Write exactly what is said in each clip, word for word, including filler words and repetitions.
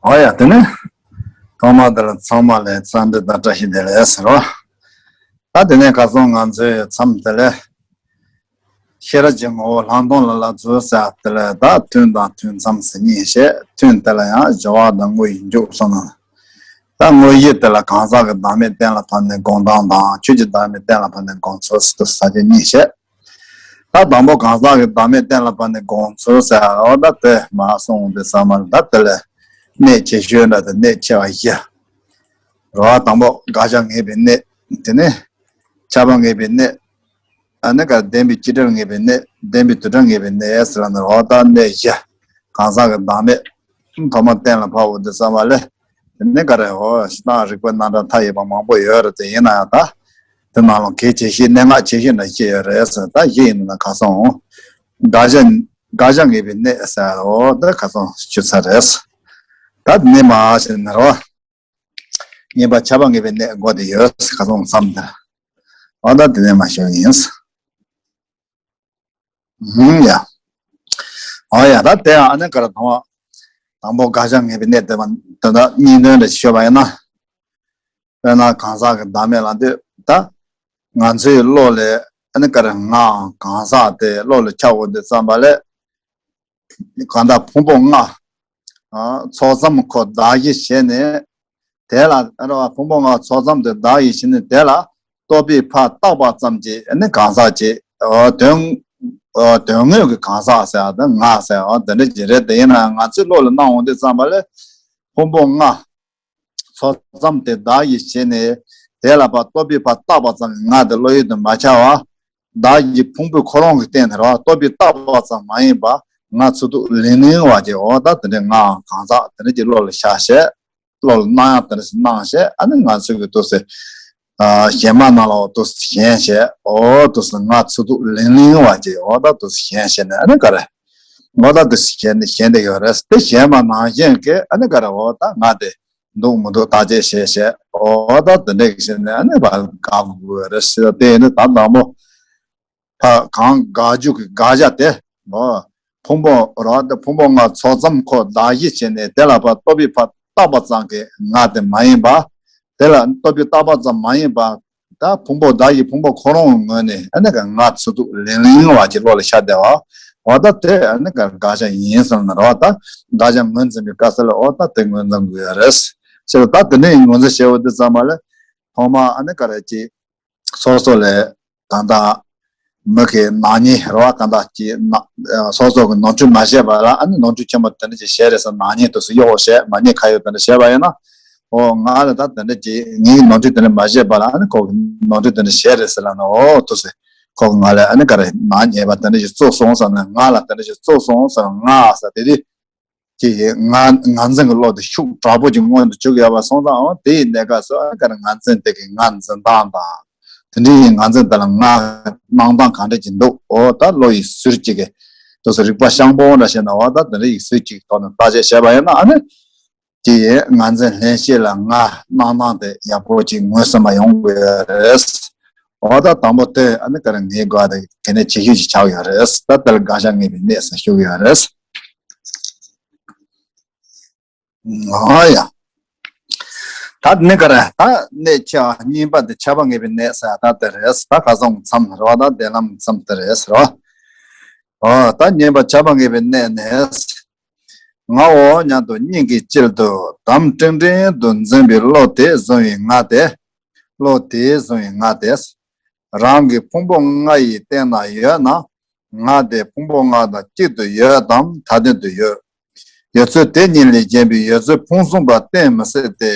ཨོ་ཡ། དེ་ནས་ཐོག་མ་དེ་ལ་ཚང་མ་ལ་འཚམས་འདྲི་དང་བཀྲ་ཤིས་བདེ་ལེགས་ཟེར་བ། ད་དེ་ནས་ཁ་སང་ང་ཚོའི་མཚམས་དེ་ལས་ཤེས་རབ་ཀྱི་ངོ་བོ་ལྷག་མཐོང་ལ་ལ་འཛུལ་ཟེར་དེ་ལས། ད་ཐུན་དང་ཐུན་མཚམས་ཟེར་གཉིས་བཤད། ཐུན་དེ་ལ་ཡང་སྦྱོར་བ་དང་དངོས་ཡིན་འཇུག་གསུངས་ནས། ད་དངོས་ཡིན་དེ་ལ་གང་ཟག་གི་བདག་མེད་གཏན་ལ་ཕབ་ནས་སྒོམ་སྟངས་དང་། ཆོས་ཀྱི་བདག་མེད་གཏན་ལ་ཕབ་ནས་སྒོམ་ཚུལ་ཟེར་དུ་ས་བཅད་གཉིས་བཤད། ད་དང་པོ་གང་ཟག་གི་བདག་མེད་གཏན་ལ་ཕབ་ནས་སྒོམ་ཚུལ་ཟེར་བ་ད་དེ་མར་གསུངས་ཏེ་ས་མ་ལ། ད་དེ་ལས་གནད་ཆེ་ཤོས་འདྲ་དེ་གནད་ཆེ་བ་བཞི། རོ། དང་པོ་དགག་བྱ་ངེས་པའི་གནད། དེ་ནས་ཁྱབ་པ་ངེས་པའི་གནད། ཨ་ནི་ཀ་ལྡན་པའི་སྤྱི་དོན་ངེས་པའི་གནད། ལྡན་པའི་དུ་སྒྲ་ངེས་པའི་གནད་ཟེར་ལ་ནི་རོ། ད་གནད་བཞི། གང་ཟག་གི་བདག་མེད་ཐོག་མ་གཏན་ལ་ཕབ་འོ་དེ་ས་མ་ལ། དེ་ནས་ག་རེ། འོ་ཞེ་སྡང་རིག་པ་རྣམ་གྲངས་མཐའ་ཡས་པ་མང་པོ་ཡོད་རེད་དེ། ཡིན་ན་ཡང་ད་དེ་ནང་ལ་གལ་ཆེ་ཤོས་གནད་འགག་ཆེ་ཤོས་འདྲ་ཅིག་ཡོད་རེད་ཟེར། ད་བཞི་ཡིན་ན་ཁ་སང་འོ་དགག་བྱ་དགག་བྱ་ངེས་པའི་གནད་ཟེར་འོ་དེ་ཁ་སང་ཞུས་ཚར་རེད། ད་དེ་ནས་མར་ཞེས་ན་རོ། གཉིས་པ་ཁྱབ་པ་ངེས་པའི་གནད་དགོས་དེ་ཡོད་ཁ་སང་མཚམས་དེ། འོ་ད་དེ་ནས་མར་ཞུ་ཡིན། ཧུམ་ཡ། འོ་ཡ། ད་དེ་ཡང་ཨ་ནི་ག་རེ། དང་པོ་དགག་བྱ་ངེས་པའི་གནད་དེ་མ་དོན་དག་གཉིས་དོན་རེ་ཤོད་པ་ཡིན་ན། དཔེར་ན་གང་ཟག་གི་བདག་མེད་ལ་འདོད་ད། ང་ཚོའི་བློ་ལས་ཨ་ནི་ག་རེ། ང་གང་ཟག་དེ་བློ་ལ་འཆར་འོ་དེ་ཙམ་པ་ལས། གང་ལྟར་ཕུང་པོ་ལྔ། ཨ། ཚོགས་ཙམ་ཁོ་བདག་གཞི་བྱས་ནས། དེ་ལ་ཨ་རོ། ཕུང་པོ་ལྔ་ཚོགས་ཙམ་དེ་བདག་གཞི་བྱས་ནས་དེ་ལ་རྟོག་པས་ཕར་བཏགས་པ་ཙམ་གྱིས་ཨ་ནི་གང་ཟག་ཅིག་འོ་དོན། འོ་དོན་དངོས་ཀྱི་གང་ཟག་ཟེར་བ་དང་ང་ཟེར་བ་དེ་འདྲ་ཅིག་རེད། དེ་ཡིན་ན་ང་ཚོའི་བློ་ལ་སྣང་འོང་དུས་ཙམ་པ་ལས་ཕུང་པོ་ལྔ་ཚོགས་ཙམ་དེ་བདག་གཞི་བྱས་ནས་དེ་ལ་ཕར་རྟོག་པས་ཕར་བཏགས་པ་ཙམ་གྱིས་ང་དེ་བློ་ཡུལ་དུ་མ་འཆར་བ། བདག་གི་ཕུང་པོའི་ཁོ་རང་གི་སྟེང་དུ་རོ། རྟོག་པས་བཏགས་པ་ཙམ་མ་ཡིན་པ་ང་ཚུགས་ཐུབ་ལིང་ལིང་བ་ཅིག་འོ་ད་དེ་འདྲའི་ང་གང་ཟག་དེ་འདྲ་ཅིག་བློ་ལ་ཤར་བྱས། བློ་ལ་སྣང་ཡང་དེ་འདྲ་ཞིག་སྣང་བྱས། ཨ་ནི་ང་ཚོ་གི་འདུག་སེ། ཨ། གཞན་མ་རྣམས་ལ་འདུག་སེ་ཞེན་བྱས། འོ་འདུག་སེ་ང་ཚུགས་ཐུབ་ལིང་ལིང་བ་ཅིག་འོ་ད་འདུག་སེ་ཞེན་བྱས་ནས་ཨ་ནི་ག་རེ། འོ་ད་འདུག་སེ་ཞེན་ནས་ཞེན་བསྡད་ཡོད་རེད་དེ། གཞན་མ་ནང་བཞིན་གྱི་ཨ་ནི་ག་རེ། འོ་ད་ང་དེ་འདུག་མི་འདུག་བརྟག་དཔྱད་བྱས་བྱས། འོ་ད་དེ་འདྲ་གི་བྱས་ནས་ཨ་ནི་ཕར་དགག་དགོས་རེད་ཟེར། དེ་ནི་ད་དང་པོ་ཕར་གང་དགག་རྒྱུ་གི་དགག་བྱ་དེ། འོ། ཕུང་པོ་རོ། དེ་ཕུང་པོ་ལྔ་ཚོགས་ཙམ་ཁོ་བདག་གཞི་བྱས་ནས་དེ་ལ་ཕར་རྟོག་པས་ཕར་བཏགས་པ་ཙམ་གྱིས་ང་དེ་མ་ཡིན་པ། དེ་ལ་རྟོག་པས་བཏགས་པ་ཙམ་མ་ཡིན་པ། ད་ཕུང་པོ་བདག་གི་ཕུང་པོ་ཁོ་རང་གི་ངོས་ནས་ཨ་ནི་ག་ང་ཚུགས་ཐུབ་ལིང་ལིང་བ་ཅིག་བློ་ལ་ཤར་བསྡད་པ། འོ་ད་དེ་ཨ་ནི་ག་དགག་བྱ་ཡིན་བསམ་ན་རོ། ད་དགག་བྱ་ངོས་འཛིན་པའི་སྐབས་སུ་ལ་འོ་ད་དེ་ངོས་འཛིན་དགོས་ཡ་རེད། ཅེས་ད་དེ་ནས་ངོས་འཛིན་བྱེད་འོ་དེ་ཙམ་པ་ལ། ཐོག་མ་ཨ་ནི་ག་རེ་ཅིག་སོ་སོ་ལས་གང་ལྟར་མི་གི་ནག་ཉེས་རེད་བ། གང་ལྟར་གྱི་ན། སོ་སོ་གི་ནོར་འཁྲུལ་མ་བཤད་པ་ལ་ཨ་ནི་ནོར་འཁྲུལ་ཆེན་པོ་དེ་འདྲ་ཅིག་བྱས་རེད་ཟེར། ནག་ཉེས་དུ་སུ་གཡོག་བྱས། མ་ཉེས་ཁ་གཡོག་དེ་འདྲ་བྱས་པ་ཡིན་ན། འོ་ང་ལ་ད་དེ་འདྲ་ཅིག་ངའི་ནོར་འཁྲུལ་དེ་འདྲ་མ་བཤད་པ་ལ་ཨ་ནི་ཁོ་གི་ནོར་འཁྲུལ་དེ་འདྲ་བྱས་རེད་ཟེར་ལབ་ན། འོ་དུ་སུ་ཁོ་གི་ང་ལ་ཨ་ནི་ག་རེ་ནག་ཉེས་པ་དེ་འདྲ་ཅིག་བཙུགས་སོང་ཟེར་ན། ང་ལ་དེ་འདྲ་ཅིག་བཙུགས་སོང་ཟེར་ན་ང་ཟེར་དེ་དུས། ཀྱི་ང་ང་འཛིན་གྱི་བློ་དེ་ཤུགས་དྲག་པོ་ཅིག་མངོན་དུ་བྱུང་ཡོད་པ་སོང་ཙང་། འོ་དེ་ཡི་གནས་སྐབས་སུ་ཨ་ནི་ག་རེ་ང་འཛིན་དེ་གི་ང་འཛིན་སྟངས་དང་། དེ་འདྲའི་ང་འཛིན་དེ་ལ་ང་སྣང་སྟངས་ག་འདྲ་ཅིག་འདུག་འོ་ད་བློ་ཡི་ཟུར་གཅིག་གི་དུས་སུ་རིག་པ་ཤངས་པོ་འདྲ་བྱས་ན། འོ་ད་དེ་འདྲ་ཡི་ཟུར་གཅིག་ཐོག་ནས་བརྟག་དཔྱད་བྱས་པ་ཡིན་ན་ཨ་ནི། ཀྱི་ང་འཛིན་ལྷན་སྐྱེས་ལ་ང་སྣང་སྟངས་དེ་ཡག་པོ་ཅིག་ངོས་ཟིན་པ་ཡོང་དགོས་རེད། འོ་ད་དང་པོ་དེ་ཨ་ནི་ག་རེ་ངེས་དགོས་དེ་གལ་གནད་ཆེ་ཤོས་ཅིག་ཆགས་ཡོད་རེད། ད་དེ་ལ་དགག་བྱ་ངེས་པའི་གནད་ཟེར་ཞུ་གི་ཡོད་རེད། ཨོ་ཡ། ད་ནི་ག་རེ། ད་གནད་ཆེ་བ་གཉིས་པ་དེ་ཁྱབ་པ་ངེས་པའི་གནད་ཟེར་ད་དེ་རེད། ད་ཁ་སང་མཚམས་རེད་བ། ད་བདེན་ལམ་མཚམས་དེ་རེད་ཟེར་བ། ཨོ་ད་གཉིས་པ་ཁྱབ་པ་ངེས་པའི་གནད་ནི། ངའོ་སྙམ་དུ་སྙིང་གི་དཀྱིལ་དུ་དམ་ཀྲིང་ཀྲིང་དུ་འཛིན་པའི་བློ་དེ་བཟུང་བའི་ང་དེ། བློ་དེ་བཟུང་བའི་ང་དེ། རང་གི་ཕུང་པོ་ལྔ་ཡི་སྟེང་ན་ཡོད་ན། ང་དེ་ཕུང་པོ་ལྔ་དང་གཅིག་ཏུ་ཡོད་དམ་ཐ་དད་དུ་ཡོད། ཡོད་ཚུལ་དེ་གཉིས་ལས་གཞན་པའི་ཡོད་ཚུལ་ཕུང་གསུམ་པ་གཏན་མི་སྲིད་དེ།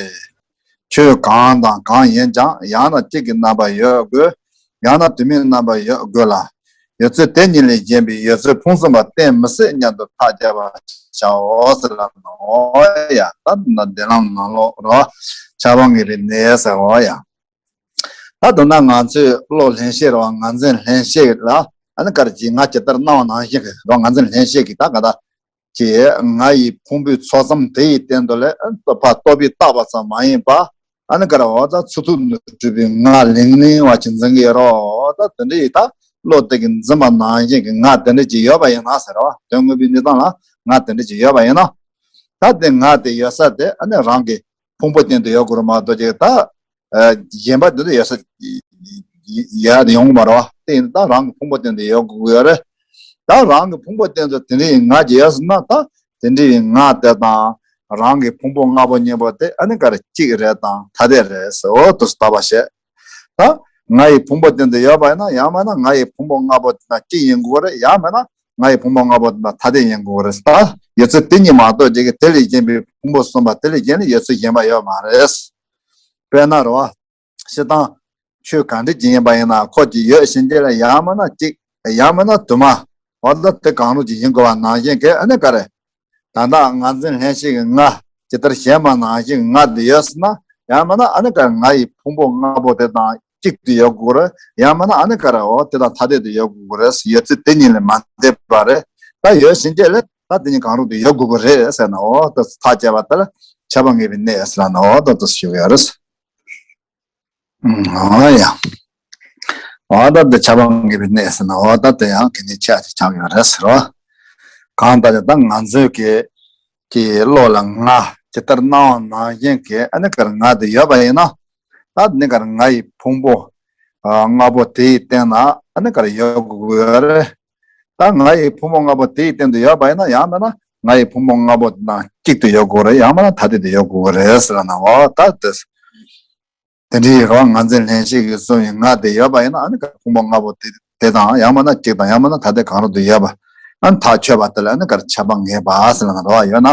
ཆོས་གང་དང་གང་ཡིན་ཀྱང་ཡང་ན་གཅིག་གི་རྣམ་པར་ཡོད་དགོས། ཡང་ན་དུ་མའི་རྣམ་པར་ཡོད་དགོས་ལ། ཡོད་ཚུལ་དེ་གཉིས་ལས་གཞན་པའི་ཡོད་ཚུལ་ཕུང་གསུམ་པ་གཏན་མི་སྲིད་སྙམ་དུ་ཐག་བཅད་པར་བྱའོ་ཟེར་ལབ་ནོ། ཨོ་ཡ། ད་ན་བདེན་ལམ་ནང་ལོགས་རོ། ཁྱབ་པ་ངེས་པའི་གནད་ཟེར། ཨོ་ཡ། ད་དོན་ན་ང་ཚོའི་བློ་ལྷན་སྐྱེས་རེད་བ། ང་འཛིན་ལྷན་སྐྱེས་ལ་ཨ་ནི་ག་རེ་ཅིག་ང་ཇི་ལྟར་སྣང་བ་ནང་བཞིན་གྱི་རོ། ང་འཛིན་ལྷན་སྐྱེས་ཀྱི་ད་ག་ད་ཀྱི་ང་ཡི་ཕུང་པོའི་ཚོགས་ཙམ་དེ་ཡི་སྟེང་དུ་ལས་ཨ་ནི་ཕར་རྟོག་པས་བཏགས་པ་ཙམ་མ་ཡིན་པ། ཨ་ནི་ག་རེ་འོ་ད་ཚུགས་ཐུབ་ནས་གྲུབ་པའི་ང་ལིང་ལིང་བ་ཅིག་འཛིན་གྱི་ཡོད་རོ། འོ་ད་དེ་འདྲ་ཡི་ད་བློ་དེ་གི་འཛིན་པ་ནང་བཞིན་གྱི་ང་དེ་འདྲ་ཅིག་ཡོད་པ་ཡིན་ན་ཟེར་བ། དོན་དངོས་པོའི་གནས་སྟངས་ལ་ང་དེ་འདྲ་ཅིག་ཡོད་པ་ཡིན་ན། ད་ ད་དེ་ང་དེ་ཡོད་ས་དེ་ཨ་ནི་རང་གི་ཕུང་པོ་སྟེང་དུ་ཡོད་དགོས་རེད་མ་གཏོགས་ཅིག་ད་གཞན་པ་དེ་ཚོ་ཡོད་ས་ཡོད་ཡོང་གི་མ་རེད་བ། དེ་ཡིན་ད་རང་གི་ཕུང་པོ་སྟེང་དུ་ཡོད་དགོས་ཀྱི་ཡོད་རེད། ད་རང་གི་ཕུང་པོ་སྟེང་དུ་དེ་འདྲའི་ང་ཅིག་ཡོད་ཟེར་ན་ད་དེ་འདྲའི་ང་དེ་དང་རང་གི་ཕུང་པོ་ལྔ་པོ་གཉིས་པོ་དེ་ཨ་ནི་ག་རེ་གཅིག་རེད་དང་ཐ་དད་རེད་ཟེར། འོ་དེ་ཚོ་བརྟག་པ་བྱེད། ད་ང་ཡི་ཕུང་པོ་སྟེང་དུ་ཡོད་པ་ཡིན་ན་ཡང་མིན་ན་ང་ཡི་ཕུང་པོ་ལྔ་པོ་དེ་དང་གཅིག་ཡིན་དགོས་རེད། ཡང་མིན་ན་ང་ཡི་ཕུང་པོ་ལྔ་པོ་དེ་དང་ཐ་དད་ཡིན་དགོས་རེད། ད་ཡོད་ཚད་དེ་གཉིས་མ་གཏོགས་ཅིག་གི་དེ་ལས་གཞན་པའི་ཕུང་པོ་གསུམ་པ་དེ་ལས་གཞན་ལ་ཡོད་ཚད་གཞན་པ་ཡོད་མ་རེད། དཔེར་ན་རེད་བ། སྤྱིར་བཏང་ཆོས་གང་འདྲ་ཅིག་ཡིན་པ་ཡིན་ན་ཁོ་ཅིག་ཡོད་བཞིན་གྱི་ལ་ཡང་མིན་ན་གཅིག་ཡང་མིན་ན་དུ་མ། འོ་ད་དེ་གང་རུང་ཅིག་ཡིན་དགོས་པ་ནང་བཞིན་གྱི་ཨ་ནི་ག་རེ། ད་ལྟ་ངར་འཛིན་ལྷན་སྐྱེས་ཀྱི་ང་ཇི་ལྟར་ཞེན་པ་ནང་བཞིན་ང་དེ་ཡོད་ཟེར་ན་ཡང་མིན་ན་ཨ་ནི་ག་རེ་ང་ཡི་ཕུང་པོ་ལྔ་པོ་དེ་དང་གཅིག་ཏུ་ཡོད་དགོས་རེད། ཡང་མིན་ན་ཨ་ནི་ག་རེ་འོ་དེ་དང་ཐ་དད་དུ་ཡོད་དགོས་རེད། ཡོད་ཚད་དེ་གཉིས་ལས་མ་འདས་པ་རེད། ད་ཡོད་བཞིན་གྱི་ལ་ད་དེ་གཉིས་གང་རུང་དུ་ཡོད་དགོས་པ་རེད་ཟེར་ན་འོ་ད་ཐག་བཅད་པ་དེ་ལ་ཁྱབ་པ་ངེས་པའི་གནས་ཟེར་ན་འོ་ད་དེ་ཞུ་གི་ཡོད་རེད། ཨང་། འོ་ཡ། འོ་ད་དེ་ཁྱབ་པ་ངེས་པའི་གནས་ཟེར་ན་འོ་ད་དེ་ཡང་གི་ནི་ཆ་ཅིག་ཆགས་ཡོད་རེད་ཟེར་རོ། གང་ལྟར་ད་ང་ཚོའི་གི་གི་བློ་ལ་ང་ཇི་ལྟར་སྣང་བ་ནང་བཞིན་གྱི་ཨ་ནི་གར་ང་དེ་ཡོད་པ་ཡིན་ན། ད་ནི་གར་ང་ཡི་ཕུང་པོ་ལྔ་པོ་དེའི་སྟེང་ན་ཨ་ནི་གར་ཡོད་དགོས་ཀྱི་ཡོད་རེད། ད་ང་ཡི་ཕུང་པོ་ལྔ་པོ་དེའི་སྟེང་དུ་ཡོད་པ་ཡིན་ན་ཡང་མིན་ན་ང་ཡི་ཕུང་པོ་ལྔ་པོ་དང་གཅིག་ཏུ་ཡོད་དགོས་རེད། ཡང་མིན་ན་ཐ་དད་དུ་ཡོད་དགོས་རེད་ཟེར་ན་འོ་ད་དེ། དེ་འདྲའི་རོ་ངར་འཛིན་ལྷན་སྐྱེས་ཀྱི་གསུམ་ཡི་ང་དེ་ཡོད་པ་ཡིན་ན་ཨ་ནི་ཕུང་པོ་ལྔ་པོ་དེ་དེ་དང་ཡང་མིན་ན་གཅིག་དང་ཡང་མིན་ན་ཐ་དད་གང་རུང་དུ་ཡོད་པ། ཨ་ནི་ཐག་ཆོད་པ་དེ་ལ་ཨ་ནི་གར་ཁྱབ་པ་ངེས་པ་ཟེར་ན་རོ་ཡོད་ན།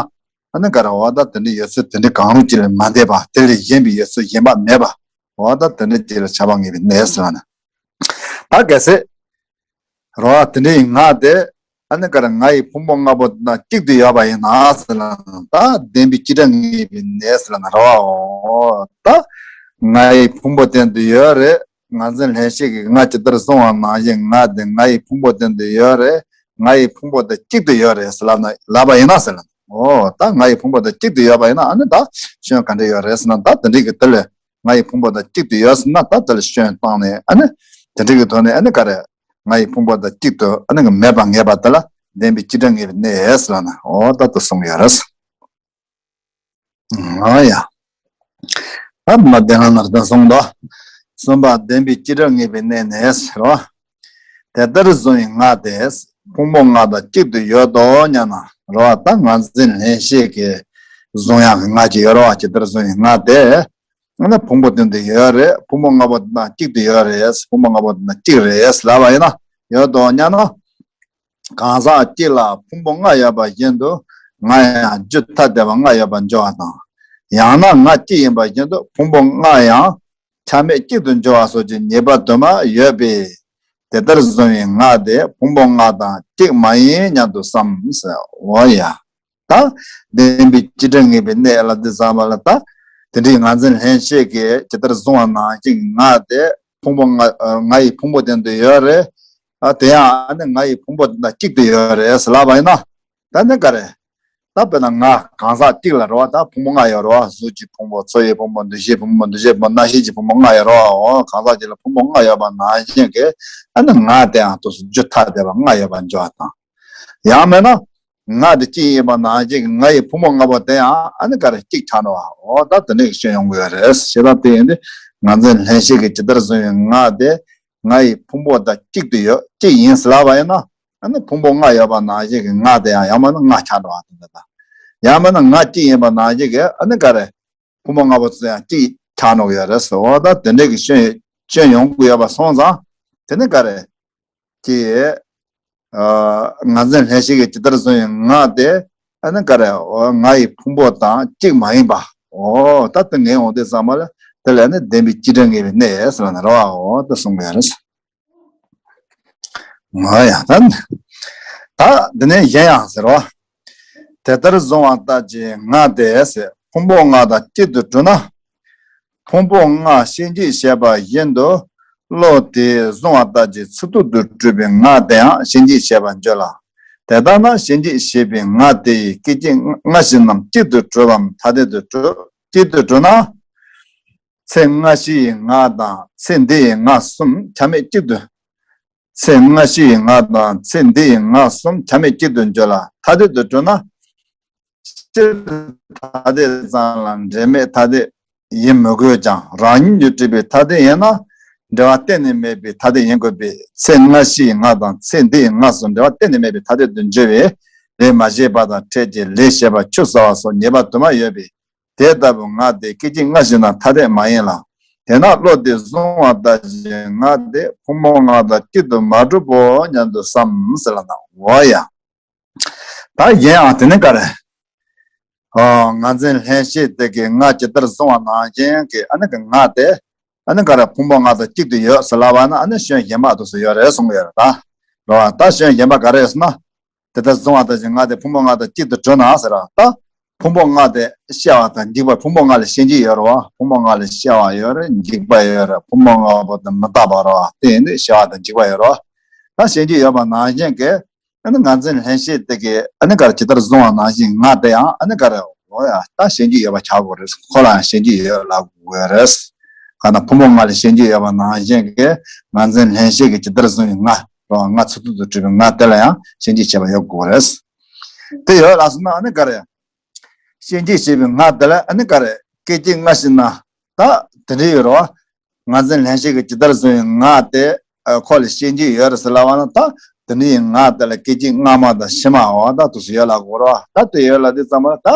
ཨ་ནི་གར་འོ་ད་དེ་འདྲའི་ཡོད་ཚད་དེ་འདྲའི་གང་རུང་གཅིག་ལས་མ་འདས་པ་དེ་ལས་གཞན་པའི་ཡོད་ཚད་གཞན་པ་མེད་པ། འོ་ད་དེ་འདྲའི་གཅིག་ལ་ཁྱབ་པ་ངེས་པའི་གནས་ཟེར་ན། ད་གལ་སྲིད། རོ་དེ་འདྲའི་ང་དེ་ཨ་ནི་གར་ང་ཡི་ཕུང་པོ་ལྔ་པོ་དང་གཅིག་ཏུ་ཡོད་པ་ཡིན་ན་ཟེར་ན་ད་བདེན་པའི་བཅུ་ཕྲག་ངེས་པའི་གནས་ཟེར་ན་རོ། ད་ང་ཡི་ཕུང་པོ་སྟེང་དུ་ཡོད་རེད། ངར་འཛིན་ལྷན་སྐྱེས་ཀྱི་ང་ཇི་ལྟར་བཟུང་བ་ནང་བཞིན་ང་དེ་ང་ཡི་ཕུང་པོ་སྟེང་དུ་ཡོད་རེད། ང་ཡི་ཕུང་པོ་དང་གཅིག་ཏུ་ཡོད་རེད་ཟེར་ལབ་ན་ལབ་པ་ཡིན་ན་ཟེར་ན། འོ་ད་ང་ཡི་ཕུང་པོ་དང་གཅིག་ཏུ་ཡོད་པ་ཡིན་ན་ཨ་ནི་ད་སྐྱོན་ག་འདྲ་ཡོད་རེད་ཟེར་ན་ད་དེ་འདྲའི་གི་དེ་ལས་ང་ཡི་ཕུང་པོ་དང་གཅིག་ཏུ་ཡོད་ཟེར་ན་ད་དེ་ལ་སྐྱོན་བཏང་ནས་ཨ་ནི་དེ་འདྲའི་གི་ཐོག་ནས་ཨ་ནི་ག་རེ། ང་ཡི་ཕུང་པོ་དང་གཅིག་ཏུ་ཨ་ནི་མེད་པ་ངེས་པ་དེ་ལ་བདེན་པའི་བཅུ་ཕྲག་ངེས་པའི་གནས་ཟེར་ན་འོ་ད་དེ་གསུངས་ཡོད་རེད། ཨ་ཡ། ད་མ་བདེན་ལ་ནར་ལྡན་གསུངས་དོ། གསུམ་པ་བདེན་པའི་བཅུ་ཕྲག་ངེས་པའི་གནས་ནས་ཟེར་བ། དེ་ལྟར་བཟུང་བའི་ང་དེ་ཕུང་པོ་ལྔ་དང་གཅིག་ཏུ་ཡོད་དོ་སྙམ་ན་རོ། ད་ངར་འཛིན་ལྷན་སྐྱེས་ཀྱི་བཟུང་ཡག་གི་ང་ཅིག་ཡོད་རོ། ཇི་ལྟར་བཟུང་བའི་ང་དེ་ཨ་ནི་ཕུང་པོ་སྟེང་དུ་ཡོད་རེད། ཕུང་པོ་ལྔ་པོ་དང་གཅིག་ཏུ་ཡོད་རེད། ཕུང་པོ་ལྔ་པོ་དང་གཅིག་རེད་ལབ་པ་ཡིན་ན་ཡོད་དོ་སྙམ་ན། གང་ཟག་གཅིག་ལ་ཕུང་པོ་ལྔ་ཡོད་པ་བཞིན་དུ་ང་ཡང་རྒྱུ་ཐ་དད་པ་ལྔ་ཡོད་པར་འགྱུར་བ་དང་། ཡང་ན་ང་གཅིག་ཡིན་པ་བཞིན་དུ་ཕུང་པོ་ལྔ་ཡང་ཆ་མེད་གཅིག་ཏུ་འགྱུར་བ་སོགས་ཀྱི་ཉེས་པ་དུ་མ་ཡོད་པས། དེ་ལྟར་བཟུང་བའི་ང་དེ་ཕུང་པོ་ལྔ་དང་གཅིག་མ་ཡིན་སྙམ་དུ་བསམ་ཟེར། འོ་ཡ། ད་བདེན་པའི་བཅུ་ཕྲག་ངེས་པའི་གནས་ལ་འདི་ཙམ་པ་ལ་ད་དེ་འདྲའི་ངར་འཛིན་ལྷན་སྐྱེས་ཀྱིས་ཇི་ལྟར་བཟུང་བ་ནང་བཞིན་ང་དེ་ཕུང་པོ་ལྔ་ང་ཡི་ཕུང་པོ་སྟེང་དུ་ཡོད་རེད། ཨ་དེ་ཡང་ཨ་ནི་ང་ཡི་ཕུང་པོ་དང་གཅིག་ཏུ་ཡོད་རེད་ཟེར་ལབ་པ་ཡིན་ན། ད་ནི་ག་རེ། ད་དཔེར་ན་ང་གང་ཟག་གཅིག་ལ་རེད་བ། ད་ཕུང་པོ་ལྔ་ཡོད་རེད་བ། གཟུགས་ཀྱི་ཕུང་པོ། ཚོར་བའི་ཕུང་པོ། འདུ་ཤེས་ཕུང་པོ། འདུ་བྱེད་ཕུང་པོ། རྣམ་ཤེས་ཀྱི་ཕུང་པོ་ལྔ་ཡོད་རེད་བ། འོ་གང་ཟག་གཅིག་ལ་ཕུང་པོ་ལྔ་ཡོད་པ་ནང་བཞིན་གྱི་ཨ་ནི་ང་དེའང་དུ་སུ་རྒྱུ་ཐ་དད་པ་ལྔ་ཡོད་པ་འཇོག་པ་དང་། ཡང་མིན་ན། ང་དེ་གཅིག་ཡིན་པ་ནང་བཞིན་གྱི་ང་ཡི་ཕུང་པོ་ལྔ་པོ་དེ་ཡང་ཨ་ནི་ག་རེ་གཅིག་ཆགས་འགྲོ་བ། འོ་ད་དེ་འདྲའི་སྐྱོན་ཡོང་གི་ཡོད་རེད། ཞེ་དྲག་དེ་ཡིན་དུས་ངར་འཛིན་ལྷན་སྐྱེས་ཀྱིས་ཇི་ལྟར་བཟུང་བའི་ང་དེ་ང་ཡི་ཕུང་པོ་དང་གཅིག་ཏུ་ཡོད་གཅིག་ཡིན་ཟེར་ལབ་པ་ཡིན་ན། ཨ་ནི་ཕུང་པོ་ལྔ་ཡོད་པ་ནང་བཞིན་གྱི་ང་དེ་ཡང་ཡང་མིན་ན་ལྔ་ཆགས་འགྲོ་བ་དེ་འདྲ་དང་། ཡང་མིན་ན་ང་གཅིག་ཡིན་པ་ནང་བཞིན་གྱི་ཨ་ནི་ག་རེ། ཕུང་པོ་ལྔ་པོ་ཚོ་ཡང་གཅིག་ཆགས་འགྲོ་གི་ཡོད་རེད་ཟེར། འོ་ད་དེ་འདྲའི་གི་སྐྱོན་སྐྱོན་ཡོང་གི་ཡོད་པ་སོང་ཙང་དེ་ནི་ག་རེ། ཀྱི། ཨ་ངར་འཛིན་ལྷན་སྐྱེས་ཀྱིས་ཇི་ལྟར་བཟུང་བའི་ང་དེ་ཨ་ནི་ག་རེ། འོ་ང་ཡི་ཕུང་པོ་དང་གཅིག་མ་ཡིན་པ། འོ་ད་དེ་ངེས་འོང་དུས་ཙམ་པ་ལ་དེ་ལ་ནི་བདེན་པའི་བཅུ་ཕྲག་ངེས་པའི་གནས་ཟེར་བ་ནི་རེད་བ། འོ་ད་གསུངས་པ་ཡོད་རེད། འོ་ཡ་ད། ད་འདི་ནས་གཞན་ཡང་ཟེར་བ། དེ་ལྟར་བཟུང་བ་ལྟར་གྱི་ང་དེ་ཕུང་པོ་ལྔ་དང་གཅིག་ཏུ་གྲུབ་ན། ཕུང་པོ་ལྔ་ཤེས་བྱེད་བྱེད་པ་བཞིན་དུ་བློ་དེས་བཟུང་བ་ལྟར་གྱི་ཚིག་ཐོག་ཏུ་གྲུབ་པའི་ང་དེའང་ཤེས་བྱེད་བྱེད་པར་འགྱུར་ལ། དེ་ལྟར་ན་ཤེས་བྱེད་བྱེད་པའི་ང་དེ་ཡི་སྐད་ཅིག་སྔ་ཕྱི་རྣམས་གཅིག་ཏུ་གྲུབ་བམ་ཐ་དད་དུ་གྲུབ་གཅིག་ཏུ་གྲུབ་ན། ཚེ་སྔ་ཕྱི་ཡི་ང་དང་ཚེ་འདི་ཡི་ང་གསུམ་ཆ་མེད་གཅིག་ཏུ། ཚེ་སྔ་ཕྱི་ཡི་ང་དང་ཚེ་འདི་ཡི་ང་གསུམ་ཆ་མེད་གཅིག་ཏུ་འགྱུར་ལ། ཐ་དད་དུ་གྲུབ་ན། སྤྱིར་ཐ་དད་ཙམ་ལ་འབྲེལ་མེད་ཐ་དད་ཡིན་མི་དགོས་ཀྱང་། རང་ཉིད་ཀྱིས་གྲུབ་པའི་ཐ་དད་ཡིན་ན་འབྲེལ་བ་གཏན་ནས་མེད་པའི་ཐ་དད་ཡིན་དགོས་པས། ཚེ་སྔ་ཕྱིའི་ང་དང་ཚེ་འདིའི་ང་སོགས་འབྲེལ་བ་གཏན་ནས་མེད་པའི་ཐ་དད་དུ་འགྱུར་བས། ལས་མ་བྱས་པ་དང་ཕྲད་ཀྱི་ལས་བྱས་པ་ཆུད་ཟ་བ་སོགས་ཉེས་པ་དུ་མ་ཡོད་པས། དེ་ལྟ་བུའི་ང་དེ་སྐད་ཅིག་སྔ་ཕྱི་ན་ཐ་དད་མ་ཡིན་ལ། དེས་ན་བློ་དེས་བཟུང་བ་ལྟ་བུའི་ང་དེ་ཕུང་པོ་ལྔ་དང་གཅིག་ཏུ་མ་གྲུབ་བོ་སྙམ་དུ་བསམ་ཟེར་ལབ་ན། འོ་ཡ། ད་གཞན་ཡང་དེ་ནི་ག་རེ། ཨ། ངར་འཛིན་ལྷན་སྐྱེས་དེ་གིས་ང་ཇི་ལྟར་བཟུང་བ་ནང་བཞིན་གྱི་ཨ་ནི་གི་ང་དེ། ཨ་ནི་ག་རེ། ཕུང་པོ་ལྔ་དང་གཅིག་ཏུ་ཡོད་ཟེར་ལབ་པ་ན། ཨ་ནི་སྐྱོན་གཞན་པ་དུ་སུ་ཡོད་རེད་གསུང་གི་ཡོད་རེད་ད། རེད་བ། ད་སྐྱོན་གཞན་པ་ག་རེ་ཡོད་ཟེར་ན། དེ་ལྟར་བཟུང་བ་དང་ང་དེ་ཕུང་པོ་ལྔ་དང་གཅིག་ཏུ་གྲུབ་ན་ཟེར་ར་ད། ཕུང་པོ་ལྔ་དེ་སྐྱེ་བ་དང་འཇིག་པ། ཕུང་པོ་ལྔ་ལ་སྐྱེ་འཇིག་ཡོད་རེད་བ། ཕུང་པོ་ལྔ་ལ་སྐྱེ་བ་ཡོད་རེད། འཇིག་པ་ཡོད་རེད། ཕུང་པོ་ལྔ་པོ་དེ་མི་རྟག་པ་རེད་བ། དེ་ཡིན་དུས་སྐྱེ་བ་དང་འཇིག་པ་ཡོད་རེད་བ། ད་སྐྱེ་འཇིག་ཡོད་པ་ནང་བཞིན་གྱི། ཨ་ནི་ངར་འཛིན་ལྷན་སྐྱེས་དེ་གིས་ཨ་ནི་ག་རེ་ཇི་ལྟར་བཟུང་བ་ནང་བཞིན་ང་དེ་ཡང་ཨ་ནི་ག་རེ། འོ་ཡ། ད་སྐྱེ་འཇིག་ཡོད་པ་ཆགས་དགོས་རེད། ཁོ་ལ་ཡང་སྐྱེ་འཇིག་ཡོད་ལབ་དགོས་རེད། ག་ན་ཕུང་པོ་ལྔ་ལ་སྐྱེ་འཇིག་ཡོད་པ་ནང་བཞིན་གྱི་ངར་འཛིན་ལྷན་སྐྱེས་ཀྱིས་ཇི་ལྟར་བཟུང་བའི་ང་རང་ང་ཚུགས་ཐུབ་ཏུ་གྲུབ་པའི་ང་དེ་ལ་ཡང་སྐྱེ་འཇིག་བྱེད་པ་ཡོད་དགོས་རེད། དེ་ཡོད་ལ་སོང་ན་ཨ་ནི་ག་རེ། སྐྱེ་འཇིག་བྱེད་པའི་ང་དེ་ལ་ཨ་ནི་ག་རེ། སྐད་ཅིག་སྔ་ཕྱི་ན་ད་དེ་འདྲ་ཡོད་རེད་བ། ངར་འཛིན་ལྷན་སྐྱེས་ཀྱིས་ཇི་ལྟར་བཟུང་བའི་ང་དེ་ཁོ་ལ་སྐྱེ་འཇིག་ཡོད་རེད་ཟེར་ལབ་པ་ན། ད་དེ་འདྲ་ཡི་ང་དེ་ལ་སྐད་ཅིག་སྔ་མ་དང་ཕྱི་མ་འོ་ད་དུ་སུ་ཡོད་ལ་གོ་རོ། ད་དེ་ཡོད་ལ་དེ་ཙམ་པ་ད་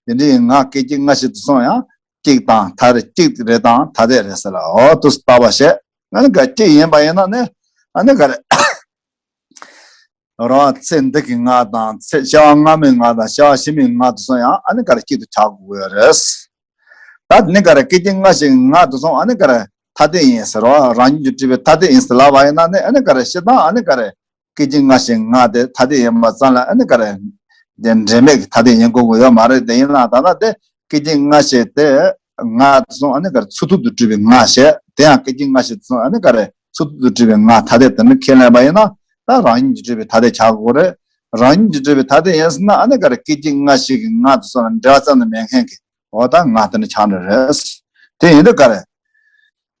དེ་འདྲ་ཡི་ང་སྐད་ཅིག་སྔ་ཕྱི་དུ་སོང་ཡང་གཅིག་དང་ཐ་རེ་གཅིག་རེད་དང་ཐ་དད་རེད་ཟེར་ལ་འོ་དུ་ལྟ་བ་བྱེད། ཨ་ནི་ག་གཅིག་ཡིན་པ་ཡིན་ན་ནི་ཨ་ནི་ག་རེ། རང་ཚེ་འདི་གི་ང་དང་ཚེ་སྐྱེ་བ་སྔ་མའི་ང་དང་སྐྱེ་བ་ཕྱི་མའི་ང་དུ་སོང་ཡང་ཨ་ནི་ག་རེ་གཅིག་ཏུ་ཆགས་དགོས་ཡོད་རེད། ད་དེ་ནི་ག་རེ་སྐད་ཅིག་སྔ་ཕྱི་ང་དུ་སོང་ཨ་ནི་ག་རེ་ཐ་དད་ཡིན་ཟེར་བ། རང་ཉིད་ཀྱིས་གྲུབ་པའི་ཐ་དད་ཡིན་ཟེར་ལབ་པ་ཡིན་ན་ནི་ཨ་ནི་ག་རེ་སྤྱིར་བཏང་ཨ་ནི་ག་རེ་སྐད་ཅིག་སྔ་ཕྱི་ང་དེ་ཐ་དད་ཡིན་པ་ཙམ་ལ་ཨ་ནི་ག་རེ་དེ་འབྲེལ་མེད་ཀྱི་ཐ་དད་ཡིན་དགོས་ཀྱི་ཡོད་མ་རེད། དེ་ཡིན་ལ་ད་ལྟ་དེ་སྐད་ཅིག་སྔ་ཕྱི་དེ་ང་དུ་སོང་ཨ་ནི་ག་རེ་ཚུགས་ཐུབ་ཏུ་གྲུབ་པའི་ང་བྱས། དེ་ཡང་སྐད་ཅིག་སྔ་ཕྱི་དུ་སོང་ཨ་ནི་ག་རེ་ཚུགས་ཐུབ་ཏུ་གྲུབ་པའི་ང་ཐ་དད་དེ་ནི་ཁས་ལེན་པ་ཡིན་ན། ད་རང་ཉིད་ཀྱིས་གྲུབ་པའི་ཐ་དད་ཆགས་དགོས་རེད། རང་ཉིད་ཀྱིས་གྲུབ་པའི་ཐ་དད་ཡིན་ཟེར་ན་ཨ་ནི་ག་རེ་སྐད་ཅིག་སྔ་ཕྱི་གི་ང་དུ་སོང་ལ་འབྲེལ་བ་ཙམ་དུ་མེད་མཁན་གྱི་འོ་ད་ང་དེ་ནི་ཆགས་འགྲོ་རེད། དེ་ཡིན་དུས་ག་རེ།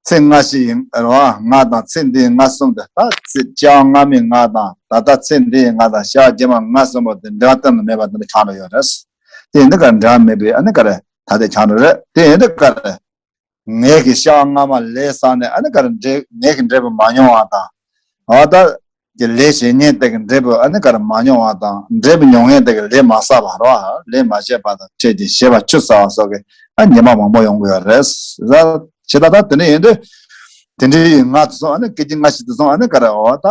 ཚེ་སྔ་ཕྱི་ཡི་རེད་བ། ང་དང་ཚེ་འདིའི་ང་གསུམ་དེ་ད་ཚེ་སྐྱེ་བ་སྔ་མའི་ང་དང་ད་ལྟ་ཚེ་འདིའི་ང་དང་སྐྱེ་བ་རྗེས་མ་ང་གསུམ་པོ་དེ་འབྲེལ་བ་གཏན་དུ་མེད་པ་དེ་འདྲ་ཆགས་འགྲོ་ཡོད་རེད། དེ་ཡིན་དུས་ག་རེ་འབྲེལ་བ་མེད་པའི་ཨ་ནི་ག་རེ་ཐ་དད་ཆགས་འགྲོ་རེད། དེ་ཡིན་དུས་ག་རེ། ངེད་ཀྱི་སྐྱེ་བ་སྔ་མ་ལས་བསགས་ནས་ཨ་ནི་ག་རེ་འབྲས་ངེད་ཀྱི་འབྲས་བུ་མ་མྱོང་བ་དང་། འོ་ད་ཀྱི་ལས་བྱེད་མཁན་དེ་གི་འབྲས་བུ་ཨ་ནི་ག་རེ་མ་མྱོང་བ་དང་། འབྲས་བུ་མྱོང་མཁན་དེ་གི་ལས་མ་བསགས་པ་རོ། ལས་མ་བྱས་པ་དང་ཕྲད་ཀྱི་བྱས་པ་ཆུད་ཟ་བ་སོགས་ཀྱི་ཨ་ཉེས་པ་མང་པོ་ཡོང་གི་ཡོད་རེད། ད་ཇི་ལྟར་ད་དེ་འདྲ་ཡིན་དུས་དེ་འདྲའི་ང་དུ་སོང་ཨ་ནི་སྐད་ཅིག་སྔ་ཕྱི་དུ་སོང་ཨ་ནི་ག་རེ་འོ་ད་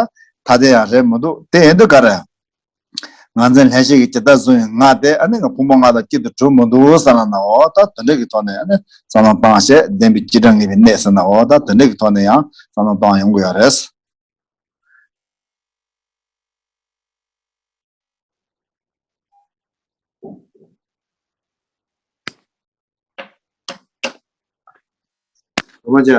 ཐ་དད་ཡང་རེད་མི་འདུག་དེ་ཡིན་དུས་ག་རེ། ངར་འཛིན་ལྷན་སྐྱེས་ཀྱིས་ཇི་ལྟར་བཟུང་བའི་ང་དེ་ཨ་ནི་ཕུང་པོ་ལྔ་དང་གཅིག་ཏུ་གྲུབ་མི་འདུག་ཟེར་ན་ན་འོ་ད་དེ་འདྲ་གི་ཐོག་ནས་ཨ་ནི་བསམ་བློ་བཏང་བྱས་བདེན་པའི་བྱེ་བྲག་ངེས་པའི་གནས་ཟེར་ན་འོ་ད་དེ་འདྲ་གི་ཐོག་ནས་ཡང་བསམ་བློ་བཏང་ཡོང་གི་ཡོད་རེད། རོ་མ་ཅ།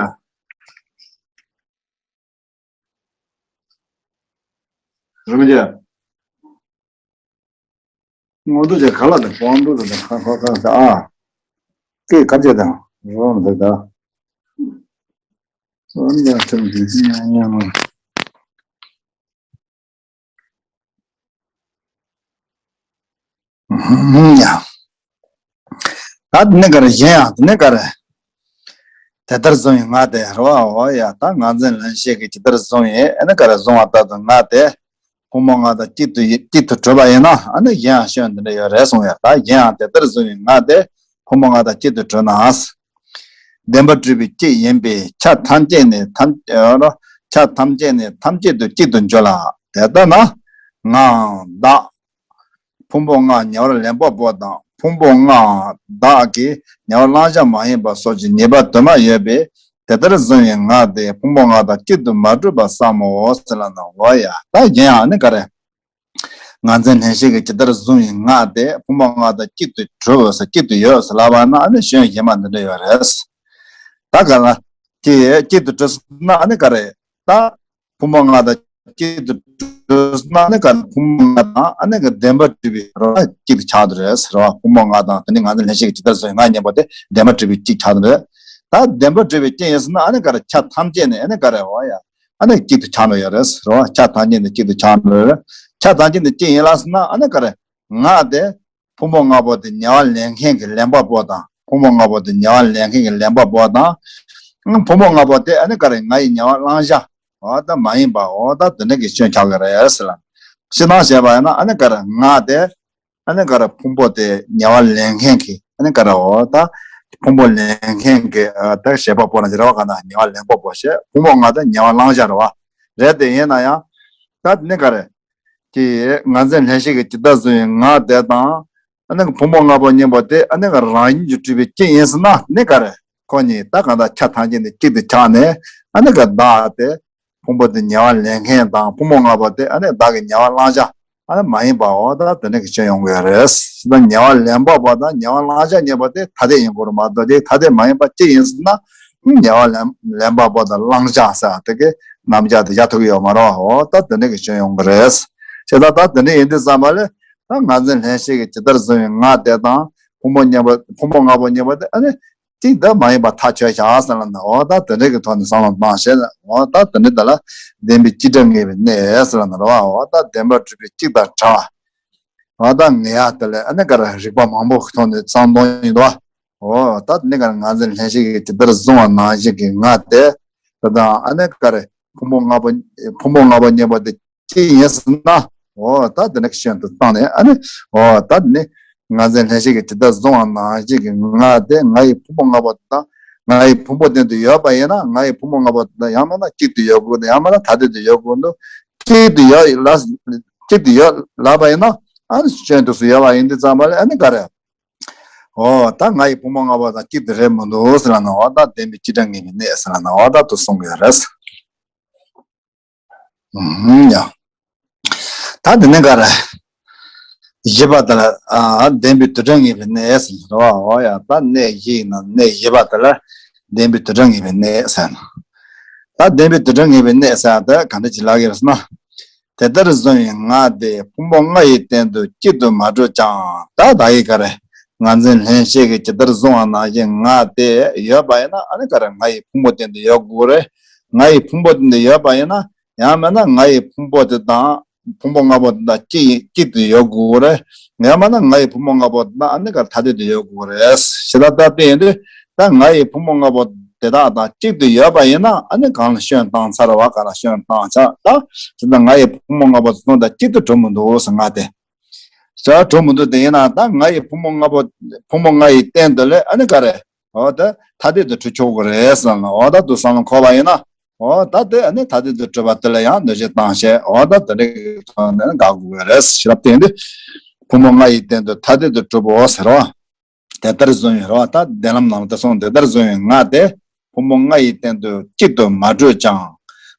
རོ་མ་ཅ། ངོ་དུ་ཅ་ག་ལ་དང་པང་དུ་དང་ཁ་ཁ་ཁ་ཁ་ཨ། ཀེ་ཁ་ཅ་དང་རོ་མ་དང་། རོ་མ་ཅ་ཁྲིམས་ཀྱི་ཉ་ཉ་མ། ཡ། ད་དེ་ནས་ག་རེ་གཞན་ཡང་དེ་ནས་ག་རེ། དེ་ལྟར་བཟུང་བའི་ང་དེ་རེད་བ། འོ་ཡ་ད་ངར་འཛིན་ལྷན་སྐྱེས་ཀྱིས་ཇི་ལྟར་བཟུང་བའི་ཨ་ནི་ག་རེ་བཟུང་བ་ལྟར་དུ་ང་དེ་ཕུང་པོ་ལྔ་དང་གཅིག་ཏུ་ཡི་གཅིག་ཏུ་གྲུབ་པ་ཡིན་ན་ཨ་ནི་གཞན་ཡང་སྐྱོན་འདི་འདྲ་ཡོད་རེད་གསུངས་ཡོད། ད་གཞན་ཡང་དེ་ལྟར་བཟུང་བའི་ང་དེ་ཕུང་པོ་ལྔ་དང་གཅིག་ཏུ་གྲུབ་ན། བདེན་པར་གྲུབ་པའི་གཅིག་ཡིན་པས་ཆ་ཐམས་ཅད་ནས་ཐམས་ཆ་ཐམས་ཅད་ནས་ཐམས་ཅད་དུ་གཅིག་ཏུ་འགྱུར་ལ། དེ་ལྟ་ན་ངའང་བདག་ཕུང་པོ་ལྔ་ཉེ་བར་ལེན་པ་པོ་དང་ཕུང་པོ་ལྔའང་བདག་གི་ཉེ་བར་བླང་བྱ་མ་ཡིན་པ་སོགས་ཀྱི་ཉེས་པ་དུ་མ་ཡོད་པས། དེ་ལྟར་བཟུང་བའི་ང་དེ་ཕུང་པོ་ལྔ་དང་གཅིག་ཏུ་མ་གྲུབ་པར་བསམ་མོ་ཟེར་ལབ་ན། འོ་ཡ་ད་གཞན་ཡང་ནི་ག་རེ། ངར་འཛིན་ལྷན་སྐྱེས་ཀྱིས་ཇི་ལྟར་བཟུང་བའི་ང་དེ་ཕུང་པོ་ལྔ་དང་གཅིག་ཏུ་གྲུབ་ཟེར་གཅིག་ཏུ་ཡོད་ཟེར་ལབ་པ་ན་ཨ་ནི་སྐྱོན་གཞན་པ་འདི་འདྲ་ཡོད་རེད། ད་ག་ལ་དེ་གཅིག་ཏུ་གྲུབ་ན་ཨ་ནི་ག་རེ། ད་ཕུང་པོ་ལྔ་དང་གཅིག་ཏུ་གྲུབ་ན་ཨ་ནི་ག་རེ། ཕུང་པོ་ལྔ་དང་ཨ་ནི་ག་བདེན་པར་གྲུབ་པའི་རོ་གཅིག་ཏུ་ཆགས་འདུག་རེད་ཟེར་བ། ཕུང་པོ་ལྔ་དང་དེ་ནི་ངར་འཛིན་ལྷན་སྐྱེས་ཀྱིས་ཇི་ལྟར་བཟུང་བའི་ང་གཉིས་པོ་དེ་བདེན་པར་གྲུབ་པའི་གཅིག་ཆགས་འདུག་རེད། ད་བདེན་པར་གྲུབ་པའི་གཅིག་ཡིན་ཟེར་ན་ཨ་ནི་ག་རེ། ཆ་ཐམས་ཅད་ནས་ཨ་ནི་ག་རེ། འོ་ཡ། ཨ་ནི་གཅིག་ཏུ་ཆགས་འགྲོ་ཡོད་རེད་ཟེར་བ། ཆ་ཐམས་ཅད་ནི་གཅིག་ཏུ་ཆགས་འགྲོ་ཡོད་རེད། ཆ་ཐམས་ཅད་ནི་གཅིག་ཡིན་ལ་ཟེར་ན་ཨ་ནི་ག་རེ། ང་དེ་ ཕུང་པོ་ལྔ་པོ་དེ་ཉེ་བར་ལེན་མཁན་གྱི་ལེན་པ་པོ་དང་། ཕུང་པོ་ལྔ་པོ་དེ་ཉེ་བར་ལེན་མཁན་གྱི་ལེན་པ་པོ་དང་། ཕུང་པོ་ལྔ་པོ་དེ་ཨ་ནི་ག་རེ་ང་ཡི་ཉེ་བར་བླང་བྱ། འོ་ད་མ་ཡིན་པ། འོ་ད་དེ་འདྲ་གི་སྐྱོན་ཆགས་ཀྱི་རེད་ཟེར་ལ། སྤྱིར་བཏང་བྱས་པ་ཡིན་ན་ཨ་ནི་ག་རེ་ང་དེ། ཨ་ནི་ག་རེ་ཕུང་པོ་དེ་ཉེ་བར་ལེན་མཁན་གྱི། ཨ་ནི་ག་རེ་འོ་ད་ཕུང་པོ་ལེན་མཁན་གྱི་ཨ་ད་བྱེད་པ་པོ་ན་རེད་བ། ག་ན་ཉེ་བར་ལེན་པ་པོ་བྱས། ཕུང་པོ་ལྔ་དེ་ཉེ་བར་བླང་བྱ་རེད་བ། རེད་དེ་ཡིན་ན་ཡང་། ད་དེ་ནི་ག་རེ། ཀྱི་ངར་འཛིན་ལྷན་སྐྱེས་ཀྱི་ཇི་ལྟར་བཟུང་བའི་ངག་དེ་དང་། ཨ་ནི་ཕུང་པོ་ལྔ་པོ་གཉིས་པོ་དེ་ཨ་ནི་རང་བཞིན་གྱིས་གྲུབ་པའི་གཅིག་ཡིན་ཟེར་ན་ནི་ག་རེ། ཁོ་གཉིས་ད་གང་ལྟར་ཆ་ཐམས་ཅད་ནི་གཅིག་ཏུ་ཆགས་ནས། ཨ་ནི་ག་བདག་དེ་ཕུང་པོ་དེ་ཉེ་བར་ལེན་མཁན་དང་ཕུང་པོ་ལྔ་པོ་དེ་ཨ་ནི་བདག་གི་ཉེ་བར་བླང་བྱ་ཨ་ནི་མ་ཡིན་པའོ། ད་དེ་འདྲ་གི་སྐྱོན་ཡོང་གི་རེད། ད་ཉེ་བར་ལེན་པ་པོ་དང་ཉེ་བར་བླང་བྱ་གཉིས་པོ་དེ་ཐ་དད་ཡིན་དགོས་རེད་མ་གཏོགས། དེ་ཐ་དད་མ་ཡིན་པ་གཅིག་ཡིན་ཟེར་ན། ཉེ་བར་ལེན་ལེན་པ་པོ་དང་བླང་བྱ་ཟེར་དེ་གི་རྣམ་གཞག་དེ་བཞག་ཐུབ་ཀྱི་ཡོད་མ་རེད་བ། འོ་ད་དེ་འདྲ་གི་སྐྱོན་ཡོང་གི་རེད། བྱས་ཙང་ད་དེ་འདྲ་ཡིན་དུས་ཙམ་པ་ལ། ད་ངར་འཛིན་ལྷན་སྐྱེས་ཀྱི་ཇི་ལྟར་བཟུང་བའི་ངག་དེ་དང་ཕུང་པོ་གཉིས་པོ་ཕུང་པོ་ལྔ་པོ་གཉིས་པོ་དེ་ཨ་ནི་གཅིག་ད་མ་ཡིན་པ་ཐག་ཆོད་བཞག་ཟེར་ལ་ནི། འོ་ད་དེ་འདྲ་གི་ཐོག་ནས་བསམ་བློ་བཏང་བྱས་ནས། འོ་ད་དེ་འདྲ་ད་ལ་བདེན་པའི་གཅིག་སྒྲ་ངེས་པའི་གནས་ཟེར་ལ་ནི་རེད་བ། འོ་ད་བདེན་པར་གྲུབ་པའི་གཅིག་དང་བྲལ་བ། འོ་ད་ངེས་ཡ་དེ་ལ་ཨ་ནི་ག་རེ་རིགས་པ་མང་པོ་གི་ཐོག་ནས་བསམ་བློ་གཏོང་ཡིན་འདུག་བ། འོ་ད་དེ་ནི་ག་རེ་ངར་འཛིན་ལྷན་སྐྱེས་ཀྱི་ཇི་ལྟར་བཟུང་བ་ནང་བཞིན་གྱི་ངག་དེ། དེ་དང་ཨ་ནི་ག་རེ་ཕུང་པོ་ལྔ་པོ་ཕུང་པོ་ལྔ་པོ་གཉིས་པོ་དེ་གཅིག་ཡིན་ཟེར་ན། འོ་ད་དེ་ནི་སྐྱོན་དུ་བཏང་ནས་ཨ་ནི། འོ་ད་དེ་ནི་ངར་འཛིན་ལྷན་སྐྱེས་ཀྱི་ཇི་ལྟར་བཟུང་བ་ནང་བཞིན་གྱི་ངག་དེ་ང་ཡི་ཕུང་པོ་ལྔ་པོ་དང་། ང་ཡི་ཕུང་པོ་སྟེང་དུ་ཡོད་པ་ཡིན་ན་ང་ཡི་ཕུང་པོ་ལྔ་པོ་དེ་ཡང་མིན་ན་གཅིག་ཏུ་ཡོད་དགོས་འདུག་ཡང་མིན་ན་ཐ་དད་དུ་ཡོད་དགོས་འདུག་གཅིག་ཏུ་ཡོད་ལ། གཅིག་ཏུ་ཡོད་ལབ་པ་ཡིན་ན། ཨ་ནི་སྐྱོན་དུ་སུ་ཡོད་པ་ཡིན་དུས་ཙམ་པ་ལ་ཨ་ནི་ག་རེ། འོ་ད་ང་ཡི་ཕུང་པོ་ལྔ་པོ་དང་གཅིག་ཏུ་རེད་མི་འདུག་ཟེར་ལ་ནི། འོ་ད་བདེན་པའི་གཅིག་སྒྲ་ངེས་པའི་གནས་ཟེར་ལ་ནི། འོ་ད་དུ་གསུང་གི་ཡོད་རེད། ཨུམ་ཡ། ད་དེ་ནས་ག་རེ། བཞི་པ་དེ་ལ་ཨ་བདེན་པའི་དུ་སྒྲ་ངེས་པའི་གནས་ཟེར་ལ་ནི། འོ་ཡ། ད་གནས་བཞི་ཡིན་ན་གནས་བཞི་པ་དེ་ལ་བདེན་པའི་དུ་སྒྲ་ངེས་པའི་གནས་ཟེར་ན། ད་བདེན་པའི་དུ་སྒྲ་ངེས་པའི་གནས་ཟེར་ཡ་དེ་ག་འདྲ་ཅིག་ལབ་ཀྱི་རེད་ཟེར་ན། དེ་ལྟར་བཟུང་བའི་ངག་དེ་ཕུང་པོ་ལྔ་ཡི་སྟེང་དུ་གཅིག་ཏུ་མ་གྲུབ་ཀྱང་། ད་ད་ཡིག་ག་རེ། ངར་འཛིན་ལྷན་སྐྱེས་ཀྱི་ཇི་ལྟར་བཟུང་བ་ནང་བཞིན་ངག་དེ་ཡོད་པ་ཡིན་ན་ཨ་ནི་ག་རེ་ང་ཡི་ཕུང་པོ་སྟེང་དུ་ཡོད་དགོས་རེད། ང་ཡི་ཕུང་པོ་སྟེང་དུ་ཡོད་པ་ཡིན་ན། ཡང་མིན་ན་ང་ཡི་ཕུང་པོ་དེ་དང་ཕུང་པོ་ལྔ་པོ་དེ་དང་གཅིག་གཅིག་ཏུ་ཡོད་དགོས་རེད། ཡང་མིན་ན་ང་ཡི་ཕུང་པོ་ལྔ་པོ་དེ་དང་ཨ་ནི་ག་རེ་ཐ་དད་དུ་ཡོད་དགོས་རེད། ཞེ་ད་ལྟ་དེ་ཡིན་དུས། ད་ང་ཡི་ཕུང་པོ་ལྔ་པོ་དེ་དག་དང་གཅིག་ཏུ་ཡོད་པ་ཡིན་ན་ཨ་ནི་གང་ལ་སྐྱོན་བཏང་ཚར་བ། གང་ལ་སྐྱོན་བཏང་ཚར། ད་ཅི་ད་ང་ཡི་ཕུང་པོ་ལྔ་པོ་དེ་དང་གཅིག་ཏུ་གྲུབ་མི་འདུག་ཟེར་ང་དེ། ད་གྲུབ་མི་འདུག་དེ་ཡིན་ན་ད་ང་ཡི་ཕུང་པོ་ལྔ་པོ་ཕུང་པོ་ལྔ་ཡི་སྟེང་དུ་ལས་ཨ་ནི་ག་རེ། འོ་ད་ཐ་དད་དུ་གྲུབ་ཆོག་གི་རེད་ཟེར་ན། འོ་ད་དུ་བསམ་བློ་འཁོར་བ་ཡིན་ན། འོ་ད་དེ་ཨ་ནི་ཐ་དད་དུ་གྲུབ་པ་དེ་ལ་ཡང་འདུ་བྱེད་བཏང་བྱས། འོ་ད་དེ་འདྲའི་ཐོག་ནས་དགག་དགོས་ཀྱི་རེད། ཞེ་ད་ལྟ་དེ་ཡིན་དུས། ཕུང་པོ་ལྔ་ཡི་སྟེང་དུ་ཐ་དད་དུ་གྲུབ་བོ་ཟེར་བ། དེ་ལྟར་བཟུང་བའི་རོ། ད་གདན་ལམ་ནང་ལ་དེ་སོང་། དེ་ལྟར་བཟུང་བའི་ངག་དེ་ཕུང་པོ་ལྔ་ཡི་སྟེང་དུ་གཅིག་ཏུ་མ་གྲུབ་ཀྱང་།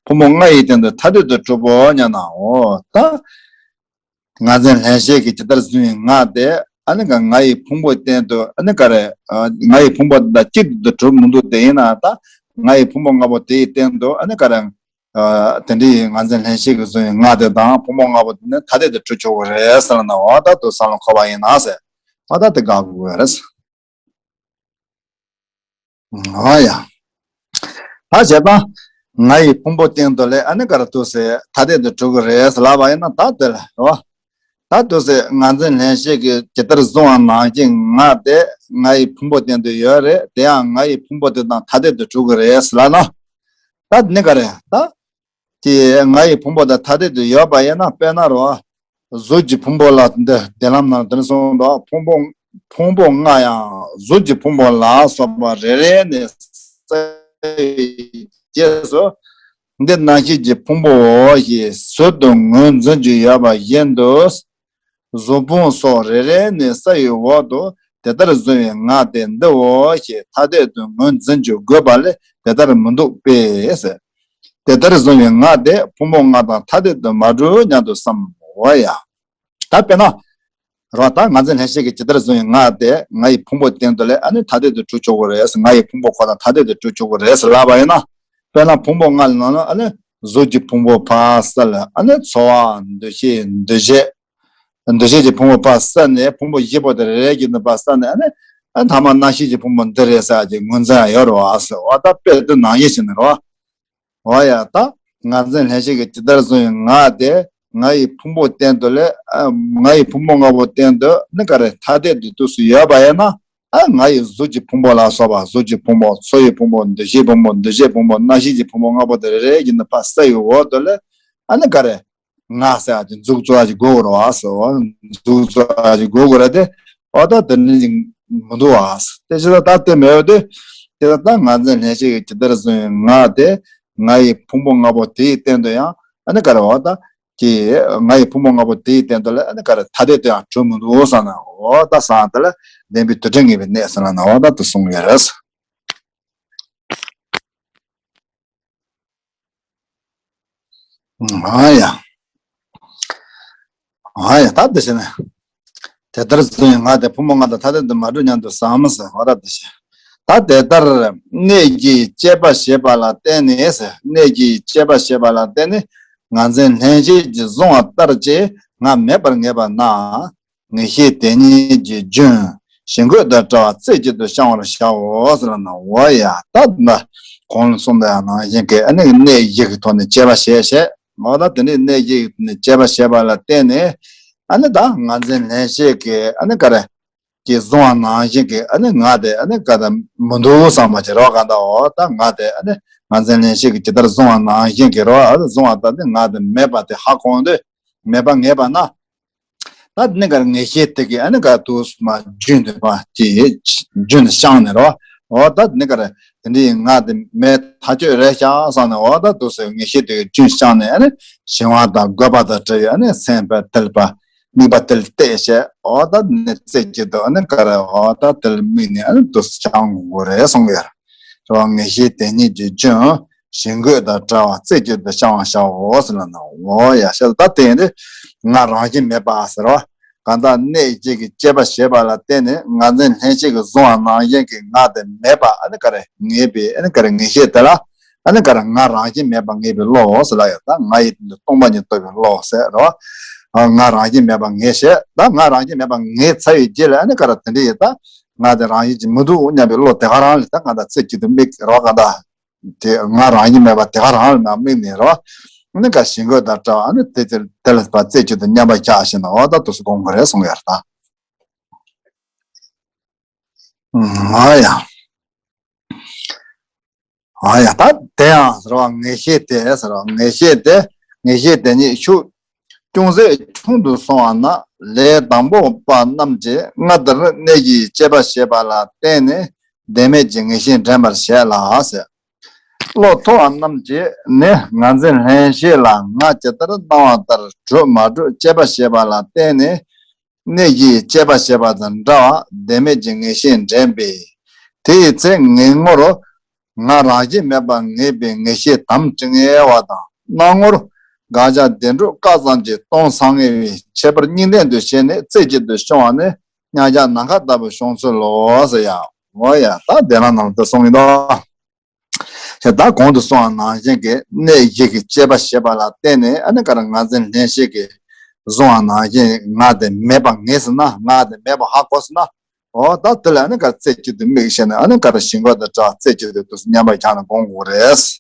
ཕུང་པོ་ལྔ་ཡི་སྟེང་དུ་ཐ་དད་དུ་གྲུབ་བོ་སྙམ་ན། འོ་ད་ངར་འཛིན་ལྷན་སྐྱེས་ཀྱི་ཇི་ལྟར་བཟུང་བའི་ངག་དེ་ཨ་ནི་ག་ང་ཡི་ཕུང་པོའི་སྟེང་དུ་ཨ་ནི་ག་རེ། ང་ཡི་ཕུང་པོ་དང་གཅིག་ཏུ་གྲུབ་མི་འདུག་དེ་ཡིན་ན་ད་ང་ཡི་ཕུང་པོ་ལྔ་པོ་དེ་ཡི་སྟེང་དུ་ཨ་ནི་ག་རེ། དེ་འདྲའི་ངར་འཛིན་ལྷན་སྐྱེས་ཀྱིས་བཟུང་བའི་ངག་དེ་དང་ཕུང་པོ་ལྔ་པོ་དེ་ནི་ཐ་དད་དུ་གྲུབ་ཆོག་གི་རེད་ཟེར་ན། འོ་ད་དུ་བསམ་བློ་འཁོར་བ་ཡིན་ན་ཟེར། འོ་ད་དེ་དགག་དགོས་ཀྱི་རེད། འོ་ཡ། ད་བྱས་ཙང་ང་ཡི་ཕུང་པོ་སྟེང་དུ་ལས་ཨ་ནི་ག་རེ་འདུག་ཟེར། ཐ་དད་དུ་གྲུབ་ཀྱི་རེད་ཟེར་ལབ་པ་ཡིན་ན་ད་དེ་ལ་རོ། ད་འདུག་ཟེར། ངར་འཛིན་ལྷན་སྐྱེས་ཀྱིས་ཇི་ལྟར་བཟུང་བ་ནང་བཞིན་ངག་དེ་ང་ཡི་ཕུང་པོ་སྟེང་དུ་ཡོད་རེད། དེ་ཡང་ང་ཡི་ཕུང་པོ་དེ་དང་ཐ་དད་དུ་གྲུབ་ཀྱི་རེད་ཟེར་ལབ་ན། ད་དེ་ནི་ག་རེ། ད་དེ་ང་ཡི་ཕུང་པོ་དང་ཐ་དད་དུ་ཡོད་པ་ཡིན་ན། དཔེར་ན་རོ། གཟུགས་ཀྱི་ཕུང་པོ་ལ་འདི་གདན་ལམ་ནང་དེ་ནས་གསུངས་འདུག་ཕུང་པོ་ཕུང་པོ་ལྔ་ཡང་གཟུགས་ཀྱི་ཕུང་པོ་ལ་སོགས་པ་རེ་རེ་ནས་བསགས་པའི་རྗེས་སུ། འདི་རྣམ་ཤེས་ཀྱི་ཕུང་པོའོ་ཞེས་ཟུར་དུ་ངོས་འཛིན་རྒྱུ་ཡོད་པ་བཞིན་དུ། གཟུགས་ཕུང་སོགས་རེ་རེ་ནས་བསགས་པའི་འོག་ཏུ་དེ་ལྟར་བཟུང་བའི་ངག་དེ་འདིའོ་ཞེས་ཐ་དད་དུ་ངོས་འཛིན་རྒྱུ་དགོས་པ་ལས་དེ་ལྟར་མི་འདུག་པས། དེ་ལྟར་བཟུང་བའི་ངག་དེ་ཕུང་པོ་ལྔ་དང་ཐ་དད་དུ་མ་གྲུབ་སྙམ་དུ་བསམ་མོ་ཡ། ད་དཔེར་ན། རོ། ད་ངར་འཛིན་ལྷན་སྐྱེས་ཀྱིས་ཇི་ལྟར་བཟུང་བའི་ངག་དེ་ང་ཡི་ཕུང་པོའི་སྟེང་དུ་ལས་ཨ་ནི་ཐ་དད་དུ་གྲུབ་ཆོག་གི་རེད། ང་ཡི་ཕུང་པོ་ཁོ་དང་ཐ་དད་དུ་གྲུབ་ཆོག་གི་རེད་ལབ་པ་ཡིན་ན། དཔེར་ན་ཕུང་པོ་ལྔ་ལ་ནང་ལ་ཨ་ནི་གཟུགས་ཀྱི་ཕུང་པོ་ཕར་བསགས་ལ། ཨ་ནི་ཚོར་བ། འདུ་ཤེས། འདུ་བྱེད། འདུ་བྱེད་ཀྱི་ཕུང་པོ་ཕར་བསགས་ནས་ཕུང་པོ་བཞི་པོ་དེ་རེ་རེ་བཞིན་དུ་ཕར་བསགས་ནས། ཨ་ནི་ཨ་མཐའ་མ་རྣམ་ཤེས་ཀྱི་ཕུང་པོ་འདི་རེད་ཟེར་གྱི་ངོས་འཛིན་ཡང་ཡོད་རེད་བ་ཟེར་བ། ད་དཔེ་དེ་ནང་བཞིན་ཞིག་ནི་རེད་བ། འོ་ཡ། ད་ངར་འཛིན་ལྷན་སྐྱེས་ཀྱིས་ཇི་ལྟར་བཟུང་བའི་ངག་དེ་ ང་ཡི་ཕུང་པོ་སྟེང་དུ་ལས་ཨ་ང་ཡི་ཕུང་པོ་ལྔ་པོ་སྟེང་དུ་ནི་ག་རེ་ཐ་དད་དུ་དུས་སུ་ཡོད་པ་ཡིན་ན། ཨ་ང་ཡི་གཟུགས་ཀྱི་ཕུང་པོ་ལ་སོགས་པ་གཟུགས་ཀྱི་ཕུང་པོ། ཚོར་བའི་ཕུང་པོ། འདུ་ཤེས་ཕུང་པོ། འདུ་བྱེད་ཕུང་པོ། རྣམ་ཤེས་ཀྱི་ཕུང་པོ་ལྔ་པོ་དེ་རེ་རེ་བཞིན་དུ་ཕར་བསལ་བའི་འོག་ཏུ་ལས་ཨ་ནི་ག་རེ། ང་ཟེར་ཡག་གི་མཛུབ་བཙུགས་ཡག་གི་དགོས་རེད་བ་ཟེར་བ། མཛུབ་བཙུགས་ཡག་གི་དགོས་དགོས་རེད་དེ། འོ་ད་དེ་འདྲ་ཅིག་མི་འདུག་བ་ཟེར། དེ་ཕྱིར་ད་དེ་མེད་པ་དེ། དེ་ལ་ད་ངར་འཛིན་ལྷན་སྐྱེས་ཀྱི་ཇི་ལྟར་བཟུང་བའི་ང་དེ། ང་ཡི་ཕུང་པོ་ལྔ་པོ་དེའི་སྟེང་དུ་ཡང་ཨ་ནི་ག་རེ་འོ་ད། ཀྱི་ང་ཡི་ཕུང་པོ་ལྔ་པོ་དེའི་སྟེང་དུ་ལ་ཨ་ནི་ག་རེ་ཐ་དད་དུ་ཡང་གྲུབ་མི་འདུག་བསམ་ན། འོ་ད་བསམ་དེ་ལ་བདེན་པའི་དུ་དྲན་ངེས་པའི་གནས་ཟེར་ན་ན་འོ་ད་དེ་གསུངས་ཡོད་རེད། ཨ་ཡ། ཨ་ཡ་ད་དེ་བྱས་ན། དེ་ལྟར་བཟུང་བའི་ང་དེ་ཕུང་པོ་ལྔ་དང་ཐ་དད་དུ་མ་གྲུབ་སྙམ་དུ་བསམ་ཟེར་བ་ད་དེ་བྱས། ད་དེ་ལྟར་གནས་ཀྱི་དཔྱད་པ་བྱེད་པ་ལ་བརྟེན་ནས་ཟེར། གནས་ཀྱི་དཔྱད་པ་བྱེད་པ་ལ་བརྟེན་ནས་ངར་འཛིན་ལྷན་སྐྱེས་ཀྱིས་བཟུང་བ་ལྟར་གྱི་ང་མེད་པར་ངེས་པ་ན། ངེས་ཤེས་དེ་ཉིད་ཀྱི་རྒྱུན་ཞིང་བཀོད་དང་བྲལ་བ་རྩེ་གཅིག་ཏུ་བཤང་བར་བྱའོ་ཟེར་ན། འོ་ཡ་ད་ན་གོང་ལ་གསུངས་པའི་ནང་བཞིན་གྱི་ཨ་ནི་གནས་བཞི་གི་ཐོག་ནས་དཔྱད་པ་བྱས་བྱས། འོ་ད་དེ་ནས་གནས་བཞི་གི་ཐོག་ནས་དཔྱད་པ་བྱས་པ་ལ་བརྟེན་ནས་ཨ་ནི་ད་ངར་འཛིན་ལྷན་སྐྱེས་ཀྱི་ཨ་ནི་ག་རེ་ཀྱིས་བཟུང་བ་ནང་བཞིན་གྱི་ཨ་ནི་ང་དེ་ཨ་ནི་ག་ད་མི་འདུག་བསམ་པ་ཅིག་རེད་བ། ག་ད་འོ་ད་ང་དེ་ཨ་ནི་ངར་འཛིན་ལྷན་སྐྱེས་ཀྱིས་ཇི་ལྟར་བཟུང་བ་ནང་བཞིན་གྱི་རེད་བ། ཨ་ནི་བཟུང་བ་ད་ནི་ང་དེ་མེད་པ་དེ་ཧ་གོ་འདོད་མེད་པ་ངེས་པ་ན། ད་དེ་ནས་ག་རེ་ངེས་ཤེས་དེ་གིས་ཨ་ནི་ག་དུས་མ་རྒྱུན་དུ་མ་ཀྱི་རྒྱུན་དུ་བཤང་ནས་རོ། འོ་ད་དེ་ནས་ག་རེ་དེ་འདྲའི་ང་དེ་མེད་ཐག་ཆོད་རེད་ཤག་བསམ་ནས། འོ་ད་དུས་སུ་ངེས་ཤེས་དེ་གིས་རྒྱུན་བཤང་ནས་ཨ་ནི་ཞེན་པ་དང་རྒོད་པ་དང་བྲལ་བའི་ཨ་ནི་སེམས་པ་དེ་ལ་ཕར་དམིགས་པ་དེ་ལ་གཏད་བྱས། འོ་ད་དེ་ནས་རྩེ་གཅིག་ཏུ་ཨ་ནི་ག་རེ་འོ་ད་དེ་ལ་དམིགས་ནས་ཨ་ནི་དུས་སུ་བཤང་དགོས་རེད་གསུངས་ཡོད་རེད་བ། ངེས་ཤེས་དེ་ཉིད་ཀྱི་རྒྱུན་ཞིང་བཀོད་དང་བྲལ་བ་རྩེ་གཅིག་ཏུ་བཤང་བར་བྱའོ་ཟེར་ན། འོ་ཡ་ཤེས་ད་དེ་ཡིན་ཏེ་ང་རང་བཞིན་མེད་པ་ཟེར་བ། གང་ལྟར་གནས་བཞི་གི་དཔྱད་པ་བྱེད་པ་ལ་བརྟེན་ནས་ངར་འཛིན་ལྷན་སྐྱེས་ཀྱིས་བཟུང་བ་ནང་བཞིན་གྱི་ང་དེ་མེད་པ་ཨ་ནི་ག་རེ་ངེས་པའི་ཨ་ནི་ག་རེ་ངེས་ཤེས་དེ་ལ་ཨ་ནི་ག་རེ་ང་རང་བཞིན་མེད་པ་ངེས་པའི་བློ་ཟེར་ལ་ཡོད། ད་ང་ཡི་སྟེང་དུ་སྟོང་པ་ཉིད་རྟོགས་པའི་བློ་ཟེར་རོ། ང་རང་བཞིན་མེད་པ་ངེས་ཤེས། ད་ང་རང་བཞིན་མེད་པ་ངེས་ཚར་བའི་རྗེས་ལ་ཨ་ནི་ག་རེ་དེ་འདྲ་ཡོད་ད། ང་དེ་རང་བཞིན་གྱིས་མི་འདུག་སྙམ་པའི་བློ་དེ་ག་རང་ལ་ད་ང་ད་རྩེ་གཅིག་ཏུ་དམིགས་རོ། གང་ལྟར་དེ་ང་རང་བཞིན་མེད་པ་དེ་ག་རང་ལ་མ་དམིགས་ནས་རོ། ཨ་ནི་ག་ཞིང་བཀོད་དང་བྲལ་བ་ཨ་ནི་དེ་དེ་དེ་ལ་ཕར་རྩེ་གཅིག་ཏུ་མཉམ་པར་བཞག་བྱས་ན་འོ་ད་དུས་སུ་སྒོམ་དགོས་རེད་གསུངས་ཡོད་རེད་ད། ཨ་ཡ། ཨ་ཡ་ད་དེ་ཡང་ཟེར་བ་ངེས་ཤེས་དེ་ཟེར་བ་ངེས་ཤེས་དེ་ངེས་ཤེས་དེ་ཉིད་ཤུགས་ཅུང་ཟད་ཆུང་དུ་སོང་བ་ན་ལས་དང་པོ་པ་རྣམས་ཀྱིས་སྔར་ལྟར་གནས་ཀྱི་དཔྱད་པ་བྱེད་པ་ལ་བརྟེན་ནས་བདེན་མེད་ཀྱི་ངེས་ཤེས་འདྲེན་པར་བྱེད་ལ་ཟེར། བློ་མཐོ་བ་རྣམས་ཀྱིས་ནི་ངར་འཛིན་ལྷན་སྐྱེས་ལ་ང་ཇི་ལྟར་སྣང་བ་ལྟར་གྲུབ་མ་གྲུབ་དཔྱད་པ་བྱེད་པ་ལ་བརྟེན་ནས་གནས་ཀྱི་དཔྱད་པ་བྱེད་པ་དང་འདྲ་བ་བདེན་མེད་ཀྱི་ངེས་ཤེས་འདྲེན་པས། དེའི་ཚེ་ངེས་ངོར་ང་རང་བཞིན་མེད་པར་ངེས་པའི་ངེས་ཤེས་དམ་དྲི་ངེས་པ་དང་སྣང་ངོར་དགག་བྱ་བདེན་གྲུབ་སྐབས་ཙམ་གྱི་སྟོང་སང་ངེ་བའི་ཁྱད་པར་གཉིས་ལྡན་དུ་བྱས་ནས་རྩེ་གཅིག་ཏུ་ཤོང་བ་ནི་མཉམ་གཞག་ནམ་མཁའ་ལྟ་བུ་ཤོང་ཚུལ་ལོ་ཟེར་ཡ། འོ་ཡ་ད་དེ་ལ་ནང་དུ་གསུངས་ཡིན་ཏོ། ཞེས་ད་གོང་དུ་གསུངས་པ་ནང་བཞིན་གྱི་གནས་བཞི་གི་དཔྱད་པ་བྱེད་པ་ལ་བརྟེན་ནས་ཨ་ནི་ག་རེ་ངར་འཛིན་ལྷན་སྐྱེས་ཀྱིས་བཟུང་བ་ནང་བཞིན་ང་དེ་མེད་པ་ངེས་ཟིན་ན་ང་དེ་མེད་པ་ཧ་གོ་ཟིན་ན། འོ་ད་དེ་ལ་ཨ་ནི་ག་རེ་རྩེ་གཅིག་ཏུ་དམིགས་བྱས་ནས་ཨ་ནི་ག་རེ་ཞིང་བཀོད་དང་བྲལ་བ་རྩེ་གཅིག་ཏུ་དུས་སུ་མཉམ་པར་བཞག་ནས་སྒོམ་དགོས་རེད།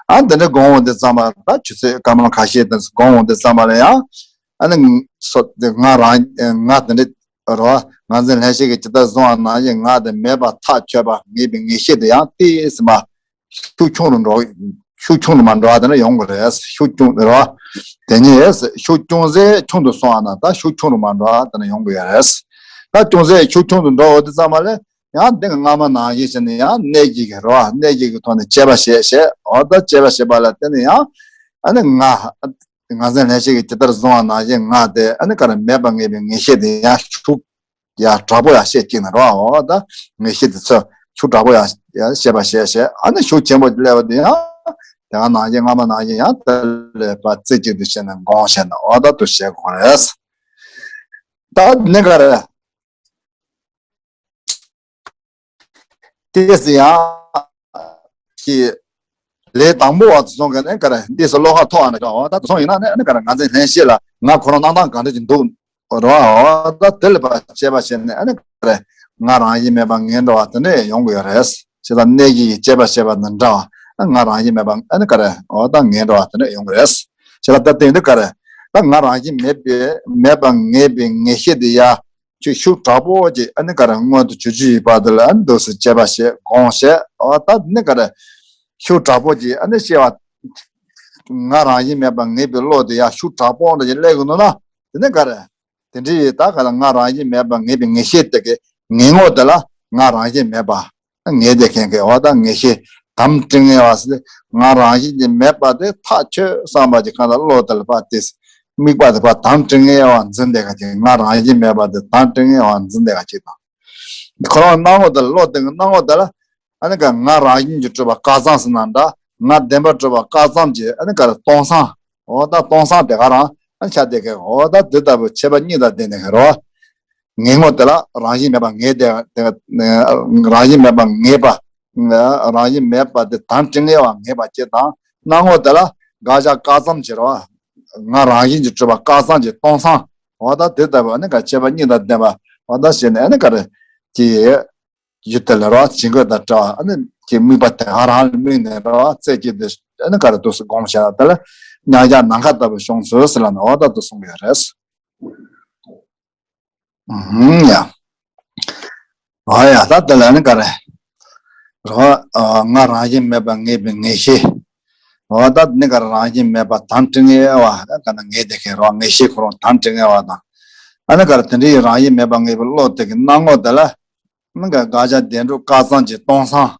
ཨ་འདི་འདྲ་སྒོམ་འོང་དུས་ཙམ་པ་ད་ཆུ་ཚོད་སྐར་མ་ཁ་ཤས་དེ་ཚོ་སྒོམ་འོང་དུས་ཙམ་པ་ལ་ཡང་ཨ་ནི་སོ་དེ་ང་རང་ང་དེ་འདྲ་རོ། ངར་འཛིན་ལྷན་སྐྱེས་ཀྱིས་ཇི་ལྟར་བཟུང་བ་ནང་བཞིན་ང་དེ་མེད་པར་ཐག་ཆོད་པ་ངེས་པའི་ངེས་ཤེས་དེ་ཡང་ཏོག་ཙམ་མ་ཤུགས་ཆུང་རུ་འགྲོ། ཤུགས་ཆུང་རུ་མ་འགྲོ་བ་དེ་འདྲ་ཡོང་གི་རེད། ཤུགས་ཆུང་རོ། དེ་ནས་ཤུགས་ཅུང་ཟད་ཆུང་དུ་སོང་བ་ན་ད་ཤུགས་ཆུང་རུ་མ་འགྲོ་བ་དེ་འདྲ་ཡོང་གི་ཡོད་རེད། ད་ཅུང་ཟད་ཤུགས་ཆུང་དུ་འགྲོ་འོང་དུས་ཙམ་པ་ལ་ཡང་འདི་གི་སྔ་མ་ནང་བཞིན་བྱས་ནས་ཡང་གནས་བཞི་གི་རོ། གནས་བཞི་གི་ཐོག་ནས་དཔྱད་པ་བྱས་བྱས་འོ་ད་དཔྱད་པ་བྱས་པ་ལ་བརྟེན་ནས་ཡང་ཨ་ནི་ང་ངར་འཛིན་ལྷན་སྐྱེས་ཀྱིས་ཇི་ལྟར་བཟུང་བ་ནང་བཞིན་ང་དེ་ཨ་ནི་ག་རེ་མེད་པ་ངེས་པའི་ངེས་ཤེས་དེ་ཡང་ཤུགས་ཡང་དྲག་པོ་ཡང་བཤད་ཀྱིན་ན་རོ། འོ་ད་ངེས་ཤེས་དེ་ཚོ་ཤུགས་དྲག་པོ་ཡང་ཡང་བཤད་པ་བཤད་བཤད་ཨ་ནི་ཤུགས་ཆེན་པོ་སླེབས་པ་དེ་ཡང་དེ་ག་ནང་བཞིན་སྔ་མ་ནང་བཞིན་ཡང་དེ་ལས་ཕར་རྩེ་གཅིག་ཏུ་བྱས་ནས་སྒོམ་བྱས་ནས་འོ་ད་དུ་བྱེད་དགོས་རེད། ད་ནི་ག་རེ། དེ་ཡང་གི་ལས་དང་པོ་བ་དུ་སོང་གི་ནས་ག་རེ་འདི་སོ་བློ་ཁ་ཐོག་ཨ་ནི་ག་འོ་ད་དུ་སོང་ཡིན་ན་ནི་ཨ་ནི་ག་རེ་ངར་འཛིན་ལྷན་སྐྱེས་ལ་ང་ཁོ་རང་སྣང་སྟངས་ག་འདྲ་ཅིག་འདུག་རོ། འོ་ད་དེ་ལ་ཕར་དཔྱད་པ་བྱས་ནས་ཨ་ནི་ག་རེ་ང་རང་བཞིན་མེད་པ་ངེས་འགྲོ་བ་དེ་འདྲ་ཡོང་གི་ཡོད་རེད། བྱས་ཙང་གནས་བཞི་ཡི་དཔྱད་པ་བྱས་པ་དང་འདྲ་བ་ང་རང་བཞིན་མེད་པ་ཨ་ནི་ག་རེ་འོ་ད་ངེས་འགྲོ་བ་དེ་འདྲ་ཡོང་གི་རེད། བྱས་ཙང་ད་དེ་འདི་ག་རེ། ད་ང་རང་བཞིན་མེད་པའི་མེད་པ་ངེས་པའི་ངེས་ཤེས་དེ་ཡ་ཅིག་ཤུགས་དྲག་པོ་ཅིག་ཨ་ནི་ག་རེ་མངོན་དུ་གྱུར་གྱི་ཡོད་པ་དེ་ལ་ཨ་ནི་འདུག་སེ་དཔྱད་པ་བྱེད་དགོངས་བྱེད། འོ་ད་ནི་ག་རེ་ཤུགས་དྲག་པོ་ཅིག་ཨ་ནི་ཤེས་པ། ང་རང་བཞིན་མེད་པ་ངེས་པའི་བློ་དེ་ཡ་ཤུགས་དྲག་པོ་འདྲ་ཅིག་སླེབས་ཀྱི་འདུག་ན། དེ་ནི་ག་རེ། དེ་འདྲའི་ད་ག་ལ་ང་རང་བཞིན་མེད་པ་ངེས་པའི་ངེས་ཤེས་དེ་གི་ངེས་ངོ་དེ་ལ་ང་རང་བཞིན་མེད་པ་ངེས་དེ་མཁན་གི་འོ་ད་ངེས་ཤེས་དམ་དྲི་ངེས་པ་ཟེར་ཏེ། ང་རང་བཞིན་གྱི་མེད་པ་དེ་ཐག་ཆོད་བསམ་པ་ཅིག་གང་ལ་བློ་དེ་ལ་པ་དེ་དམིགས་པ་དེ་པ་དམ་དྲི་ངེས་པ་འཛིན་དེ་ག་ཅིག་ང་རང་བཞིན་མེད་པ་དེ་དམ་དྲི་ངེས་པ་འཛིན་དེ་ག་ཅིག་དང་། ཁོ་རང་སྣང་ངོ་དེ་ལ་བློ་དེ་གི་སྣང་ངོ་དེ་ལ་ཨ་ནི་ག་ང་རང་བཞིན་གྱིས་གྲུབ་པ་སྐལ་བཟང་ཟེར་ན་འདྲ། ང་བདེན་པར་གྲུབ་པ་སྐལ་བཟང་གི་ཨ་ནི་ག་རེ་སྟོང་སང་། འོ་ད་སྟོང་སང་དེ་ག་རང་ཨ་ནི་ཆ་དེ་ག་འོ་ད་དེ་ལྟ་བུ་ཁྱད་པར་གཉིས་དང་ལྡན་ནས་ག་རེ་བ། ངེས་ངོ་དེ་ལ་རང་བཞིན་མེད་པ་ངེས་དེ་དེ་རང་བཞིན་མེད་པ་ངེས་པ། རང་བཞིན་མེད་པ་དེ་དམ་དྲི་ངེས་པ་ངེས་པ་སྐྱེ་དང་སྣང་ངོ་དེ་ལ་དགག་བྱ་སྐལ་བཟང་གི་རེད་བ། ང་རང་བཞིན་གྱིས་གྲུབ་པ་སྐལ་བཟང་གི་སྟོང་སང་། འོ་ད་དེ་ལྟ་བུ་ཨ་ནི་ག་ཁྱད་པར་གཉིས་དང་ལྡན་པ་འོ་ད་ཞེས་ནས་ཨ་ནི་ག་རེ་ཀྱི་ཡུལ་དེ་ལ་རོ་བྱིང་རྒོད་དང་བྲལ་བ་ཨ་ནི་ཀྱི་དམིགས་པ་དེ་ཧ་རང་ལ་དམིགས་ནས་རོ་རྩེ་གཅིག་ཏུ་ཨ་ནི་ག་རེ་འདུག་སེ་སྒོམ་བྱས་ན་དེ་ལ་མཉམ་གཞག་ནམ་མཁའ་ལྟ་བུ་བྱུང་ཚུལ་ཟེར་ལ་ནི་འོ་ད་དུ་གསུང་གི་ཡོད་རེད། ཨུམ་ཡ། འོ་ཡ་ད་དེ་ལ་ནི་ག་རེ། རོ་ང་རང་བཞིན་མེད་པ་ངེས་པའི་ངེས་ཤེས། འོ་ད་ནི་ག་རེ་རང་བཞིན་མེད་པ་དམ་དྲི་ངེས་པ་ད་ག་ན་ངེས་དེ་མཁན་རོ་ངེས་ཤེས་ཁོ་རང་དམ་དྲི་ངེས་པ་དང་། ཨ་ནི་ག་རེ་དེ་འདྲའི་རང་བཞིན་མེད་པ་ངེས་པའི་བློ་དེ་གི་སྣང་ངོ་དེ་ལ། མི་འགའ་དགག་བྱ་བདེན་གྲུབ་སྐལ་བཟང་གི་སྟོང་སང་།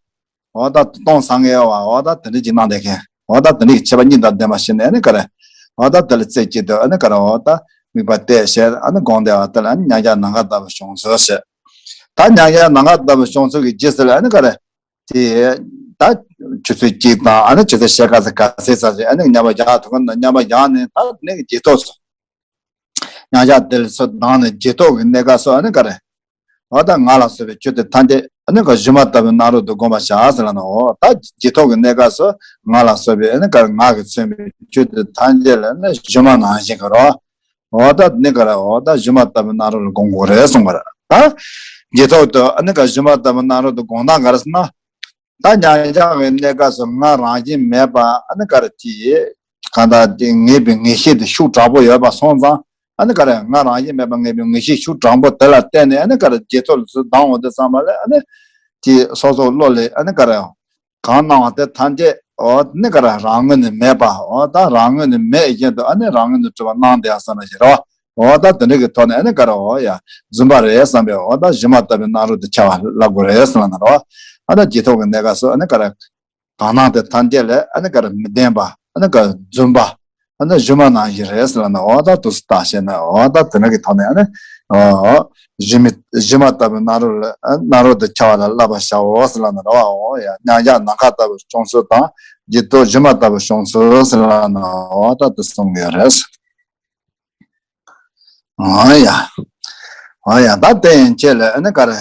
འོ་ད་སྟོང་སང་ངེས་པ་འོ་ད་དེ་འདྲ་ཅིག་སྣང་བསྡད་མཁན། འོ་ད་དེ་འདྲ་ཡི་ཁྱད་པར་གཉིས་དང་ལྡན་པ་ཞིག་ནས་ཨ་ནི་ག་རེ། འོ་ད་དེ་ལ་རྩེ་གཅིག་ཏུ་ཨ་ནི་ག་རེ་འོ་ད་དམིགས་པ་གཏད་བྱས་ཨ་ནི་སྒོམ་བསྡད་པ་དེ་ལ་ཨ་ནི་མཉམ་གཞག་ནམ་མཁའ་ལྟ་བུ་བྱུང་ཚུལ་ཞེས། ད་མཉམ་གཞག་ནམ་མཁའ་ལྟ་བུ་བྱུང་ཚུལ་གྱི་རྗེས་སུ་ལ་ཨ་ནི་ག་རེ། དེ་ད་ཆུ་ཚོད་གཅིག་དང་ཨ་ནི་ཆུ་ཚོད་ཕྱེད་ཀ་ཙམ་ག་ཚད་ཙམ་ཞིག་ཨ་ནི་མཉམ་པར་བཞག་ཐུབ་ཀྱི་ན་མཉམ་པར་བཞག་ནས་ད་ནི་རྗེས་ཐོབ་སོང་། མཉམ་གཞག་དེ་ལ་ཚུར་ལྡང་ནས་རྗེས་ཐོབ་ཀྱི་གནས་སྐབས་སུ་ཨ་ནི་ག་རེ། འོ་ད་ང་ལ་སོགས་པའི་ཆོས་དེ་ཐམས་ཅད་ཨ་ནི་ག་སྒྱུ་མ་ལྟ་བུའི་སྣང་རུང་དུ་བསྒོམ་པར་བྱ་ཟེར་ལ་ནི་འོ་ད་རྗེས་ཐོབ་ཀྱི་གནས་སྐབས་སུ་ང་ལ་སོགས་པའི་ཨ་ནི་ག་རེ་ངག་གིས་མཚོན་པའི་ཆོས་དེ་ཐམས་ཅད་ལ་ནི་སྒྱུ་མ་ནང་བཞིན་གྱི་རོ། འོ་ད་ནི་ག་རེ་འོ་ད་སྒྱུ་མ་ལྟ་བུའི་སྣང་རུང་ལ་བསྒོམ་དགོས་རེད་གསུངས་པ་རེད། ད་རྗེས་ཐོབ་ཏུ་ཨ་ནི་ག་སྒྱུ་མ་ལྟ་བུའི་སྣང་རུང་དུ་བསྒོམ་སྟངས་ག་རེ་ཟེར་ན། ད་མཉམ་གཞག་གི་གནས་སྐབས་སུ་ང་རང་བཞིན་མེད་པ་ཨ་ནི་ག་རེ་ཅི་ཡིན། གང་ལྟར་དེ་ངེས་པའི་ངེས་ཤེས་དེ་ཤུགས་དྲག་པོ་ཡོད་པ་སོང་ཙང་ཨ་ནི་ག་རེ་ང་རང་བཞིན་མེད་པ་ངེས་པའི་ངེས་ཤེས་ཤུགས་དྲག་པོ་དེ་ལ་བརྟེན་ནས་ཨ་ནི་ག་རེ་རྗེས་ཐོབ་ལ་ཚུར་ལྡང་འོང་དུས་ཙམ་པ་ལ་ཨ་ནི་ཅི་སོ་སོ་བློ་ལས་ཨ་ནི་ག་རེ་གང་སྣང་བ་དེ་ཐམས་ཅད་འོ་ནི་ག་རེ་རང་ངོས་ནས་མེད་པ་འོ་ད་རང་ངོས་ནས་མེད་བཞིན་དུ་ཨ་ནི་རང་ངོས་ནས་གྲུབ་པ་སྣང་བསྡད་ཡ་བསམ་ན་ཞེ་རོ། འོ་ད་དེ་འདྲ་གི་ཐོག་ནས་ཨ་ནི་ག་རེ་འོ་ཡ་རྫུན་པ་རེད་བསམ་པའི་འོ་ད་སྒྱུ་མ་ལྟ་བུའི་སྣང་རུང་དུ་འཆར་བ་ལབ་དགོས་རེད་ཟེར་ལ་ན་རོ། ཨ་ད་རྗེས་ཐོབ་ཀྱི་གནས་སྐབས་སུ་ཨ་ནི་ག་རེ། གང་སྣང་དེ་ཐམས་ཅད་ལས་ཨ་ནི་ག་རེ་མི་བདེན་པ་ཨ་ནི་ག་རེ་རྫུན་པ་ཨ་ནི་སྒྱུ་མ་ནང་བཞིན་རེད་ཟེར་ལ་ན་འོ་ད་དུ་སུ་བརྟག་ཤེས་ན་འོ་ད་དེ་འདྲ་གི་ཐོག་ནས་ཨ་ནི་འོ་སྒྱུ་མི་སྒྱུ་མ་ལྟ་བུའི་སྣང་རུང་ལ་ཨ་སྣང་རུང་དུ་འཆར་བ་ལ་བསླབ་པར་བྱའོ་ཟེར་ལ་ན་རོ། འོ་ཡ་མཉམ་གཞག་ནམ་མཁའ་ལྟ་བུ་བྱུང་ཚུལ་དང་རྗེས་ཐོབ་སྒྱུ་མ་ལྟ་བུ་བྱུང་ཚུལ་ཟེར་ལ་ན་འོ་ད་དུ་གསུངས་ཡོད་རེད། འོ་ཡ། འོ་ཡ་ད་དེ་ཡན་ཆད་ལ་ཨ་ནི་ག་རེ།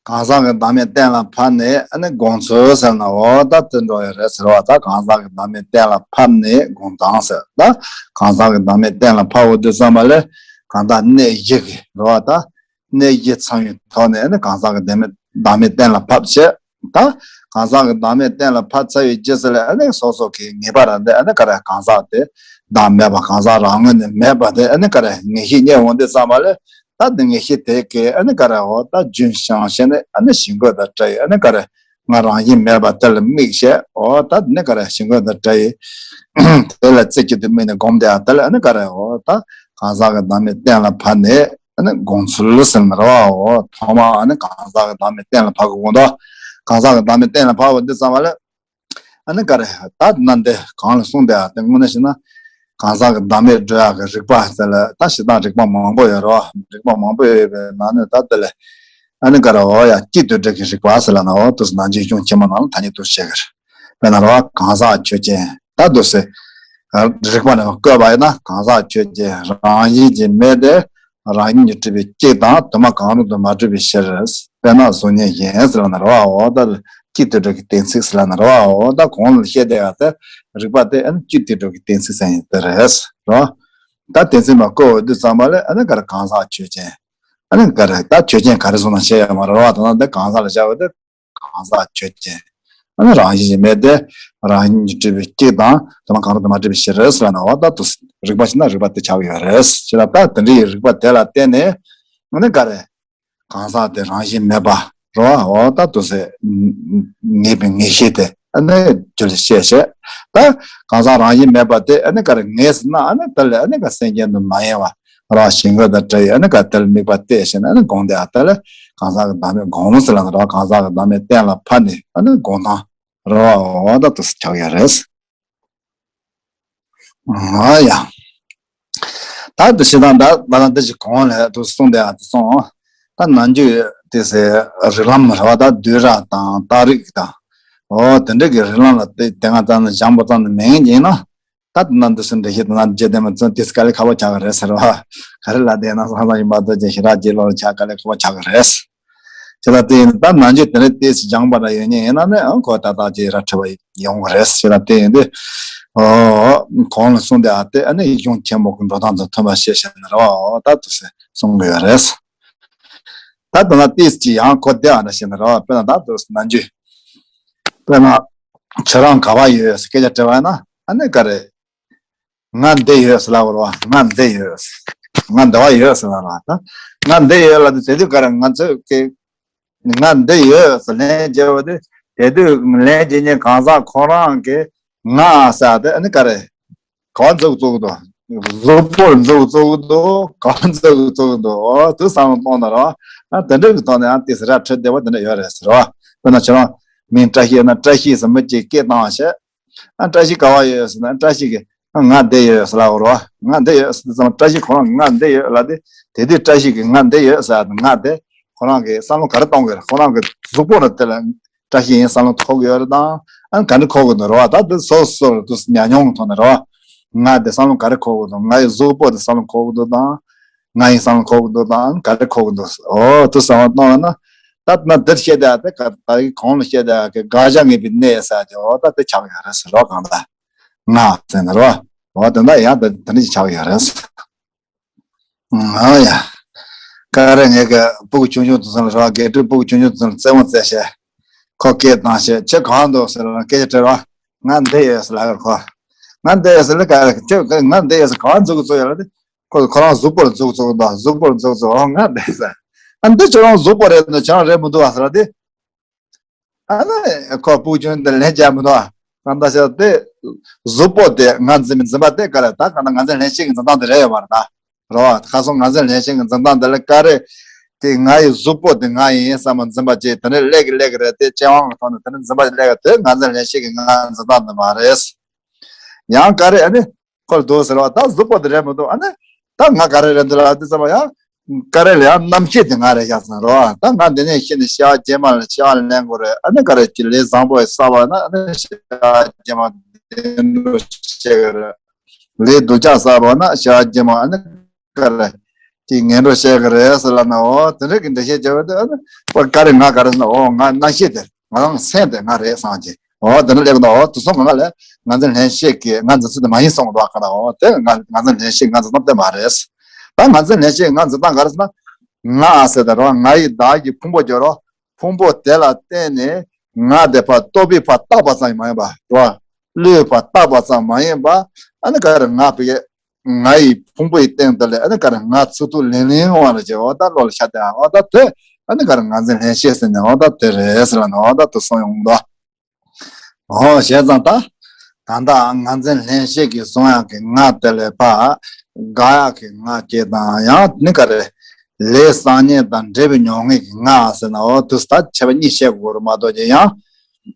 གང་ཟག་གི་བདག་མེད་གཏན་ལ་ཕབ་ནས་ཨ་ནི་སྒོམ་ཚུལ་ཟེར་ན་འོ་ད་དེ་འགྲོ་ཡ་རེད་ཟེར་བ་ད་གང་ཟག་གི་བདག་མེད་གཏན་ལ་ཕབ་ནས་སྒོམ་སྟངས་ཟེར་ད། གང་ཟག་གི་བདག་མེད་གཏན་ལ་ཕབ་འོ་དུས་ཙམ་པ་ལས་གང་ཟག་གནས་བཞི་གི་རེད་བ་ད། གནས་བཞི་ཚང་བའི་ཐོག་ནས་ཨ་ནི་གང་ཟག་གི་བདག་མེད་བདག་མེད་གཏན་ལ་ཕབ་བྱས། ད་གང་ཟག་གི་བདག་མེད་གཏན་ལ་ཕབ་ཚར་བའི་རྗེས་སུ་ལ་ཨ་ནི་སོ་སོ་གི་ངེས་པ་རང་དེ་ཨ་ནི་ག་རེ་གང་ཟག་དེ་བདག་མེད་པ་གང་ཟག་རང་ངོས་ནས་མེད་པ་དེ་ཨ་ནི་ག་རེ་ངེས་ཤེས་རྙེད་འོང་དུས་ཙམ་པ་ལས་ད་དེ་ངེས་ཤེས་དེ་གས་ཨ་ནི་ག་རེ་འོ་ད་རྒྱུན་བཞིན་བྱས་ནས་ཨ་ནི་བྱིང་རྒོད་དང་བྲལ་བའི་ཨ་ནི་ག་རེ་ང་རང་བཞིན་མེད་པ་དེ་ལ་དམིགས་བྱས་འོ་ད་དེ་ནི་ག་རེ་བྱིང་རྒོད་དང་བྲལ་བའི་དེ་ལ་རྩེ་གཅིག་ཏུ་དམིགས་ནས་སྒོམ་བསྡད་ཡ་དེ་ལ་ཨ་ནི་ག་རེ་འོ་ད་གང་ཟག་གི་བདག་མེད་གཏན་ལ་ཕབ་ནས། ཨ་ནི་སྒོམ་ཚུལ་ཟེར་ན་རེད་བ། འོ་ཐོག་མར་ཨ་ནི་གང་ཟག་གི་བདག་མེད་གཏན་ལ་ཕབ་དགོས་འདུག་གང་ཟག་གི་བདག་མེད་གཏན་ལ་ཕབ་པ་འདི་ཙམ་པ་ལ། ཨ་ནི་ག་རེ་ད་ན་འདི་གང་ལ་གསུངས་བསྡད་ཡ་དེ་དངོས་གནས་བྱས་ན། གང་ཟག་གི་བདག་མེད་འགྲོ་ཡག་གི་རིགས་པ་ཟེར་ལ་ད་བྱེད་སྟངས་རིགས་པ་མང་པོ་ཡོད་རེད་བ། རིགས་པ་མང་པོ་ཡོད་པའི་ནང་ནས་ད་དེ་ལ་ཨ་ནི་ག་རེ་འོ་ཡ་སྐྱིད་སྡུག་འདྲ་གི་རིགས་པ་ཟེར་ལ་ན་འོ་དུས་ནང་ཆོས་གཞུང་ཆེན་མོ་ནང་ལ་ཐ་སྙད་དུ་བཤད་གི་རེད། དཔེར་ན་རེད་བ་གང་ཟག་ཆོས་ཅན། ད་འདུག་སེ། རིགས་པ་ནས་བཀོད་པ་ཡིན་ན་གང་ཟག་ཆོས་ཅན་རང་བཞིན་གྱིས་མེད་དེ། རང་བཞིན་གྱིས་གྲུབ་པའི་གཅིག་དང་དུ་མ་གང་རུང་དུ་མ་གྲུབ་པའི་ཕྱིར། དཔེར་ན་གཟུགས་བརྙན་གཞན་ཟེར་ལ་ན་རེད་བ། འོ་ད་སྐྱིད་སྡུག་འདྲ་གི་གཏན་ཚིགས་ཟེར་ལ་ན་རེད་བ། འོ་ད་གོང་ལ་བཤད་བསྡད་ཡ་དེ་རིགས་པ་དེ་ཨ་ནི་སྐྱིད་སྡུག་འདྲ་གི་གཏན་ཚིགས་ཟེར་ཡིན་དེ་རེད། རེད་བ། ད་གཏན་ཚིགས་མ་བཀོད་འོ་དུས་ཙམ་པ་ལ་ཨ་ནི་ག་རེ་གང་ཟག་ཆོས་ཅན། ཨ་ནི་ག་རེ་ད་ཆོས་ཅན་ག་རེ་བཟུང་ན་བཤད་ཡ་མ་རེད་བ། ད་ན་འདི་གང་ཟག་ལ་བྱ་བ་དེ། གང་ཟག་ཆོས་ཅན། ཨ་ནི་རང་བཞིན་གྱིས་མེད་དེ། རང་བཞིན་གྱིས་གྲུབ་པའི་སྐྱེ་དང་དེ་མ་གང་རུང་དུ་མ་གྲུབ་པའི་ཕྱིར་ཟེར་ལབ་ན། འོ་ད་དུ་རིགས་པ་ཞིག་ན་རིགས་པ་དེ་ཆགས་ཀྱི་ཡོད་རེད། ཞེས་ལ། ད་དེ་འདྲའི་རིགས་པ་དེ་ལ་བརྟེན་ནས་ཨ་ནི་ག་རེ། གང་ཟག་དེ་རང་བཞིན་མེད་པ་རོ། འོ་ད་དུ་ཟེར་ངེས་པའི་ངེས་ཤེས་དེ་ཨ་ནི་རྒྱུད་ལ་སྐྱེས་བྱས། ད་གང་ཟག་རང་བཞིན་མེད་པ་དེ་ཨ་ནི་ག་རེ་ངེས་ཟེར་ན། ཨ་ནི་དེ་ལ་ཨ་ནི་ག་སེམས་ཅན་དུ་མ་ཡེངས་པ་རོ། ཞིང་རྒོད་དང་བྲལ་བའི་ཨ་ནི་ག་དེ་ལ་དམིགས་པ་གཏད་བྱས་ནས་ཨ་ནི་སྒོམ་དེ། ཨ་དེ་ལ་གང་ཟག་གི་བདག་མེད་སྒོམ་ཟེར་ལབ་ན་རོ། གང་ཟག་གི་བདག་མེད་གཏན་ལ་ཕབ་ནས་ཨ་ནི་སྒོམ་སྟངས་རོ། འོ་ད་དུ་ཆགས་ཡོད་རེད། ཨ་ཡ། ད་དེ་བྱེད་སྟངས་འདྲ་ད་ལ་འདི་ཞིག་གོང་ལ་དུ་གསུངས་བསྡད་ཡ་དེ་སོང་། ད་ནམ་རྒྱུན་དེ་ཟེར་རིགས་ལམ་རེད་བ། ད་བསྡུས་གྲྭ་དང་རྟགས་རིགས་དང་། འོ་དེ་འདྲ་གི་རིགས་ལམ་ལ་དེ་དེ་སྔ་ཙམ་ནས་སྦྱངས་པ་ཙམ་ནས་མེད་མཁན་ཡིན་ན། ད་དེ་ན་འདི་སུ་འདྲ་ཞིག་དེ་ན་རྗེས་དེ་མ་ཚོན་དེ་དཀའ་ལས་ཁག་པོ་ཆགས་ཀྱི་རེད་ཟེར་བ། ག་རེ་ལ་དེ་ན་སང་སང་ཡིན་པ་ཚོ་ཅན་ཞེ་དྲག་རྗེས་ལོ་ལ་ཆགས་དཀའ་ལས་ཁག་པོ་ཆགས་ཀྱི་རེད། དེ་ལ་བརྟེན་ད་ནམ་རྒྱུན་དེ་འདྲ་ཏོག་ཙམ་སྦྱངས་པ་འདྲ་ཡོད་མཁན་ཡིན་ན་ནི། ཨང་ཁོ་ད་ལྟ་ཅིག་ར་འཕྲོད་པ་ཡོང་གི་རེད། དེ་ལ་བརྟེན་ཏེ། ཨོ། གོང་ལ་གསུངས་དེ་ཨ་དེ་ཨ་ནི་གཞུང་ཆེན་པོ་གི་འགྲོ་སྟངས་དང་མཐུན་པ་ཞེས་བཤད་ནས་རོ། ད་དུ་ཟེར་གསུང་གི་ཡོད་རེད། ད་དུ་ན་ཏོག་ཙམ་ཅིག་ཡང་ཁོ་དེ་ཨ་འདྲ་བཤད་ནས་རོ། དཔེར་ན་ད་དུ་ནམ་རྒྱུན། དཔེར་ན། ཁྱོད་རང་ག་པར་ཡོད་ཟེར་སྐད་ཆ་དྲི་བ་ཡིན་ན། ཨ་ནི་ག་རེ། ང་འདི་ཡོད་ཟེར་ལབ་དགོས་རེད་བ། ང་འདི་ཡོད། ང་འདི་བ་ཡོད་ཟེར་ལབ་རེད་བ། ད་ང་འདི་ཡོད་ལབ་དུས་དེ་དུས་ག་རེ་ང་ཚོས་ཀྱི་ང་འདི་ཡོད་ཟེར་ལན་བརྒྱབ་པ་དེ། དེ་དུས་ལན་བརྒྱབ་མཁན་གང་ཟག་ཁོ་རང་གི་ང་ཟེར་དེ་ཨ་ནི་ག་རེ། ག་པར་འཛུགས་བཙུགས་འདུག་གཟུགས་པོར་འཛུགས་བཙུགས་འདུག་ག་པར་འཛུགས་བཙུགས་འདུག་འོ་དེ་བསམ་བློ་གཏོང་ན་རོ། ཨ་དེ་འདྲ་གི་ཐོག་ནས་ཨ་ཏོག་ཙམ་ར་འཕྲོད་བདེ་བ་དེ་འདྲ་ཡོད་རེད་ཟེར་རོ། དཔེར་ན་ཁྱེད་རང་མིང་བཀྲ་ཤིས་ཡོད་ན་བཀྲ་ཤིས་ཟེར་མི་གཅིག་སྐད་བཏང་བ་བྱས། ཨ་བཀྲ་ཤིས་ག་པར་ཡོད་ཟེར་ན། བཀྲ་ཤིས་ཀྱིས་ཨ་ང་འདི་ཡོད་ཟེར་ལབ་དགོས་རེད་བ། ང་འདི་ཡོད་ཟེར་དུས་ཙམ་བཀྲ་ཤིས་ཁོ་རང་ང་འདི་ཡོད་ལབ་དེ། དེ་དུས་བཀྲ་ཤིས་ཀྱིས་ང་འདི་ཡོད་ཟེར་ང་དེ་ཁོ་རང་གིས་བསམ་བློ་ག་རེ་གཏོང་གི་རེད། ཁོ་རང་གི་གཟུགས་པོ་ལ་དེ་ལ་བཀྲ་ཤིས་ཡིན་བསམ་བློ་འཁོར་གི་ཡོད་རེད་དང་། ཨ་ག་འདྲ་འཁོར་གི་འདུག་རེད་བ། ད་དེ་སོ་སོར་དུ་ཉམས་མྱོང་གི་ཐོག་ནས་རེད་བ། ང་དེ་བསམ་བློ་ག་རེ་འཁོར་གི་འདུག་ང་ཡི་གཟུགས་པོ་དེ་བསམ་བློ་འཁོར་གི་འདུག་དང་། ང་ཡི་བསམ་བློ་འཁོར་གི་འདུག་དང་། ག་རེ་འཁོར་གི་འདུག་འོ་དེ་བསམ་བློ་གཏོང་བ་ན། ད་ན་འདིར་བཤད་དེ་ཨ་དེ་ག་ད་ཡི་གོང་ལ་བཤད་དེ་ཨ་གི་དགག་བྱ་ངེས་པའི་གནས་ཟེར་དེ། འོ་ད་དེ་ཆགས་ཡོད་རེད་ཟེར་རོ། གང་ལྟར་ང་ཟེར་ན་རོ། འོ་དེ་འདྲ་ཡང་དེ་དེ་འདྲ་ཞིག་ཆགས་ཡོད་རེད། ཨ་ཡ། ཀ་རེ་ངས་གི་སྤུ་གུ་ཆུང་ཆུང་དེ་ཚོ་ལ་རོ། དགེ་ཕྲུག་སྤུ་གུ་ཆུང་ཆུང་དེ་ཚོ་ལ་རྩེད་མོ་རྩེ་བྱས། ཁོ་སྐད་བཏང་བྱས། ཁྱེད་གང་འདུག་ཟེར་ལ་སྐད་ཆ་དྲིས་རོ། ང་འདི་ཡོད་ཟེར་ལབ་ཡོད་ཁོ། ང་འདི་ཡོད་ཟེར་ལ་ག་རེ་ཁྱེད་ང་འདི་ཡོད་ཟེར་ག་པར་འཛུགས་བཙུགས་ཡོད་ལ་དེ། ཁོ་ཁོ་རང་གཟུགས་པོར་འཛུགས་བཙུགས་འདུག་གཟུགས་པོར་འཛུགས་བཙུགས། འོ་ང་འདི་ཟེར། ཨ་འདི་ཁྱོད་རང་གཟུགས་པོ་རེད་འདུག་ཁྱོད་རང་རེད་མི་འདུག་ཨ་ཟེར་ལ་དེ། ཨ་ནི་ཁོ་སྤུ་གུ་ཆུང་དེ་ལན་རྒྱག་མི་འདུག་ཨ། གང་ལྟར་བྱས་ཏེ། གཟུགས་པོ་དེ་ང་འཛིན་མི་འཛིན་པ་དེ་ག་རེ། ད་གང་ལྟར་ང་འཛིན་ལྷན་སྐྱེས་ཀྱི་འཛིན་སྟངས་དེ་རེད་ཡོད་མ་རེད་ད། རོ། ཁ་སང་ང་འཛིན་ལྷན་སྐྱེས་ཀྱི་འཛིན་སྟངས་དེ་ལ་ག་རེ། དེ་ང་ཡི་གཟུགས་པོ་དེ་ང་ཡིན་བསམ་པ་འཛིན་པ་ཅིག་དེ་ནས་སླེབས་ཀྱི་སླེབས་ཀྱི་རེད་དེ། སྤྱི་དབང་གི་ཐོག་ནས་དེ་ནས་འཛིན་པ་ཅིག་སླེབས་ཀྱི་དེ་ང་འཛིན་ལྷན་སྐྱེས་ཀྱི་ང་འཛིན་སྟངས་དེ་མ་རེད། ཡང་ག་རེ་ཨ་ནི། ཁོ་ལ་འདུག་ཟེར་བ། ད་གཟུགས་པོ་དེ་རེད་མི་འདུག་ཨ་ནི། ད་ང་ག་རེ་རེད་འདུག་ལབ་དུས་ཙམ་པ་ཡང་། ག་རེ་ལ་ཡང་རྣམ་ཤེས་དེ་ང་རེད་ཤག་ཟེར་རོ། ད་ང་འདི་ནས་ཤི་ནས་ཤི་བ་རྗེས་མ་ལ་ཤི་བ་ལེན་དགོས་རེད། ཨ་ནི་ག་རེ་ཅི་ལས་བཟང་པོ་བསགས་པ་ན་ཨ་ནི་ཤི་བ་རྗེས་མ་བདེ་འགྲོ་བྱེད་ཀྱི་རེད། ལས་སྡུག་ཅག་བསགས་པ་ན་ཤི་བ་རྗེས་མ་ཨ་ནི་ག་རེ་ཅི་ངན་འགྲོ་བྱེད་ཀྱི་རེད་ཟེར་ལབ་ན། འོ་དེ་འདྲ་གི་འགྲེལ་བཤད་བྱས་པ་དེ་ཨ་ནི་ཁོ་ག་རེ་ང་ག་རེ་ཟེར་ན། འོ་ང་རྣམ་ཤེས་དེ། ང་རང་སེམས་དེ་ང་རེད་བསམ་གྱི། འོ་དེ་འདྲ་སླེབས་ཀྱི་འདུག་འོ་དེ་སོང་ང་ལ་ང་འཛིན་ལྷན་སྐྱེས་ཀྱི་ང་འཛིན་ཚུལ་དེ་མ་ཡིན་གསུངས་འདུག་ག་ན། འོ་དེ་ང་ང་འཛིན་ལྷན་སྐྱེས་ང་འཛིན་སྟངས་དེ་མ་རེད། ད་ང་འཛིན་ལྷན་སྐྱེས་ང་འཛིན་སྟངས་ག་རེ་ཟེར་ན། ང་ཟེར་དེ་རོ། ང་ཡི་བདག་གི་ཕུང་པོ་སྦྱོར་རོ། ཕུང་པོ་དེ་ལ་བརྟེན་ནས་ང་དེ་ཕར་རྟོག་པས་ཕར་བཏགས་པ་ཙམ་མ་ཡིན་པ་རོ། བློས་ཕར་བཏགས་པ་ཙམ་མ་ཡིན་པ། ཨ་ནི་ག་རེ་ང་བི་ཀའི། ང་ཡི་ཕུང་པོའི་སྟེང་དུ་ལས་ཨ་ནི་ག་རེ་ང་ཚུགས་ཐུབ་ལིང་ལིང་འོང་བ་ལ་བྱེད། འོ་ད་བློ་ལ་ཤར་ཏེ་འོ་ད་དེ་ཨ་ནི་ག་རེ་ང་འཛིན་ལྷན་སྐྱེས་ཟེར་ནས་འོ་ད་དེ་རེད་ཟེར་ལ་ནི་འོ་ད་དེ་གསུངས་ཡོང་གི་འདུག་འོ་བྱས་ཙང་ད་ད་ལྟ་ང་འཛིན་ལྷན་སྐྱེས་ཀྱི་གཟུང་ཡག་གི་ང་དེ་ལས་ཕར་དགག་ཡག་གི་ང་སྐྱེ་དང་ཡང་ནི་ག་རེ་ལས་བསགས་མཁན་དང་འབྲས་བུ་མྱོང་མཁན་གྱི་ང་ཟེར་ན་འོ་དུས་ད་ཁྱད་པར་གཉིས་བཤད་དགོས་རེད་མ་གཏོགས་ཀྱི་ཡང་།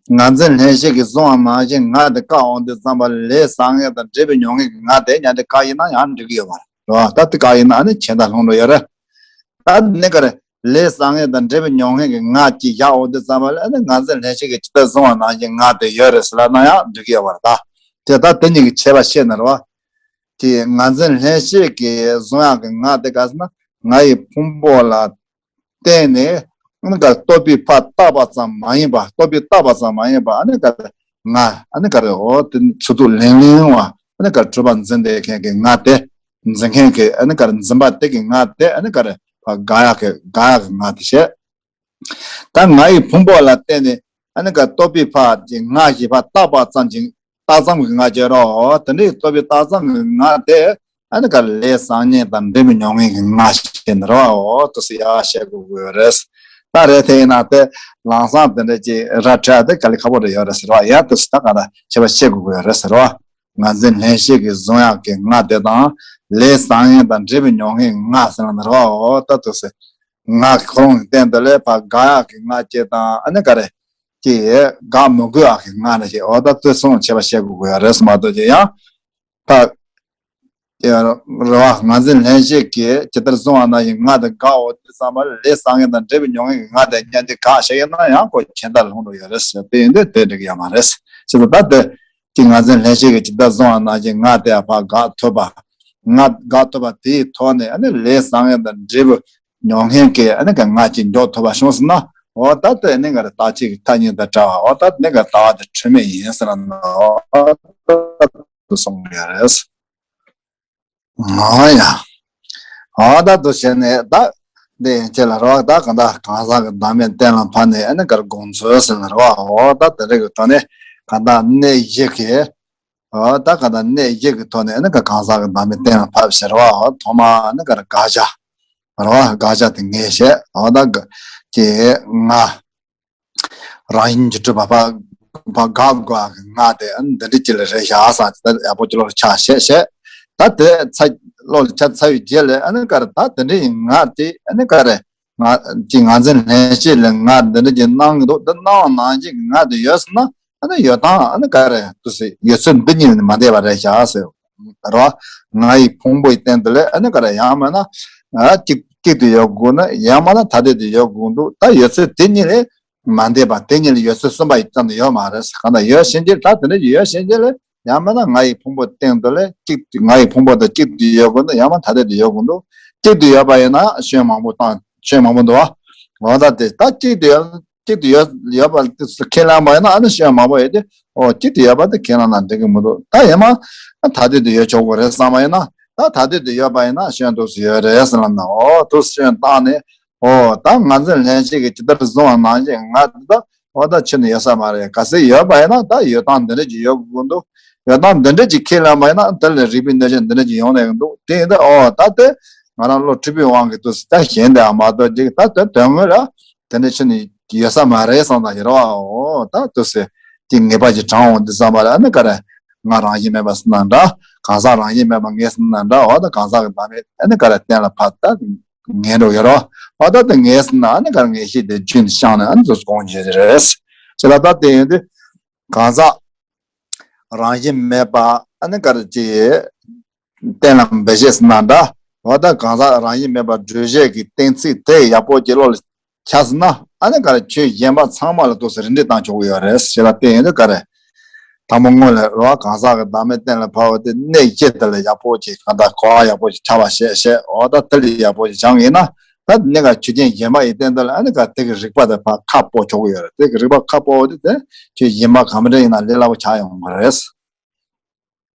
ང་འཛིན་ལྷན་སྐྱེས་ཀྱིས་བཟུང་བ་ནང་བཞིན་ང་དེ་བཀག་འོང་དུས་ཙམ་པ་ལས་བསགས་མཁན་དང་འབྲས་བུ་མྱོང་མཁན་གྱི་ང་དེ་མཉམ་དུ་བཀག་ཡིན་ན་ཡང་འགྲིག་གི་ཡོད་པ་རེད་བ། ད་དེ་བཀག་ཡིན་ན་ཨ་ནི་ཁྱད་མཐའ་ལྷུང་འགྲོ་ཡོད་རེད། ད་ནི་ག་རེ་ལས་བསགས་མཁན་དང་འབྲས་བུ་མྱོང་མཁན་གྱི་ང་གཅིག་བཞག་འོང་དུས་ཙམ་པ་ལ་ཨ་ནི་ང་འཛིན་ལྷན་སྐྱེས་ཀྱིས་ཇི་ལྟར་བཟུང་བ་ནང་བཞིན་ང་དེ་ཡོད་རེད་ཟེར་ལབ་ན་ཡང་འགྲིག་གི་ཡོད་པ་རེད། ད་དེ་ད་དེ་གཉིས་ཀྱི་ཁྱད་པར་ཤེས་ན་རེད་བ། དེ་ང་འཛིན་ལྷན་སྐྱེས་ཀྱིས་བཟུང་ཡག་གི་ང་དེ་ག་ཟེར་ན་ང་ཡི་ཕུང་པོ་ལ། བརྟེན་ནས་ཨ་ནི་ག་རེ་རྟོག་པས་ཕར་བཏགས་པ་ཙམ་མ་ཡིན་པ། རྟོག་པས་བཏགས་པ་ཙམ་མ་ཡིན་པ་ཨ་ནི་ག་རེ་ང་ཨ་ནི་ག་རེ་འོ་དེ་ཚུགས་ཐུབ་ལིང་ལིང་བ་ཨ་ནི་ག་རེ་གྲུབ་པ་འཛིན་བསྡད་མཁན་གྱི་ང་དེ། འཛིན་མཁན་གྱི་ཨ་ནི་ག་རེ་འཛིན་པ་དེ་གི་ང་དེ་ཨ་ནི་ག་རེ་ཕར་དགག་ཡག་གི་དགག་ཡག་གི་ང་དེ་བྱས། ད་ང་ཡི་ཕུང་པོ་ལ་བརྟེན་ནས་ ཨ་ནི་ག་རྟོག་པའི་ཕ་གི་ང་ཞེས་པ་བཏགས་པ་ཙམ་གྱི་རྟགས་ཙམ་གྱི་ང་བྱེད་རོགས། དེ་འདྲའི་རྟོག་པའི་རྟགས་ཙམ་གྱི་ང་དེ་ཨ་ནི་ག་ལས་སང་ཉིན་དང་འབྲས་བུ་མྱོང་མཁན་གྱི་ང་ཞིག་ཡིན་རོགས། དུ་སི་ཡ་བཤད་དགོས་ཀྱི་ཡོད་རེད། ད་རེད་དེ་ཡིན་ན་དེ་ལམ་སང་དེ་འདྲ་ཅིག་ར་འཕྲོད་དེ་ག་ལས་ཁག་པོ་རེ་ཡོད་རེད་ཟེར་བ་ཡ། དུ་སི་ད་ག་ད་ཁྱད་པར་བཤད་དགོས་ཀྱི་ཡོད་རེད་ཟེར་བ། ངར་འཛིན་ལྷན་སྐྱེས་ཀྱིས་བཟུང་ཡག་གི་ང་དེ་དང་། ལས་བཟང་ངན་དང་འབྲས་བུ་མྱོང་མཁན་ང་ཟེར་ན་རེད་བ། འོ་ད་དུ་སེ། ང་ཁོ་རང་གི་སྟེང་དུ་ལས་ཕར་དགག་ཡག་གི་ང་སྐྱེ་དང་ཨ་ནི་ག་རེ། ཅི་དགག་མི་དགོས་ཡག་གི་ང་ནི་ཞེས། འོ་ད་དུ་སོང་ཁྱད་པར་བཤད་དགོས་དགོས་ཡག་རེད་ཟེར་མ་གཏོགས་ཀྱི་ཡང་། ཕ། རེད་བ། ངར་འཛིན་ལྷན་སྐྱེས་ཀྱིས་ཇི་ལྟར་བཟུང་བ་ནང་བཞིན་ང་དེ་དགག་འོ་དེ་ཙམ་པ་ལས་བཟང་ངན་དང་འབྲས་བུ་མྱོང་མཁན་གྱི་ང་དེ་ཉན་དེ་དགག་བྱེད་ཡོད་ན་ཡང་ཁོ་ཁྱད་མཐར་ལྷུང་འགྲོ་ཡོད་རེད་ཟེར། དེ་ཡིན་དུས་དེ་འགྲིག་ཡོད་མ་རེད། ཅི་ལྟར་ད་དེ། ཀྱི་ངར་འཛིན་ལྷན་སྐྱེས་ཀྱིས་ཇི་ལྟར་བཟུང་བ་ནང་བཞིན་ང་དེ་ཕར་དགག་ཐུབ་པ། ང་དགག་ཐུབ་པ་དེའི་ཐོག་ནས་ཨ་ནི་ལས་བཟང་ངན་དང་འབྲས་བུ་མྱོང་མཁན་གྱི་ཨ་ནི་ག་ང་ཅིག་འཇོག་ཐུབ་པ་བྱུང་ཟིན་ན། འོ་ད་དེ་ཨ་ནི་ང་རེ་རྟག་གཅིག་གི་ཐ་སྙད་དང་བྲལ་བ། འོ་ད་ཨ་ནི་ག་ལྟ་བ་དེ་འཁྲུལ་མེད་ཡིན་ཟེར་ན། འོ་ད་དུ་གསུངས་ཡོད་རེད། ཨོ་ཡ། ཨོ་ད་དུ་བྱས་ནས་ད། འདི་ཡན་ཆད་ལ་རོགས་ད་གང་ལྟར་གང་ཟག་གི་བདག་མེད་གཏན་ལ་ཕབ་ནས་ཨ་ནི་གར་དགོངས་ཚུལ་ཟེར་ལ་རོགས། ཨོ་ད་དེ་རིགས་ཀྱི་ཐོག་ནས་གང་ལྟར་གནས་བཞི་གི། ཨོ་ད་གང་ལྟར་གནས་བཞི་གི་ཐོག་ནས་ཨ་ནི་ག་གང་ཟག་གི་བདག་མེད་གཏན་ལ་ཕབ་ཟེར་རོགས། ཨོ་ཐོག་མ་ཨ་ནི་གར་དགག་བྱ། རོགས་དགག་བྱ་དེ་ངས་བཤད། ཨོ་ད་ག་ཀྱེ་ང་། རང་བཞིན་གྱིས་གྲུབ་པ་ཕ་ཕ་དགག་དགོས་ཀྱི་ང་དེ་ཨ་ནི་འདི་འདྲ་ཅིག་ལ་རེད་བཞག་ས་དེ་ཡག་པོ་ཅིག་བློ་ལ་ཆགས་བྱས་བྱས། ད་དེ་ཚ་བློ་ལ་ཆགས་ཚར་བའི་རྗེས་ལ་ཨ་ནི་ག་རེ་ད་དེ་འདྲ་ཡི་ང་དེ་ཨ་ནི་ག་རེ་ང་ཅིག་ངར་འཛིན་ལྷན་སྐྱེས་ལ་ང་འདི་འདྲ་ཅིག་སྣང་གི་འདུག་འདི་སྣང་བ་ནང་བཞིན་གྱི་ང་དེ་ཡོད་ཟེར་ན་ཨ་ནི་ཡོད་སྟངས་ཨ་ནི་ག་རེ་དུ་སེ་ཡོད་ཚུལ་འདི་གཉིས་ནི་མ་འདས་པ་རེད་བཞག་ཟེར་རོ། ང་ཡི་ཕུང་པོའི་སྟེང་དུ་ལས་ཨ་ནི་ག་རེ་ཡང་མིན་ན་ཨ་གཅིག་གཅིག་ཏུ་ཡོད་དགོས་ན་ཡང་མིན་ན་ཐ་དད་དུ་ཡོད་དགོས་འདུག་ད་ཡོད་ཚུལ་དེ་གཉིས་ལས། མ་འདས་པ་དེ་ཉིད་ལ་ཡོད་ཚུལ་གསུམ་པ་ཡི་ཙམ་དུ་ཡོད་མ་རེད། གང་ལྟར་ཡོད་བྱེད་འགྱུར་ད་དེ་འདྲ་ཡོད་བྱེད་འགྱུར་ལ་ཡང་མིན་ན་ང་ཡི་ཕུང་པོ་སྟེང་དུ་ལ་གཅིག་ང་ཡི་ཕུང་པོ་དང་གཅིག་ཏུ་ཡོད་དགོས་འདུག་ཡང་མིན་ཐ་དད་དུ་ཡོད་དགོས་འདུག་གཅིག་ཏུ་ཡོད་པ་ཡིན་ན་སྐྱོན་མང་པོ་བཏང་སྐྱོན་མང་པོ་འདུག་འོ་ད་དེ་ད་གཅིག་ཏུ་ཡོད་གཅིག་ཏུ་ཡོད་ཡོད་པ་དེ་ཁས་བླངས་པ་ཡིན་ན་ཨ་ནི་སྐྱོན་མང་པོ་ཡོད་དེ་ཨོ་གཅིག་ཏུ་ཡོད་པ་དེ་ཁས་བླངས་ན་འགྲིག་གི་མི་འདུག་ད་ཡིན་མ་ཐ་དད་དུ་ཡོད་ཆོག་གི་རེད་བསམ་པ་ཡིན་ན་ད་ཐ་དད་དུ་ཡོད་པ་ཡིན་ན་སྐྱོན་དུ་ཡོད་རེད་ཟེར་ལ་ན་ཨོ་དུ་སྐྱོན་བཏང་ནས། ཨོ་ད་ངར་འཛིན་ལྷན་སྐྱེས་ཀྱིས་ཇི་ལྟར་བཟུང་བ་ནང་བཞིན་ང་འདི་ད་ཨོ་ད་ཕྱི་ནས་ཡོད་ས་མ་རེད། གལ་སྲིད་ཡོད་པ་ཡིན་ན་ད་ཡོད་སྟངས་འདི་འདྲ་ཅིག་ཡོད་དགོས་འདུག་ཡོད་སྟངས་འདི་འདྲ་ཅིག་ཁས་ལེན་པ་ཡིན་ན་དེ་ལས་རིགས་པའི་གནོད་བྱེད་འདི་འདྲ་ཅིག་ཡོང་ནས་འདུག་དེ་ཡིན་ད་ཨོ་ད་དེ་ང་རང་བློ་འཁྲུལ་པའི་དབང་གིས་དུ་ད་ཞེན་དེ་ཨ་མ་གཏོགས་ཅིག་ད་དོན་དོན་དངོས་ལ་དེ་འདྲ་ཕྱི་ནས་ཡོད་ས་མ་རེད་བསམ་ད་ཡོད་ར་བ། ཨོ་ད་དུ་སེ་ཅིག་ངེས་པ་ཅིག་དྲངས་འོང་དུས་ཙམ་པ་ལ་ཨ་ནི་ག་རེ་ང་རང་བཞིན་མེད་པ་ཟེར་ན་འདྲ། གང་ཟག་རང་བཞིན་མེད་པ་ངས་ཟེར་ན་འདྲ། འོ་ད་གང་ཟག་གི་བདག་མེད་ཨ་ནི་ག་རེ་གཏན་ལ་ཕབ་ད། ངན་འགྲོ་ཡོད་རོ། ཨ་ད་དེ་ངས་ཟེར་ན་ཨ་ནི་གར་ངེས་ཤེས་དེ་རྒྱུན་དུ་བཤངས་ནས་ཨ་ནི་ཚོ་དགོངས་བཞེས་རེད། ཅེས་ལ་ད་དེ་ཡིན་དུས་གང་ཟག་རང་བཞིན་མེད་པ་ཨ་ནི་གར་ཅི་གཏན་ལ་འབེབས་བྱེད་ཟེར་ན་འདྲ། ཨ་ད་གང་ཟག་རང་བཞིན་མེད་པ་སྒྲུབ་བྱེད་ཀྱི་གཏན་ཚིགས་དེ་ཡག་པོ་ཅིག་བློ་ལ་ཆགས་ཟེར་ན་ཨ་ནི་ག་རེ་ཆོས་གཞན་པ་ཚང་མ་ལ་ཏོག་ཙམ་རིགས་འགྲེ་བཏང་ཆོག་གི་ཡོད་རེད་ཞེས་ལ་བརྟེན་ཡོད་དུས་ག་རེ། དང་པོ་སྔོན་ལ་རོ་གང་ཟག་གི་བདག་མེད་གཏན་ལ་ཕབ་པ་དེ་གནས་བཞི་དེ་ལ་ཡག་པོ་ཅིག་གང་ལྟར་གོ་བ་ཡག་པོ་ཅིག་ཆགས་པ་བྱས་བྱས་འོ་ད་དེ་ལ་ཡག་པོ་ཅིག་སྦྱངས་ཡིན་ན་ད་གནས་ག་ཆོས་ཅན་གཞན་པ་ཡི་སྟེང་དུ་ལ་ཨ་ནི་ག་དེ་གི་རིགས་པ་དེ་ཕར་ཁ་སྤོ་ཆོག་གི་ཡོད་རེད། དེ་གི་རིགས་པ་ཁ་སྤོ་བ་དེ་དེ་ཆོས་གཞན་པ་གང་འདྲ་ཡིན་ན་ལས་སླ་པོ་ཆགས་ཡོང་གི་རེད།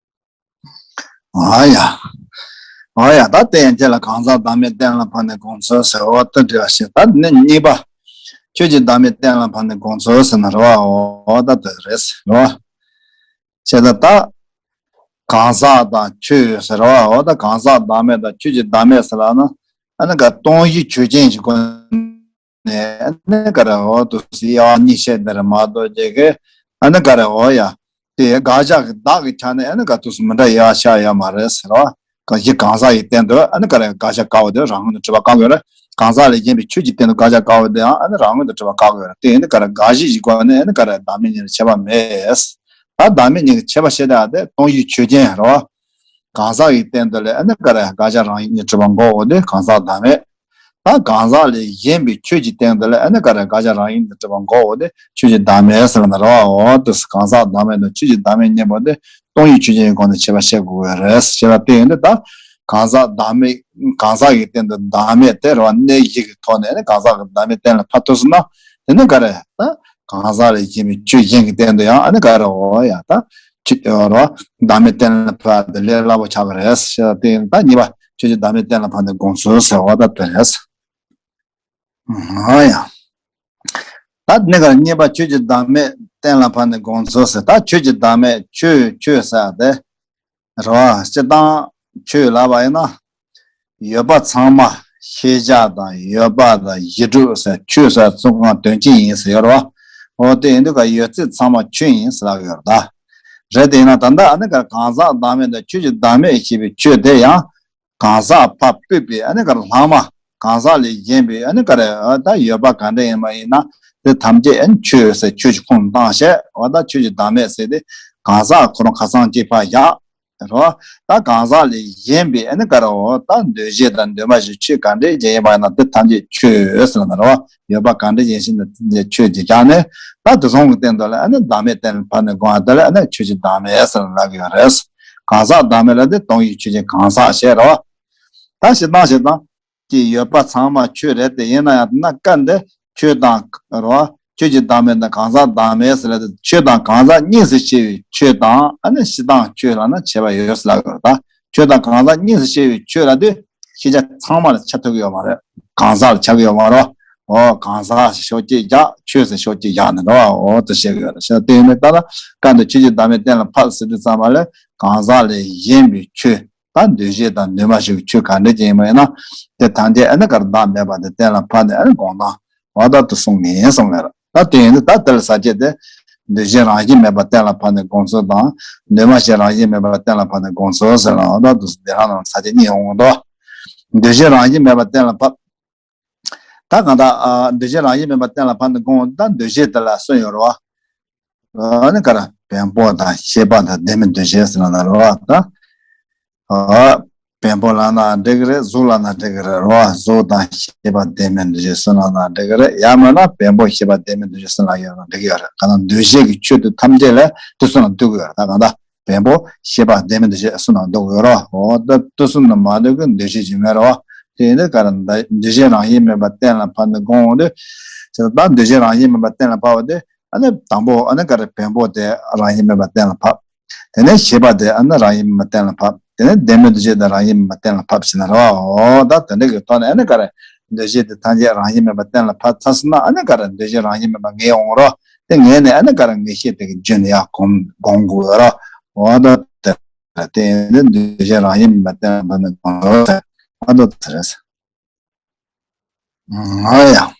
ཨ་ཡ། ཨ་ཡ་ད་དེ་ཡན་ཆད་ལ་གང་ཟག་བདག་མེད་གཏན་ལ་ཕབ་ནས་དགོངས་ཚུལ་ཟེར་བ་དེ་འདྲ་ཞིག་ད་ནི་གཉིས་པ། ཆོས་ཀྱི་བདག་མེད་གཏན་ལ་ཕབ་ནས་དགོངས་ཚུལ་ཟེར་ན་རེད་བ་འོ་ད་དེ་རེད་ཟེར་བ། བྱས་ཙང་ད། གང་ཟག་དང་ཆོས་ཟེར་བ་འོ་ད་གང་ཟག་བདག་མེད་དང་ཆོས་ཀྱི་བདག་མེད་ཟེར་ལ་ན་ཨ་ནི་ག་སྟོང་གཞི་ཆོས་ཅན་ཞིག་གོ་ནས་ཨ་ནི་ག་རེ་འོ་དུ་སི་ཡ་གཉིས་བཤད་འདི་རེད་མ་གཏོགས་རྗེས་ཀྱི་ཨ་ནི་ག་རེ་འོ་ཡ་དེ་དགག་བྱ་གི་བདག་གི་ཆ་ནས་ཨ་ནི་ག་དུ་སི་མི་འདྲ་ཡ་ཤ་ཡ་མ་རེད་ཟེར་བ། གང་ཞིག་གང་ཟག་ཡི་སྟེང་དུ་ཨ་ནི་ག་རེ་དགག་བྱ་དཀའ་བ་དེ་རང་ངོས་ནས་གྲུབ་པ་བཀག་དགོས་རེད། གང་ཟག་ལས་གཞན་པའི་ཆོས་ཀྱི་སྟེང་དུ་དགག་བྱ་དཀའ་བ་དེའང་ཨ་ནི་རང་ངོས་ནས་གྲུབ་པ་བཀག་དགོས་རེད། དེ་ཡིན་དུས་ག་རེ་དགག་གཞི་ཞིག་གོ་ནས་ཨ་ནི་ག་རེ་བདག་མེད་གཉིས་ལ་ཁྱད་པར་མེད། ད་བདག་མེད་གཉིས་ཀྱི་ཁྱད་པར་བཤད་ཡག་དེ་སྟོང་གཞི་ཆོས་ཅན་རེད་བ། གང་ཟག་གི་སྟེང་དུ་ལས་ཨ་ནི་ག་རེ་དགག་བྱ་རང་ཡིན་གྱི་གྲུབ་པ་འགོག་འོ་དེ་གང་ཟག་བདག་མེད། ད་གང་ཟག་ལས་གཞན་པའི་ཆོས་ཀྱི་སྟེང་དུ་ལས་ཨ་ནི་ག་རེ་དགག་བྱ་རང་ཡིན་གྱི་གྲུབ་པ་འགོག་འོ་དེ་ཆོས་ཀྱི་བདག་མེད་ཟེར་ན་རེད་བ། འོ་དེ་གང་ཟག་བདག་མེད་དང་ཆོས་ཀྱི་བདག་མེད་གཉིས་པོ་དེ་སྟོང་གཞི་ཆོས་ཅན་གྱི་སྒོ་ནས་ཁྱད་པར་བཤད་དགོས་པ་རེད་ཞེས་པ་དེ་ཡིན་དུས་ད་གང་ཟག་བདག་མེད་གང་ཟག་གི་སྟེང་དུ་བདག་མེད་དེ་རེད་བ། གནས་བཞི་གི་ཐོག་ནས་ཨ་ནི་གང་ཟག་གི་བདག་མེད་གཏན་ལ་ཕབ་ཐུབ་སོང་ན་དེ་ནི་ག་རེ་ད། གང་ཟག་ལས་གཞན་པའི་ཆོས་གཞན་གྱི་སྟེང་དུ་ཡང་ཨ་ནི་ག་རེ་འོ་ཡ་ད། ཆོས་རོ། བདག་མེད་གཏན་ལ་ཕབ་དེ་ལས་སླ་པོ་ཆགས་ཀྱི་རེད་ཞེས་པ་དེ་ཡིན་ད་གཉིས་པ་ཆོས་ཀྱི་བདག་མེད་གཏན་ལ་ཕབ་ནས་དགོངས་ཚུལ་ཟེར་བ་ད་དེ་རེད། ཨ་ཡ། ད་གནས་སྐབས་གཉིས་པ་ཆོས་ཀྱི་བདག་མེད་གཏན་ལ་ཕབ་ནས་དགོངས་ཚུལ་ཟེར། ད་ཆོས་ཀྱི་བདག་མེད་ཆོས་ཆོས་ཟེར་ཏེ། རེད་བ། སྤྱིར་བཏང་ཆོས་ལབ་པ་ཡིན་ན། ཡོད་པ་ཚང་མ་ཤེས་བྱ་དང་ཡོད་པ་དང་གཞི་གྲུབ་ཟེར་ཆོས་ཟེར་ཚུལ་གང་དོན་ཅན་ཡིན་ཟེར་ཡོད་རེད་བ། འོ་དེ་ཡིན་དུས་ཀ་ཡོད་ཚད་ཚང་མ་ཆོས་ཡིན་ཟེར་ལབ་ཡོད་རེད་ད། རེད་དེ་ཡིན་ན་ད་ལྟ་ཨ་ནི་ཀ་གང་ཟག་བདག་མེད་དང་ཆོས་ཀྱི་བདག་མེད་ཞེས་པའི་ཆོས་དེ་ཡང་གང་ཟག་ཕར་ཕུད་པའི་ཨ་ནི་ཀ་ལྷག་མ། གང་ཟག་ལས་གཞན་པའི་ཨ་ནི་ཀ་རེ་ད་ཡོད་པ་གང་འདྲ་ཡིན་པ་ཡིན་ན་དེ་ཐམས་ཅད་ཨ་ནི་ཆོས་ཟེར་ཆོས་ཀྱི་ཁོངས་བཏང་བྱས། འོ་ད་ཆོས་ཀྱི་བདག་མེད་ཟེར་དེ་གང་ཟག་ཁོ་རང་ཁ་སང་གཅིག་ཕར་བཞག་རོ། ད་གང་ཟག་ལས་གཞན་པའི་ཨ་ནི་ཀ་རེ་འོ་ད་འདུ་བྱེད་དང་འདུས་མ་བྱས་ཆོས་གང་འདྲ་ཅིག་ཡིན་པ་ཡིན་ན་དེ་ཐམས་ཅད་ཆོས་ཟེར་ན་རོ། ཡོད་པ་གང་འདྲ་ཅིག་ཡིན་ན་དེ་ཆོས་ཅིག་བཞག་ནས། ད་དེ་གསུམ་གྱི་སྟེང་དུ་ལ་ཨ་ནི་བདག་མེད་གཏན་ལ་ཕབ་ནས་དགོངས་པ་དེ་ལ་ཨ་ནི་ཆོས་ཀྱི་བདག་མེད་ཟེར་ལབ་ཀྱི་ཡོད་རེད། གང་ཟག་བདག་མེད་ལ་དེ་སྟོང་ཉིད་ཆོས་ཅན་གང་ཟག་ཞེས་རོ། ད་ཞེ་སྡང་ཞེ་སྡང་གི་ཡོད་པ་ཚང་མ་ཆོས་རེད་དེ། ཡིན་ན་ཡང་ན་སྐབས་འདི་ཆོས་དང་རོ། ཆོས་ཀྱི་བདག་མེད་དང་གང་ཟག་བདག་མེད་ཟེར་ལ་དེ་ཆོས་དང་གང་ཟག་གཉིས་སུ་ཕྱེ་བའི་ཆོས་དང་ཨ་ནི་སྤྱིར་བཏང་ཆོས་ལ་ན་ཕྱེ་བ་ཡོད་ཟེར་ལབ་དགོས་རེད་ད། ཆོས་དང་གང་ཟག་གཉིས་སུ་ཕྱེ་བའི་ཆོས་ལ་དེ་ཤེས་བྱ་ཚང་མ་ལ་ཆ་ཐུབ་ཀྱི་ཡོད་མ་རེད། གང་ཟག་ལ་ཆ་གི་ཡོད་མ་རེད། འོ་གང་ཟག་ཕྱོགས་གཅིག་བཞག་ཆོས་ཟེར་ཕྱོགས་གཅིག་བཞག་ནས་རོ། འོ་དེ་བཤད་ཀྱི་ཡོད་རེད། ཤེས་དེ་ཡིན་ནས་ད་ལ་སྐབས་འདི་ཆོས་ཀྱི་བདག་མེད་གཏན་ལ་ཕབ་ཟེར་དུས་ཙམ་པ་ལ་གང་ཟག་ལས་གཞན་པའི་ཆོས། ད་འདུ་བྱེད་དང་འདུས་མ་བྱས་ཀྱི་ཆོས་ག་འདྲ་ཅིག་ཡིན་པ་ཡིན་ན། དེ་ཐམས་ཅད་ཨ་ནི་ཀ་རེ་བདག་མེད་པ་དེ་གཏན་ལ་ཕབ་ནས་ཨ་ནི་དགོངས་དང་འོ་ད་དུ་གསུང་ངེས་གསུང་ངེས་རེད། ད་དེ་ཡིན་དུས་ད་དེ་ལ་ས་བཅད་དེ། འདུ་བྱེད་རང་བཞིན་མེད་པ་གཏན་ལ་ཕབ་ནས་དགོངས་ཚུལ་དང་། འདུས་མ་བྱས་རང་བཞིན་མེད་པ་གཏན་ལ་ཕབ་ནས་དགོངས་ཚུལ་ཟེར་ལ་འོ་ད་དུ་དེ་རང་ནང་ས་བཅད་གཉིས་འོང་དོ། འདུ་བྱེད་རང་བཞིན་མེད་པ་གཏན་ལ་ཕབ། ད་གང་ལྟར་ཨ་འདུ་བྱེད་རང་བཞིན་མེད་པ་གཏན་ལ་ཕབ་ནས་དགོངས། ད་འདུ་བྱེད་དེ་ལ་གསུམ་ཡོད་རེད་བ། ཨ་ནི་ཀ་རེ་བེམ་པོ་དང་ཤེས་པ་དང་བདེན་མེད་འདུ་བྱེད་ཟེར་ན་རེད་བ་ད། ཨ་བེམ་པོ་ལབ་ན་འགྲིག་གི་རེད། གཟུགས་ལབ་ན་འགྲིག་གི་རེད་རེད་བ། གཟུགས་དང་ཤེས་པ་བདེན་མེད་འདུ་བྱེད་གསུམ་ལབ་ན་འགྲིག་གི་རེད། ཡང་མིན་ན་བེམ་པོ་ཤེས་པ་བདེན་མེད་འདུ་བྱེད་གསུམ་ལབ་ཡོད་ན་འགྲིག་གི་ཡོད་རེད། གང་ལྟར་འདུ་བྱེད་ཀྱི་ཆོས་དེ་ཐམས་ཅད་ལ་དེ་གསུམ་ལ་འདུ་གི་ཡོད་རེད། ད་གང་ལྟར། བེམ་པོ་ཤེས་པ་བདེན་མེད་འདུ་བྱེད་གསུམ་ལ་འདུ་དགོས་རོ། འོ་ད་དེ་གསུམ་ལ་མ་འདུ་གི་འདུ་བྱེད་ཅིག་མེད་རོ། དེ་ཡིན་དུས་ཀ་རེ་འདུ་བྱེད་རང་བཞིན་མེད་པ་གཏན་ལ་ཕབ་ནས་དགོངས་འོང་དུས། ད་འདུ་བྱེད་རང་བཞིན་མེད་པ་གཏན་ལ་ཕབ་པ་དེ་ཨ་ནི་དང་པོ་ཨ་ནི་ཀ་རེ་བེམ་པོ་དེ་རང་བཞིན་མེད་པ་གཏན་ལ་ཕབ། དེ་ནས་ཤེས་པ་དེ་ཨ་ནི་རང་བཞིན་མེད་པ་གཏན་ལ་ཕབ། དེ་ནས་བདེན་མེད་འདུ་བྱེད་དེ་རང་བཞིན་མེད་པ་གཏན་ལ་ཕབ་ཟེར་ན་རོ། འོ་ད་དེ་འདྲ་གི་ཐོག་ནས་ཨ་ནི་ཀ་རེ་འདུ་བྱེད་དེ་ཐམས་ཅད་རང་བཞིན་མེད་པ་གཏན་ལ་ཕབ་ཚར་སོང་ན་ཨ་ནི་ཀ་རེ་འདུ་བྱེད་རང་བཞིན་མེད་པ་ངེས་འོང་རོ། དེ་ངེས་ནས་ཨ་ནི་ཀ་རེ་ངེས་ཤེས་དེ་གི་རྒྱུད་ནས་ཡར་སྒོམ་སྒོམ་དགོས་རོ། འོ་ད་དེ་དེ་ནི་འདུ་བྱེད་རང་བཞིན་མེད་པ་གཏན་ལ་ཕབ་ནས་སྒོམ་དགོས་རོ། འོ་ད་དེ་རེད། ང་ཡང་།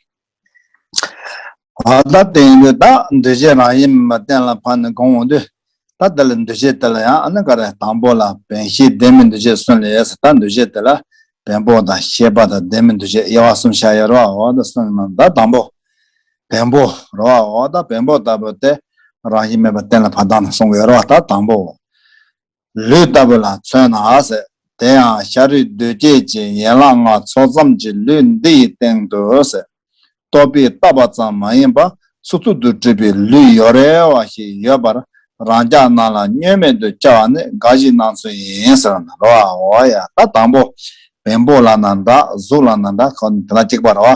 འོ་ད་དེ་ཡིན་དུས་ད་འདུ་བྱེད་རང་བཞིན་མེད་པ་གཏན་ལ་ཕབ་ནས་སྒོམ་འོང་དུས། ད་དེ་ལ་འདུ་བྱེད་དེ་ལ་ཡང་ཨ་ནི་ཀ་རེ་དང་པོ་ལ་བེམ་ཤེས་བདེན་མེད་འདུ་བྱེད་གསུམ་ལས་ཟེར། ད་འདུ་བྱེད་དེ་ལ་བེམ་པོ་དང་ཤེས་པ་དང་བདེན་མེད་འདུ་བྱེད་དབྱེ་བ་གསུམ་བྱ་ཡོད་རོ། འོ་ད་གསུམ་ནང་ད་དང་པོ། བེམ་པོ་རོ། འོ་ད་བེམ་པོ་ལྟ་བུ་དེ་རང་བཞིན་མེད་པ་གཏན་ལ་ཕབ་སྟངས་ནང་གསུང་གི་ཡོད་རོ། ད་དང་པོ། ལུས་ལྟ་བུ་ལ་མཚོན་ན་ཟེར། དེ་ཡང་ཤ་རུས་གདོས་བཅས་ཀྱི་ཡན་ལག་ལྔ་ཚོགས་ཙམ་གྱི་ལུས་འདི་ཡི་སྟེང་དུ་ཟེར། རྟོག་པས་བཏགས་པ་ཙམ་མ་ཡིན་པ་མཚུར་ཕུར་དུ་གྲུབ་པའི་ལུས་ཡོ་རེ་བ་ཞིག་ཡོད་པར་རང་རྒྱལ་རྣམས་ལ་བསྙོན་མེད་དུ་ཁྱབ་པ་ནི་དགའ་བཞིའི་སྣང་ཚུལ་ཡིན་ཟེར་ན་རོ། འོ་ཡ་ད་དང་པོ་བེམ་པོ་ལབ་ན་འདྲ་གཟུགས་ལབ་ན་འདྲ་ཁོ་དེ་ལ་གཅིག་པ་རོ།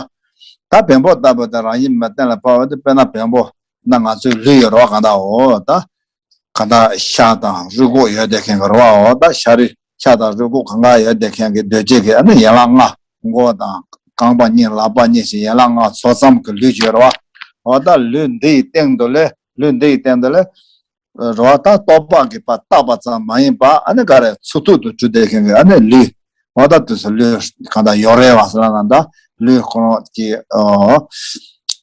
ད་བེམ་པོ་ལྟ་བུ་དེ་རང་བཞིན་མེད་པ་གཏན་ལ་ཕབ་པ་དེ་དཔེར་ན་བེམ་པོ་ན་ང་ཚོའི་ལུས་ཡོད་རོ། གང་ལྟར་འོ་ད། གང་ལྟར་ཤ་དང་རུས་ཁོག་ཡོད་བསྡད་མཁན་གྱི་རེད་བ། འོ་ད་ཤ་རུས་ཤ་དང་རུས་ཁོག་གང་ག་ཡོད་བསྡད་མཁན་གྱི་གདོས་བཅས་ཀྱི་ཨ་ནི་ཡན་ལག་ལྔ། མགོ་དང་རྐང་པ་གཉིས་ལག་པ་གཉིས་ཞེས་ཡན་ལག་ལྔ་ཚོགས་ཙམ་གྱི་ལུས་ཡོད་རེད་བ། འོ་ད་ལུས་འདི་ཡི་སྟེང་དུ་ལས་ལུས་འདི་ཡི་སྟེང་དུ་ལས་རེད་བ། ད་རྟོག་པ་གིས་པ་བཏགས་པ་ཙམ་མ་ཡིན་པ་ཨ་ནི་ག་རེ་མཚུར་ཕུར་དུ་གྲུབ་བསྡད་མཁན་གྱི་ཨ་ནི་ལུས། འོ་ད་དུས་སུ་ལུས་གང་ལྟར་ཡོ་རེ་བ་ཟེར་ན་ད་ལུས་ཁོ་རང་གི་ཨ་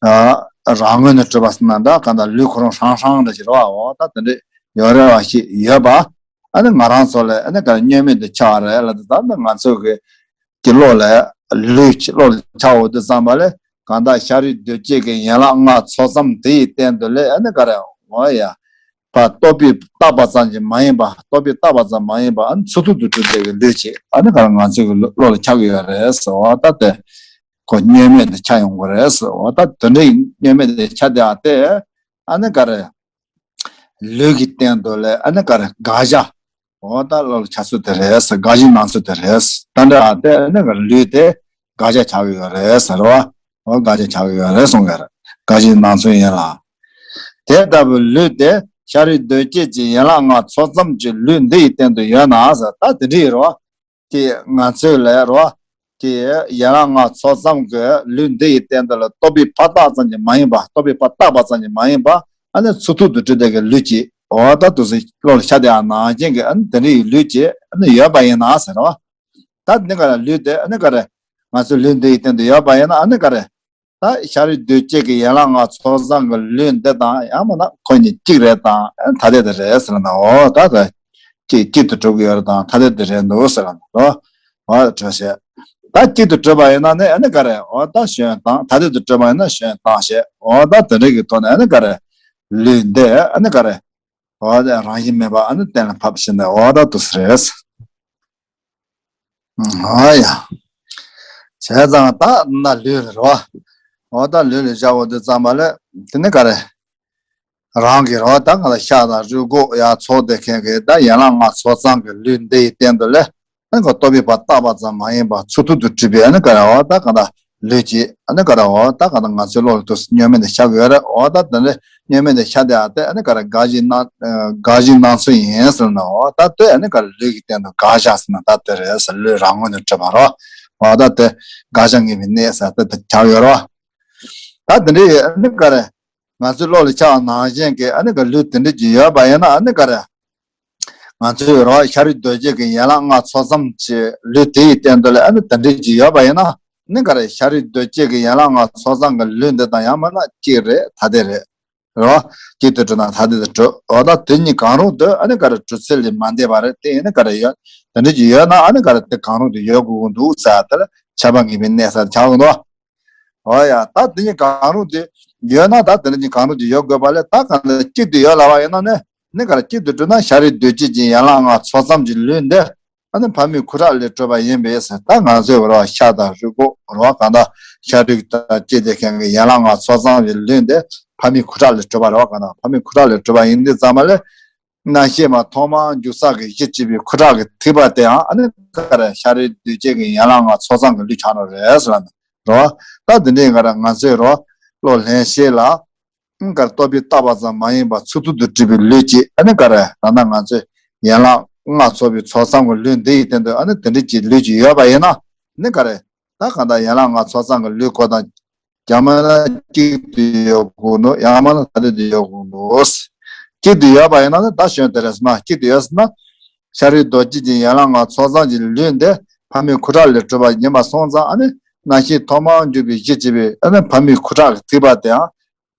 ཨ་རང་ངོས་ནས་གྲུབ་པ་ཟེར་ན་ད་གང་ལྟར་ལུས་ཁོ་རང་ཧྲང་ཧྲང་འདྲ་ཞིག་རེད་བ། འོ་ད་དེ་འདྲའི་ཡོ་རེ་བ་ཞིག་ཡོད་པ། ཨ་ནི་ང་རང་ཚོ་ལ་ཨ་ནི་ག་རེ་བསྙོན་མེད་དུ་ཁྱབ་པ་རེད་ལབ་དུས་ད་ནི་ང་ཚོ་གི་གི་བློ་ལ་ལུས་ཀྱི་བློ་ལ་ཁྱབ་འོང་དུས་ཙམ་པ་ལས་གང་ལྟར་ཤ་རུས་གདོས་བཅས་ཀྱི་ཡན་ལག་ལྔ་ཚོགས་ཙམ་དེ་ཡི་སྟེང་དུ་ལས་ཨ་ནི་ག་རེ་འོ་ཡ། པ་རྟོག་པས་བཏགས་པ་ཙམ་གྱིས་མ་ཡིན་པ། རྟོག་པས་བཏགས་པ་ཙམ་མ་ཡིན་པ་ཨ་ནི་མཚུར་ཕུར་དུ་གྲུབ་བསྡད་པའི་ལུས་ཅིག་ཨ་ནི་ག་རེ་ང་ཚོའི་གི་བློ་ལ་ཁྱབ་ཀྱི་ཡོད་རེད་ཟེར་བ་ད་དེ། ཁོ་བསྙོན་མེད་དུ་ཁྱབ་ཡོང་གི་རེད་ཟེར་བ་ད་དེ་འདྲའི་བསྙོན་མེད་དུ་ཁྱབ་བསྡད་པ་དེ་ཨ་ནི་ག་རེ། ལུས་ཀྱི་སྟེང་དུ་ལས་ཨ་ནི་ག་རེ་དགག་བྱ། འོ་ད་བློ་ལ་ཁྱབ་ཚུལ་དེ་རེད་ཟེར། དགག་བྱའི་སྣང་ཚུལ་དེ་རེད་ཟེར། ད་འདྲ་ཨ་དེ་ཨ་ནི་ག་རེ་ལུས་དེ་དགག་བྱ་ཆགས་ཀྱི་ཡོད་རེད་ཟེར་བ། འོ་དགག་བྱ་ཆགས་ཀྱི་ཡོད་རེད་གསུང་གི་རེད། དགག་བྱའི་སྣང་ཚུལ་ཡིན་ལ། དེ་ལྟ་བུའི་ལུས་དེ་ཤ་རུས་གདོས་བཅས་ཀྱི་ཡན་ལག་ལྔ་ཚོགས་ཙམ་གྱི་ལུས་འདི་ཡི་སྟེང་དུ་ཡོད་ན་ཟེར། ད་དེ་འདྲ་ཡིན་རོ། དེ་ང་ཚོས་ལས་རོ། དེ་ཡན་ལག་ལྔ་ཚོགས་ཙམ་གྱི་ལུས་འདི་ཡི་སྟེང་དུ་ལ་རྟོག་པས་ཕར་བཏགས་ཙམ་གྱིས་མ་ཡིན་པ། རྟོག་པས་ཕར་བཏགས་པ་ཙམ་གྱིས་མ་ཡིན་པ། ཨ་ནི་ཚུར་ཐུག་ཏུ་གྲུབ་པའི་གི་ལུས་ཀྱི་འོ་ད་དུ་ཟིག་བློ་ལ་ཤར་དེ་ཡང་ནང་བཞིན་གྱི་ཨ་ནི་དེ་འདྲའི་ལུས་ཀྱི་ཨ་ནི་ཡོད་པ་ཡིན་ན་ཟེར་བ། ད་འདི་ག་རེ་ལུས་དེ་ཨ་ནི་ག་རེ་ང་ཚོའི་ལུས་འདི་ཡི་སྟེང་དུ་ཡོད་པ་ཡིན་ན་ཨ་ནི་ག་རེ། ད་ཤ་རུས་གདོས་བཅས་ཀྱི་ཡན་ལག་ལྔ་ཚོགས་ཙམ་གྱི་ལུས་འདི་དང་ཡང་མིན་ན་ཁོ་གཉིས་གཅིག་རེད་དང་ཐ་དད་དུ་རེད་ཟེར་ན་འོ་ད་ད་གཅིག་གཅིག་ཏུ་གྲུབ་ཀྱི་ཡོད་རེད་དང་ཐ་དད་དུ་རེད་འདུག་ཟེར་ན་འོ་འོ་གྲོལ་བྱེད། ད་གཅིག་ཏུ་གྲུབ་པ་ཡིན་ན་ནི་ཨ་ནི་ག་རེ་འོ་ད་ཞོན་དང་ཐ་དད་དུ་གྲུབ་པ་ཡིན་ན་ཞོན་དང་བྱེད་འོ་ད་དེ་འདྲ་གི་ཐོག་ནས་ཨ་ནི་ག་རེ་ལུས་འདི་ཨ་ནི་ག་རེ་འོ་ད་རང་བཞིན་མེད་པ་ཨ་ནི་གཏན་ལ་ཕབ་ཕྱིན་ནས་འོ་ད་དུ་ཟེར། ཨ་ཡ། བྱས་ཙང་ད་ན་ལུས་ལ་རོ། འོ་ད་ལུས་ལ་བཞག་འོ་དེ་ཙམ་པ་ལས་དེ་ནི་ག་རེ། རང་གི་རོ་ད་ང་ལ་ཤ་དང་རུས་ཁོག་ཡ་ཚོགས་དེ་མཁན་གི་ད་ཡན་ལག་ལྔ་ཚོགས་ཙམ་གྱི་ལུས་འདི་ཡི་སྟེང་དུ་ལས་ཨ་ནི་ག་རྟོག་པས་ཕར་བཏགས་པ་ཙམ་མ་ཡིན་པ་ཚུར་ཐུག་ཏུ་གྲུབ་པའི་ཨ་ནི་ག་རེ་འོ་ད་ག་ད། ལུས་ཀྱི་ཨ་ནི་ག་རེ་འོ་ད་ག་ད་ང་ཚོའི་བློ་ལ་དུ་བསྙོན་མེད་དུ་ཤར་གི་ཡོད་རེད། འོ་ད་དེ་འདྲ་བསྙོན་མེད་དུ་ཤར་དེ་ཨ་དེ་ཨ་ནི་ག་རེ་དགག་གཞིའི་སྣང་དགག་གཞིའི་སྣང་ཚུལ་ཡིན་ཟེར་ན་འོ་ད་དེ་ཨ་ནི་ག་རེ་ལུས་ཀྱི་སྟེང་དུ་དགག་བཞག་ཟེར་ན་ད་དེ་རེད་ཟེར། ལུས་རང་ངོས་ནས་གྲུབ་པ་རོ། འོ་ད་དེ་དགག་བཞག་ངེས་པའི་གནས་ཟེར་དེ་དེ་ཆགས་ཡོད་རོ། ད་དེ་འདྲའི་ཨ་ནི་ག་རེ་ང་ཚོའི་བློ་ལ་ཤར་བ་ནང་བཞིན་གྱི་ཨ་ནི་ག་ལུས་དེ་འདྲ་ཅིག་ཡོད་པ་ཡིན་ན་ཨ་ནི་ག་རེ། ང་ཚོའི་རོ་ཤ་རུས་གདོས་བཅས་ཀྱི་ཡན་ལག་ལྔ་ཚོགས་ཙམ་གྱི་ལུས་དེ་ཡི་སྟེང་དུ་ལ་ཨ་ནི་དེ་འདྲ་ཅིག་ཡོད་པ་ཡིན་ན་ནི་ག་རེ་ཤ་རུས་གདོས་བཅས་ཀྱི་ཡན་ལག་ལྔ་ཚོགས་ཙམ་གྱི་ལུས་འདི་དང་ཡང་མིན་ན་གཅིག་རེད་ཐ་དད་རེད། རོ། གཅིག་ཏུ་གྲུབ་ན་ཐ་དད་དུ་གྲུབ། འོ་ད་དེ་གཉིས་གང་རུང་དུ་ཨ་ནི་ག་རེ་གྲུབ་ཚུལ་ལས་མ་འདས་པ་རེད། དེ་ཡིན་ན་ག་རེ་ཡོད་དེ་འདྲ་ཅིག་ཡོད་ན་ཨ་ནི་ག་རེ་དེ་གང་རུང་དུ་ཡོད་དགོས་ཀྱི་འདུག་ཟེར་དེ་ལ་ཁྱབ་པ་ངེས་པའི་གནས་ཟེར་ཆགས་ཀྱི་འདུག་འོ་ཡ། ད་དེ་གཉིས་གང་རུང་དེ་ཡོད་ན་ད་དེ་འདྲ་གཉིས་གང་རུང་དེ་ཡོད་དགོས་པ་ལས་ད་གང་ལྟར་གཅིག་ཏུ་ཡོད་ལབ་པ་ཡིན་ན་ནི་ནི་ག་རེ་གཅིག་ཏུ་གྲུབ་ན་ཤ་རུས་གདོས་བཅས་ཀྱི་ཡན་ལག་ལྔ་ཚོགས་ཙམ་གྱི་ལུས་འདི་ཨ་ནི་ཕ་མའི་ཁུ་ཁྲག་ལས་གྲུབ་པ་ཡིན་པས་ཟེར། ད་ང་ཚོའི་རོ་ཤ་དང་རུས་ཁོག་རོ་གང་ལྟར་ཤ་རུས་དང་བཅས་ཏེ་མཁན་གྱི་ཡན་ལག་ལྔ་ཚོགས་ཙམ་གྱི་ལུས་འདི་ཕ་མའི་ཁུ་ཁྲག་ལས་གྲུབ་པ་རོ་གང་ལྟར་ཕ་མའི་ཁུ་ཁྲག་ལས་གྲུབ་པ་ཡིན་དུས་ཙམ་པ་ལས། རྣམ་ཤེས་མ་ཐོག་མར་འཇུག་ས་གི་གཞི་བྱེད་པའི་ཁུ་ཁྲག་གི་ཐིགས་པ་དེའང་ཨ་ནི་ག་རེ་ཤ་རུས་གདོས་བཅས་ཀྱི་ཡན་ལག་ལྔ་ཚོགས་ཙམ་གྱི་ལུས་ཆགས་ནོ་རེད་ཟེར་ལ་ནི་རོ། ད་དེ་འདྲའི་ག་རེ་ང་ཚོའི་རོ་བློ་ལྷན་སྐྱེས་ལ་ཨ་ནི་ག་རེ་རྟོག་པས་བཏགས་པ་ཙམ་མ་ཡིན་པར་ཚུར་ཐུག་ཏུ་གྲུབ་པའི་ལུས་ཀྱི་ཨ་ནི་ག་རེ་ད་ལྟ་ང་ཚོའི་ཡན་ལག་ལྔ་ཚོགས་པའི་ཚོགས་ཙམ་གྱི་ལུས་འདི་ཡི་སྟེང་དུ་ཨ་ནི་དེ་འདྲའི་ཅིག་ལུས་ཅིག་ཡོད་པ་ཡིན་ན་ཨ་ནི་ག་རེ། ད་གང་ལྟར་ཡན་ལག་ལྔ་ཚོགས་ཙམ་གྱི་ལུས་ཁོ་དང་། ཡང་མིན་ན་གཅིག་ཏུ་ཡོད་དགོས་འདུག་ཡང་མིན་ན་ཐ་དད་དུ་ཡོད་དགོས་འདུག་གཅིག་ཏུ་ཡོད་པ་ཡིན་ན་ནི་ད་ཞོན་དེ་རེད་ཟེར་ན་གཅིག་ཏུ་ཡོད་ཟེར་ན། ཤ་རུས་གདོས་བཅས་ཀྱི་ཡན་ལག་ལྔ་ཚོགས་ཙམ་གྱི་ལུས་འདི་ཕ་མའི་ཁུ་ཁྲག་ལས་གྲུབ་པ་ཡིན་པ་སོང་ཙང་ཨ་ནི་རྣམ་ཤེས་ཐོག་མར་འཇུག་པའི་གཞི་བྱེད་པའི་ཨ་ནི་ཕ་མའི་ཁུ་ཁྲག་གི་ཐིགས་པ་དེའང་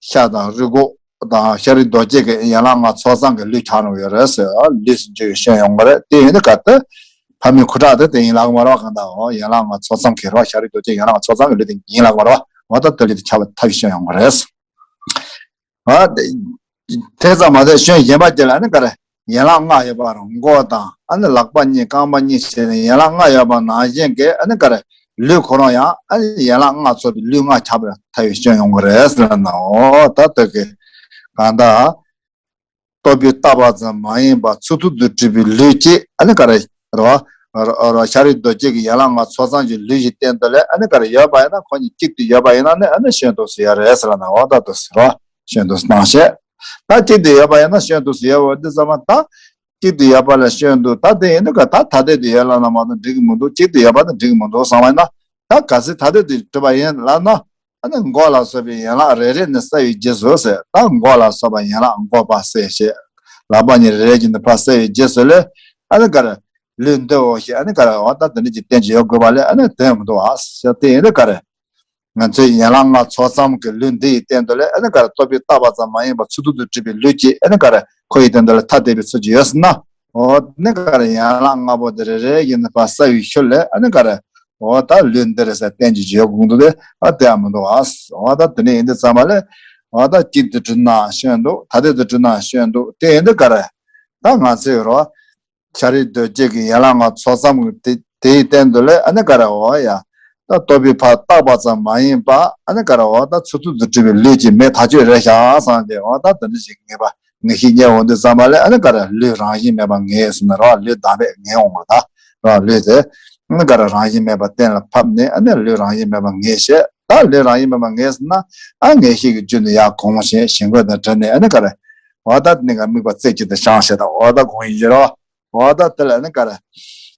ཤ་དང་རུས་ཁོག་དང་ཤ་རུས་གདོས་བཅས་ཀྱི་ཡན་ལག་ལྔ་ཚོགས་ཙམ་གྱི་ལུས་ཆགས་ནུས་ཡོད་རེད་ཟེར་ལུས་སུ་འཇུག་ཞོན་ཡོང་གི་རེད། དེ་ཡིན་དུས་ག་ད་ཕ་མའི་ཁུ་ཁྲག་དེ་དེ་ཡིན་ལག་མ་རོགས་གང་ལྟར་ཡན་ལག་ལྔ་ཚོགས་ཙམ་གྱི་རོ་ཤ་རུས་གདོས་བཅས་ཡན་ལག་ལྔ་ཚོགས་ཙམ་གྱི་ལུས་དེ་ཡིན་ལག་མ་རོགས་འོ་ད་དེ་ལུས་དེ་ཆགས་པ་ཐབས་ཤེས་ཞོན་ཡོང་གི་རེད། ཨ། དེ་ཙམ་མ་ཟད་ཞོན་གཞན་པ་ཅིག་ལ་ནི་ག་རེ་ཡན་ལག་ལྔ་ཡོད་པ་རང་མགོ་དང་ཨ་ནི་ལག་པ་གཉིས་རྐང་པ་གཉིས་བྱས་ནས་ཡན་ལག་ལྔ་ཡོད་པ་ནང་བཞིན་གྱི་ཨ་ནི་ག་རེ་ལུས་ཁོ་རང་ཡང་ཨ་ནི་ཡན་ལག་ལྔ་ཚོགས་པའི་ལུས་ལྔ་ཆགས་པའི་ཐབས་ཤེས་ཞོན་ཡོང་གི་རེད་ཟེར་ན་འོ་ད་དེ་གི་གང་ལྟར། རྟོག་པས་བཏགས་པ་ཙམ་མ་ཡིན་པར་ཚུར་ཐུག་ཏུ་གྲུབ་པའི་ལུས་ཀྱི་ཨ་ནི་ག་རེ་རོ། རོ་ཤ་རུས་གདོས་བཅས་ཀྱི་ཡན་ལག་ལྔ་ཚོགས་ཙམ་གྱི་ལུས་ཀྱི་སྟེང་དུ་ལས་ཨ་ནི་ག་རེ་ཡོད་པ་ཡིན་ན་ཁོ་གཉིས་གཅིག་ཏུ་ཡོད་པ་ཡིན་ན་ནི་ཨ་ནི་ཞོན་དུ་སུ་ཡོད་རེད་ཟེར་ན་འོ་ད་དུ་ཟེར་རོ། ཞོན་དུ་སྣང་ཤས། ད་གཅིག་ཏུ་ཡོད་པ་ཡིན་ན་ཞོན་དུ་སུ་ཡོད་འོ་འདི་ཙམ་མ་ད། གཅིག་ཏུ་ཡོད་པ་ལ་ཞོན་དུ་ད་དེ་ཡིན་དུས་ག་ད་ཐ་དད་དུ་ཡོད་ལབ་ན་མ་གཏོགས་འགྲིག་གི་མི་འདུག་གཅིག་ཏུ་ཡོད་པ་ནི་འགྲིག་གི་མི་འདུག་བསམ་པ་ཡིན་ན། ད་གལ་སྲིད་ཐ་དད་དུ་གྲུབ་པ་ཡིན་ལབ་ན། ཨ་ནི་མགོ་ལ་སོགས་པའི་ཡན་ལག་རེ་རེ་ནས་བསལ་བའི་རྗེས་སུ་ཟེར། ད་མགོ་ལ་སོགས་པ་ཡན་ལག་མགོ་ཕར་བསལ་བྱས། ལག་པ་གཉིས་རེ་རེ་བཞིན་དུ་ཕར་བསལ་བའི་རྗེས་སུ་ལས། ཨ་ནི་ག་རེ། ལུས་འདི་འོ་ཞེས་ཨ་ནི་ག་རེ་འོ་ད་དེ་འདྲ་ཅིག་བསྟན་གྱི་ཡོད་དགོས་པ་ལས་ཨ་ནི་དོན་མི་འདུག་ཨ་ཟེར་དེ་ཡིན་དུས་ག་རེ། ང་ཚོའི་ཡན་ལག་ལྔ་ཚོགས་ཙམ་གྱི་ལུས་འདི་ཡི་སྟེང་དུ་ལས་ཨ་ནི་ག་རེ་རྟོག་པས་བཏགས་པ་ཙམ་མ་ཡིན་པར་ཚུར་ཐུག་ཏུ་གྲུབ་པའི་ལུས་ཀྱི་ཨ་ནི་ག་རེ་ཁོ་ཡི་སྟེང་དུ་ལས་ཐ་དད་པའི་ཚུལ་གྱིས་ཡོད་ཟེར་ན། འོ་ནི་ག་རེ་ཡན་ལག་ལྔ་པོ་དེ་རེ་རེ་བཞིན་དུ་ཕར་བསལ་བའི་ཤུལ་ལས་ཨ་ནི་ག་རེ། འོ་ད་ལུས་འདི་རེད་ཟེར་བསྟན་གྱི་བརྗོད་དགོས་འདུག་པས་ཨ་དེ་ཡང་མི་འདུག་ཨ། འོ་ད་དེ་ནས་ཡིན་དུས་ཙམ་པ་ལས་འོ་ད་གཅིག་ཏུ་གྲུབ་ན་ཞོན་འདུག་ཐ་དད་དུ་གྲུབ་ན་ཞོན་འདུག་དེ་ཡིན་དུས་ག་རེ། ད་ང་ཚོའི་རོ། ཤ་རུས་གདོས་བཅས་ཀྱི་ཡན་ལག་ལྔ་ཚོགས་ཙམ་གྱི་དེ་དེའི་སྟེང་དུ་ལས་ཨ་ནི་ག་རེ་འོ་ཡ། ད་རྟོག་པས་ཕར་བཏགས་པ་ཙམ་མ་ཡིན་པ་ཨ་ནི་ག་རེ་འོ་ད་ཚུར་ཐུག་ཏུ་གྲུབ་པའི་ལུས་ཀྱི་མེད་ཐག་ཆོད་རེད་ཤག་བསམ་སྟེ་འོ་ད་དེ་འདྲ་ཞིག་ངེས་པ་ངེས་ཤེས་རྙེད་འོང་དུས་ཙམ་པ་ལས་ཨ་ནི་ག་རེ་ལུས་རང་བཞིན་མེད་པ་ངེས་ཟེར་ན་རོ་ལུས་བདག་མེད་ངེས་འོང་བ་ད་རོ་ལུས་དེ་ཨ་ནི་ག་རེ་རང་བཞིན་མེད་པ་གཏན་ལ་ཕབ་ནས་ཨ་ནི་ལུས་རང་བཞིན་མེད་པ་ངེས་ཤེས་ད་ལུས་རང་བཞིན་མེད་པ་ངེས་ཟེར་ན་ཨ་ངེས་ཤེས་ཀྱི་རྒྱུ་ནི་ཡར་གོང་བཞིན་ཞེན་ཁོག་དང་བྲལ་ནས་ཨ་ནི་ག་རེ་འོ་ད་དེ་ནི་ག་དམིགས་པ་རྩེ་གཅིག་ཏུ་བཞག་ཤེས་དང་འོ་ད་གོང་བཞིན་གྱི་རོ། འོ་ད་དེ་ལ་ནི་ག་རེ།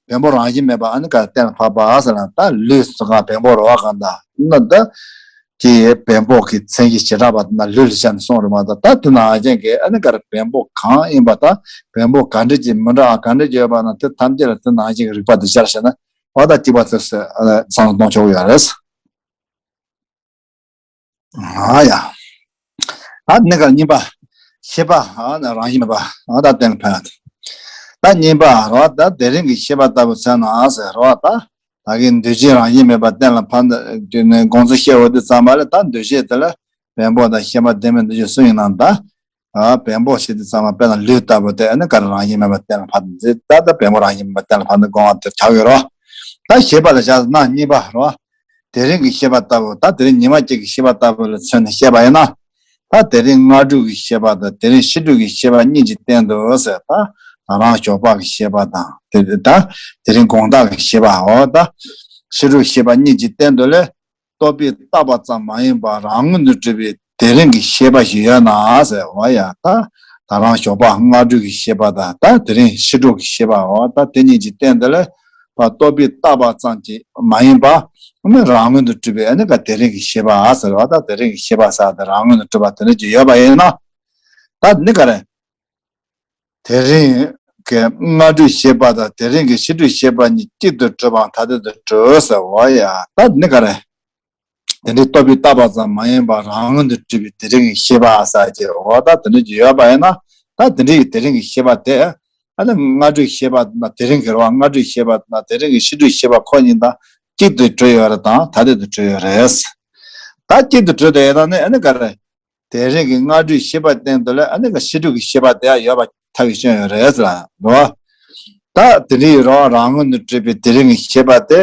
བེམ་པོ་རང་བཞིན་མེད་པ་ཨ་ནི་ག་རེ་གཏན་ལ་ཕབ་པ་ཟེར་ན། ད་ལུས་ཟེར་ག་བེམ་པོ་རེད་བ། གང་ལྟར་ན་ད་ཀྱི་བེམ་པོ་གི་མཚན་གཞི་བྱེ་བྲག་པ་ན་ལུས་ལ་བྱས་ནས་གསུངས་རེད་མ་གཏོགས། ད་དེ་ནང་བཞིན་གྱི་ཨ་ནི་ག་རེ་བེམ་པོ་གང་ཡིན་པ་དང་བེམ་པོ་ག་འདྲ་ཅིག་མི་འདྲ་བ་ག་འདྲ་ཅིག་ཡོད་པ་ན་དེ་ཐམས་ཅད་ལ་དེ་ནང་བཞིན་གྱི་རིགས་པ་དེ་སྦྱར་བྱས་ན་འོ་ད་གཅིག་པ་ཚོས་བསམ་བློ་གཏོང་ཆོག་གི་ཡོད་རེད། ཨ་ཡ། ཨ་ནི་ག་རེ་གཉིས་པ། ཤེས་པ་ཨ་ནི་རང་བཞིན་མེད་པ་ཨ་ད་གཏན་ལ་ཕབ་ཡ་དང་། ད་གཉིས་པ་རོ། ད་དེ་རིང་གི་ཤེས་པ་ལྟ་བུ་ཚོས་ན་ཟེར་རོ། ད་ད་གི་འདུ་བྱེད་རང་བཞིན་མེད་པ་གཏན་ལ་ཕབ་ན་དེ་ནི་དགོངས་ཚུལ་བཤད་འོ་དེ་ཙམ་པ་ལས། ད་འདུ་བྱེད་དེ་ལ་བེམ་པོ་དང་ཤེས་པ་ལྡན་མིན་འདུ་བྱེད་གསུམ་ཡིན་ན་ད། ཨ་བེམ་པོ་ཞེས་དེ་ཙམ་པ་དཔེར་ན་ལུས་ལྟ་བུ་དེ་ཨ་ནི་ག་རེ་རང་བཞིན་མེད་པ་གཏན་ལ་ཕབ་ན་ད་ད་བེམ་པོ་རང་བཞིན་མེད་པ་གཏན་ལ་ཕབ་ན་དགོངས་པ་དེ་ཆགས་ཡོད་རོ། ད་ཤེས་པ་ལ་བཞག་ན་གཉིས་པ་རོ། དེ་རིང་གི་ཤེས་པ་ལྟ་བུ། ད་དེ་རིང་ཉི་མ་གཅིག་གི་ཤེས་པ་ལྟ་བུ་ལ་མཚོན་ནས་བཤད་པ་ཡིན་ན། ད་དེ་རིང་སྔ་དྲོ་གི་ཤེས་པ་དང་དེ་རིང་ཕྱི་དྲོ་གི་ཤེས་པ་གཉིས་ཀྱི་སྟེང་དུ་ཟེར། ད་ད་རང་ཞོགས་པ་གི་ཤེས་པ་དང་དེ་ད་དེ་རིང་དགོང་དག་གི་ཤེས་པའོ། ད་ཕྱི་དྲོ་ཤེས་པ་གཉིས་ཀྱི་སྟེང་དུ་ལས། རྟོག་པས་བཏགས་པ་ཙམ་མ་ཡིན་པར་རང་ངོས་ནས་གྲུབ་པའི་དེ་རིང་གི་ཤེས་པ་ཞིག་ཡོད་ན་ཟེར་བ་ཡ། ད་ད་རང་ཞོགས་པ་སྔ་དྲོ་གི་ཤེས་པ་དང་ད་དེ་རིང་ཕྱི་དྲོ་གི་ཤེས་པའོ། ད་དེ་གཉིས་ཀྱི་སྟེང་དེ་ལ་རྟོག་པས་བཏགས་པ་ཙམ་གྱིས་མ་ཡིན་པ་ནི་རང་ངོས་ནས་གྲུབ་པའི་ཨ་ནི་ག་དེ་རིང་གི་ཤེས་པ་ཟེར་བ། ད་དེ་རིང་གི་ཤེས་པ་ཟེར་དེ་རང་ངོས་ནས་གྲུབ་པ་དེ་འདྲ་ཅིག་ཡོད་པ་ཡིན་ན། ད་ནི་ག་རེ། དེ་རིང་གི་སྔ་དྲོའི་ཤེས་པ་དང་དེ་རིང་གི་ཕྱི་དྲོའི་ཤེས་པ་གཉིས་གཅིག་ཏུ་གྲུབ་པའམ་ཐ་དད་དུ་གྲུབ་ཟེར་བ་ཡ། ད་ནི་ག་རེ། དེ་འདྲའི་རྟོག་པས་བཏགས་པ་ཙམ་མ་ཡིན་པར་རང་ངོས་ནས་གྲུབ་པའི་དེ་རིང་གི་ཤེས་པ་ཟེར་གྱི་འོ་ད་དེ་འདྲ་ཅིག་ཡོད་པ་ཡིན་ན། ད་དེ་འདྲའི་དེ་རིང་གི་ཤེས་པ་དེ་ཨ་ནི་སྔ་དྲོའི་ཤེས་པ་ན་དེ་རིང་གི་རེད་བ། སྔ་དྲོའི་ཤེས་པ་ན་དེ་རིང་གི་ཕྱི་དྲོའི་ཤེས་པ་ཁོ་གཉིས་དང་གཅིག་ཏུ་གྲུབ་ཡོད་རེད་དང་ཐ་དད་དུ་གྲུབ་ཡོད་རེད། ད་གཅིག་ཏུ་གྲུབ་དེ་ཡོད་ད་ནི་ཨ་ནི་ག་རེ། དེ་རིང་གི་སྔ་དྲོའི་ཤེས་པ་སྟེང་དུ་ལ་ཨ་ནི་ག་ཕྱི་དྲོ་གི་ཤེས་པ་དེ་ཡང་ཡོད་པ་ཐག་གིས་ཆོད་ཡོད་རེད་ལ་རོ། ད་དེ་འདྲའི་རོ་རང་ངོས་ནས་གྲུབ་པའི་དེ་རིང་གི་ཤེས་པ་དེ།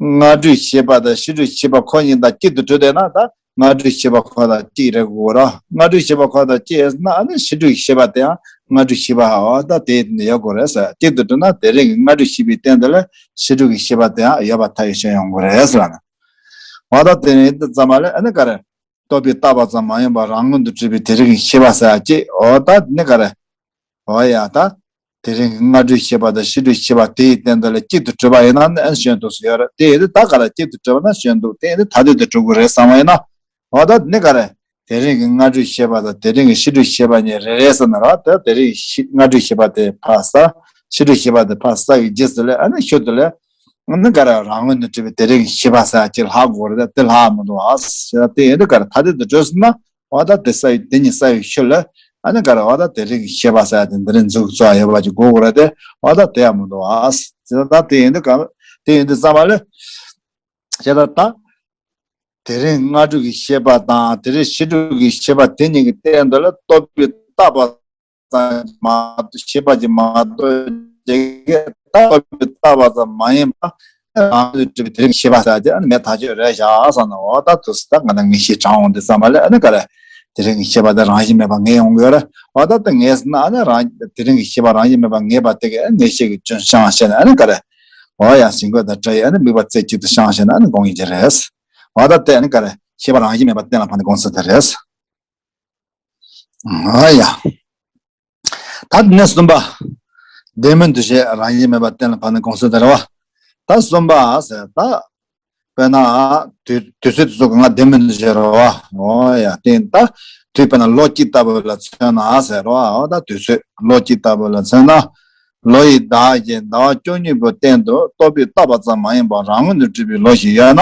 སྔ་དྲོའི་ཤེས་པ་དང་ཕྱི་དྲོའི་ཤེས་པ་ཁོ་གཉིས་དང་གཅིག་ཏུ་གྲུབ་བསྡད་ན་ད་སྔ་དྲོའི་ཤེས་པ་ཁོ་དང་གཅིག་རེད་དགོས་རོ། སྔ་དྲོའི་ཤེས་པ་ཁོ་དང་གཅིག་ཡིན་ན་ཨ་ནི་ཕྱི་དྲོའི་ཤེས་པ་དེ་ཡང་སྔ་དྲོའི་ཤེས་པའོ། ད་དེ་ཡོད་དགོས་རེད་ཟེར། གཅིག་ཏུ་གྲུབ་ན་དེ་རིང་གི་སྔ་དྲོའི་ཤེས་པའི་སྟེང་དུ་ལ་ཕྱི་དྲོ་གི་ཤེས་པ་དེ་ཡང་ཡོད་པ་ཐག་གིས་ཆོད་ཡོང་དགོས་རེད་ཟེར་ལ་ནི། འོ་ད་དེ་ནི་འདི་ཙམ་པ་ལ་ཨ་ནི་ག་རེ། རྟོག་པས་བཏགས་པ་ཙམ་མ་ཡིན་པར་རང་ངོས་ནས་གྲུབ་པའི་དེ་རིང་གི་ཤེས་པ་ཟེར་ཡ་གཅིག་འོ་ད་ནི་ག་རེ། འོ་ཡ་ད། དེ་རིང་གི་སྔ་དྲོའི་ཤེས་པ་དང་ཕྱི་དྲོའི་ཤེས་པ་དེའི་སྟེང་དུ་ལ་གཅིག་ཏུ་གྲུབ་པ་ཡིན་ན་ནི་ཨ་ནི་ཞོན་འདུག་ཟེར་ཡོད་རེད། དེ་ཡིན་དུས་ད་ག་རེ་གཅིག་ཏུ་གྲུབ་པ་ན་ཞོན་འདུག་དེ་ཡིན་དུས་ཐ་དད་དུ་གྲུབ་དགོས་རེད་བསམ་པ་ཡིན་ན། འོ་ད་ནི་ག་རེ། དེ་རིང་གི་སྔ་དྲོའི་ཤེས་པ་དང་དེ་རིང་གི་ཕྱི་དྲོའི་ཤེས་པ་གཉིས་རེ་རེ་ཟེར་ན་ར་ད་དེ་རིང་ཕྱི་སྔ་དྲོའི་ཤེས་པ་དེ་ཕར་ས། ཕྱི་དྲོའི་ཤེས་པ་དེ་ཕར་ས་གི་རྗེས་སུ་ལ་ཨ་ནི་ཤུལ་དུ་ལ། ནི་ག་རེ་རང་ངོས་ནས་གྲུབ་པའི་དེ་རིང་གི་ཤེས་པ་ཟེར་ཡ་གཅིག་ལྷག་དགོས་རེད། དེ་ལྷག་མི་འདུག་ཨ། ཟེར་ན་དེ་ཡིན་དུས་ག་རེ་ཐ་དད་དུ་གྲུབ་སོང་ན་འོ་ད་དེ་ས་ཡི་དེ་གཉིས་ས་ཡི་ཤུལ་ལ་ཨ་ནི་ག་རེ་འོ་ད་དེ་རིང་གི་ཤེས་པ་ཟེར་ཡ་དེ་འདི་རིང་འཛུགས་རྩོག་ཡོད་པ་ཅིག་དགོས་དགོས་རེད་དེ་འོ་ད་དེ་ཡང་མི་འདུག་ཨ། ཟེར་ན་ད་དེ་ཡིན་དུས་ག་དེ་ཡིན་དུས་ཙམ་པ་ལ་ཤེས་ད་ད། དེ་རིང་སྔ་དྲོ་གི་ཤེས་པ་དང་དེ་རིང་ཕྱི་དྲོ་གི་ཤེས་པ་དེ་གཉིས་ཀྱི་སྟེང་དུ་ལ་རྟོག་པས་བཏགས་པ་ཙམ་མ་གཏོགས་ཤེས་པ་ཅིག་མ་གཏོགས་ཅིག་གིས་ད་རྟོག་པས་བཏགས་པ་ཙམ་མ་ཡིན་པ་རང་ལུས་གྲུབ་པའི་དེ་རིང་ཤེས་པ་ཟེར་ཡ་དེ་ཨ་ནི་མེད་ཐག་ཆོད་རེད་བཞག་བསམ་ན་འོ་ད་དུས་སུ་ད་ང་ད་ངེས་ཤེས་དྲངས་འོང་དུས་ཙམ་པ་ལ་ཨ་ནི་ག་རེ། དེ་རིང་གི་ཤེས་པ་དེ་རང་བཞིན་མེད་པ་ངེས་ཡོང་གི་ཡོད་རེད། འོ་ད་ད་ངེས་ཟེར་ན་ཨ་ནི་རང་དེ་རིང་གི་ཤེས་པ་རང་བཞིན་མེད་པ་ངེས་པ་དེ་གས་ངེས་ཤེས་ཀྱི་སྐྱོན་བཤང་བྱས་ནས་ཨ་ནི་ག་རེ། འོ་ཡ་ཞིང་བཀོད་དང་བྲལ་ཡི་ཨ་ནི་དམིགས་པ་རྩེ་གཅིག་ཏུ་བཤང་བྱས་ནས་ཨ་ནི་དགོངས་ཡིན་གྱི་རེད། འོ་ད་དེ་ཨ་ནི་ག་རེ་ཤེས་པ་རང་བཞིན་མེད་པ་གཏན་ལ་ཕབ་ནས་དགོངས་ཚུལ་དེ་རེད། ཨ་ཡ། ད་དེ་ནས་གསུམ་པ། ལྡན་མིན་འདུ་བྱེད་རང་བཞིན་མེད་པ་གཏན་ལ་ཕབ་ནས་དགོངས་ཚུལ་དེ་རེད་བ། ད་གསུམ་པ་ཟེར་ད། དཔེར་ན། དུས་དུས་ཚོད་དེ་ཚོ་གང་ག་ལྡན་མིན་འདུ་བྱེད་རེད་བ། འོ་ཡ་དེ་ད། དུས་དཔེར་ན་ལོ་གཅིག་ལྟ་བུ་ལ་མཚོན་ན་ཟེར་རོ། འོ་ད་དུས་ཚོད་ལོ་གཅིག་ལྟ་བུ་ལ་མཚོན་ན། ལོ་ཡི་ཟླ་བཞིན་ཟླ་བ་བཅུ་གཉིས་པོ་སྟེང་དུ་རྟོག་པས་བཏགས་པ་ཙམ་མ་ཡིན་པར་རང་ངོས་ནས་གྲུབ་པའི་ལོ་ཞིག་ཡོད་ན།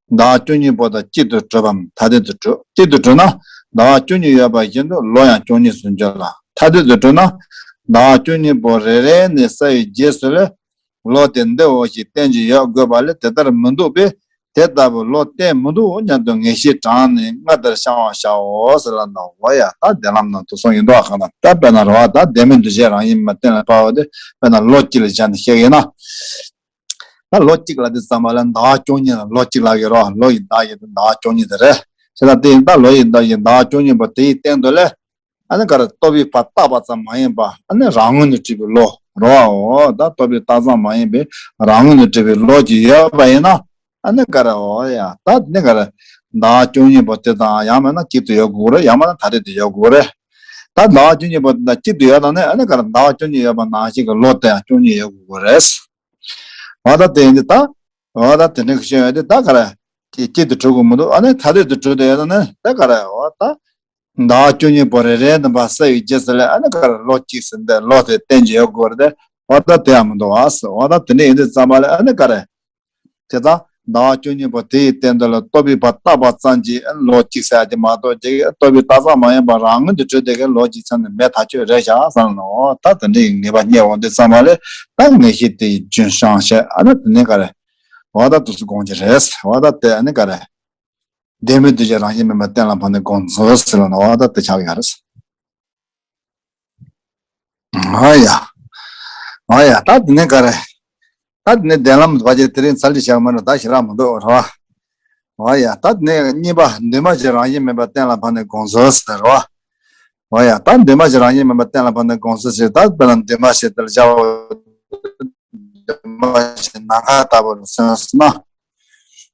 ཟླ་བ་བཅུ་གཉིས་པོ་དང་གཅིག་ཏུ་གྲུབ་བམ་ཐ་དད་དུ་གྲུབ། གཅིག་ཏུ་གྲུབ་ན། ཟླ་བ་བཅུ་གཉིས་ཡོད་པ་བཞིན་དུ་ལོ་ཡང་བཅུ་གཉིས་སུ་འགྱུར་ལ། ཐ་དད་དུ་གྲུབ་ན། ཟླ་བ་བཅུ་གཉིས་པོ་རེ་རེ་ནས་བསལ་བའི་རྗེས་སུ་ལས། ལོ་དེ་འདི་འོ་ཞེས་བསྟན་གྱི་ཡོད་དགོས་པ་ལས་དེ་ལྟར་མི་འདུག་པས། དེ་ལྟ་བུ་ལོ་བསྟན་མི་འདུག་སྙམ་དུ་ངེས་ཤེས་དྲངས་ནས་སྔར་ལྟར་བཤང་བར་བྱའོ་ཟེར་ལ་ནོ། འོ་ཡ་ད་གདན་ལམ་ནང་དུ་གསུངས་ཡིན་དོ། གང་ན་ད་དཔེར་ན་རེད་བ། ད་ལྡན་མིན་འདུ་བྱེད་རང་བཞིན་མ་གཏན་ལ་ཕབ་པ་དེ་དཔེར་ན་ལོ་གཅིག་ལ་སྦྱར་ནས་བཤད་ཡིན་ན། ད་ལོ་གཅིག་ལ་དེ་ཙམ་པ་ལ་ཟླ་བ་བཅུ་གཉིས་ལ་ལོ་གཅིག་ལ་གི་རོ། ལོ་ཡི་ཟླ་ཡི་ཟླ་བ་བཅུ་གཉིས་དེ་རེད། བྱས་ཙང་དེ་ཡིན་ད་ལོ་ཡི་ཟླ་ཡི་ཟླ་བ་བཅུ་གཉིས་པོ་དེ་ཡི་སྟེང་དུ་ལས། ཨ་ནི་ག་རེ་རྟོག་པས་ཕར་བཏགས་པ་ཙམ་མ་ཡིན་པ་ཨ་ནི་རང་ངོས་ནས་གྲུབ་པའི་བློ་རེད་བའོ། ད་རྟོག་པས་བཏགས་ཙམ་མ་ཡིན་པའི་རང་ངོས་ནས་གྲུབ་པའི་བློ་ཅིག་ཡོད་པ་ཡིན་ན་ཨ་ནི་ག་རེ་འོ་ཡ་ད་ནི་ག་རེ་ཟླ་བ་བཅུ་གཉིས་པོ་དེ་དང་ཡང་མིན་ན་གཅིག་ཏུ་ཡོད་དགོས་རེད། ཡང་མིན་ན་ཐ་དད་དུ་ཡོད་དགོས་རེད། ད་ཟླ་བ་བཅུ་གཉིས་པོ་དེ་དང་གཅིག་ཏུ་ཡོད་ན་ནི་ཨ་ནི་ག་རེ་ཟླ་བ་བཅུ་གཉིས་ཡོད་པ་ནང་བཞིན་གྱི་ལོ་དེ་ཡང་བཅུ་གཉིས་ཡོད་དགོས་རེད། འོ་ད་དེ་ཡིན་དུས་ད། འོ་ད་དེ་འདྲ་གི་ཤེས་ཡོན་དེ་ད་ག་རེ། དེ་གཅིག་ཏུ་གྲུབ་ཀྱི་མི་འདུག་ཨ་ནི་ཐ་དད་དུ་གྲུབ་བསྡད་ཡོད་ན་ནི་ད་ག་རེ་འོ་ད། ཟླ་བ་བཅུ་གཉིས་པོ་རེ་རེ་འདི་འབའ་ས་ཡི་རྗེས་སུ་ལས་ཨ་ནི་ག་རེ་ལོ་གཅིག་ཟིན་ཏེ་ལོ་དེ་བསྟན་གྱི་ཡོད་དགོས་རེད་དེ། འོ་ད་དེ་ཡང་མི་འདུག་ཨ་སི་འོ་ད་དེ་འདྲ་ཡིན་དུས་ཙམ་པ་ལས་ཨ་ནི་ག་རེ། དེ་ལྟར་ཟླ་བ་བཅུ་གཉིས་པོ་དེ་ཡི་སྟེང་དུ་ལ་རྟོགས་པའི་བར་བཏབ་པ་ཙམ་གྱིས་ལོ་གཅིག་ཟེར་གྱི་མ་གཏོགས་ཀྱི་རྟོགས་པའི་བརྟག་ཙམ་མ་ཡིན་པར་རང་ངོས་དུ་གྲུབ་དེ་གའི་ལོ་གཅིག་ཚང་ནས་མེད་ཐག་ཆོད་རེད་བཞག་བསམ་ནོ། ད་དེ་འདྲའི་ངེས་པ་རྙེད་འོང་དུས་ཙམ་པ་ལས་ད་ངེས་ཤེས་དེ་ཡི་རྒྱུན་བཤང་བྱས་ཨ་ནི་དེ་ནས་ག་རེ། འོ་ད་དུས་སུ་དགོངས་ཀྱི་རེད། འོ་ད་དེ་ཨ་ནི་ག་རེ། བདེན་མེད་འདུ་བྱེད་རང་བཞིན་མིན་པ་གཏན་ལ་ཕབ་ནས་དགོངས་ཚུལ་ཟེར་ལ་ནོ། འོ་ད་དེ་ཆགས་ཡོད་རེད། ཨ་ཡ། ཨ་ཡ། ད་དེ་ནས་ག་རེ། ད་དེ་ནས་བདེན་ལམ་བར་ཆད་དེ་རིང་ཚར་གཅོད་བྱ་བ་མ་གཏོགས་ད་ཞེ་དྲག་མི་འདུག་ར། ཨ་ཡ། ད་དེ་ནས་གཉིས་པ་འདུས་མ་བྱས་རང་བཞིན་མིན་པ་གཏན་ལ་ཕབ་ནས་དགོངས་ཚུལ་ཟེར་ར། ཨ་ཡ། ད་འདུས་མ་བྱས་རང་བཞིན་མིན་པ་གཏན་ལ་ཕབ་ནས་དགོངས་ཚུལ་ཟེར་ད་དཔེར་ན་འདུས་མ་བྱས་དེ་ལ་བྱ་བ། འདུས་མ་བྱས་ནམ་མཁའ་ལྟ་བུ་ལ་མཚོན་ན།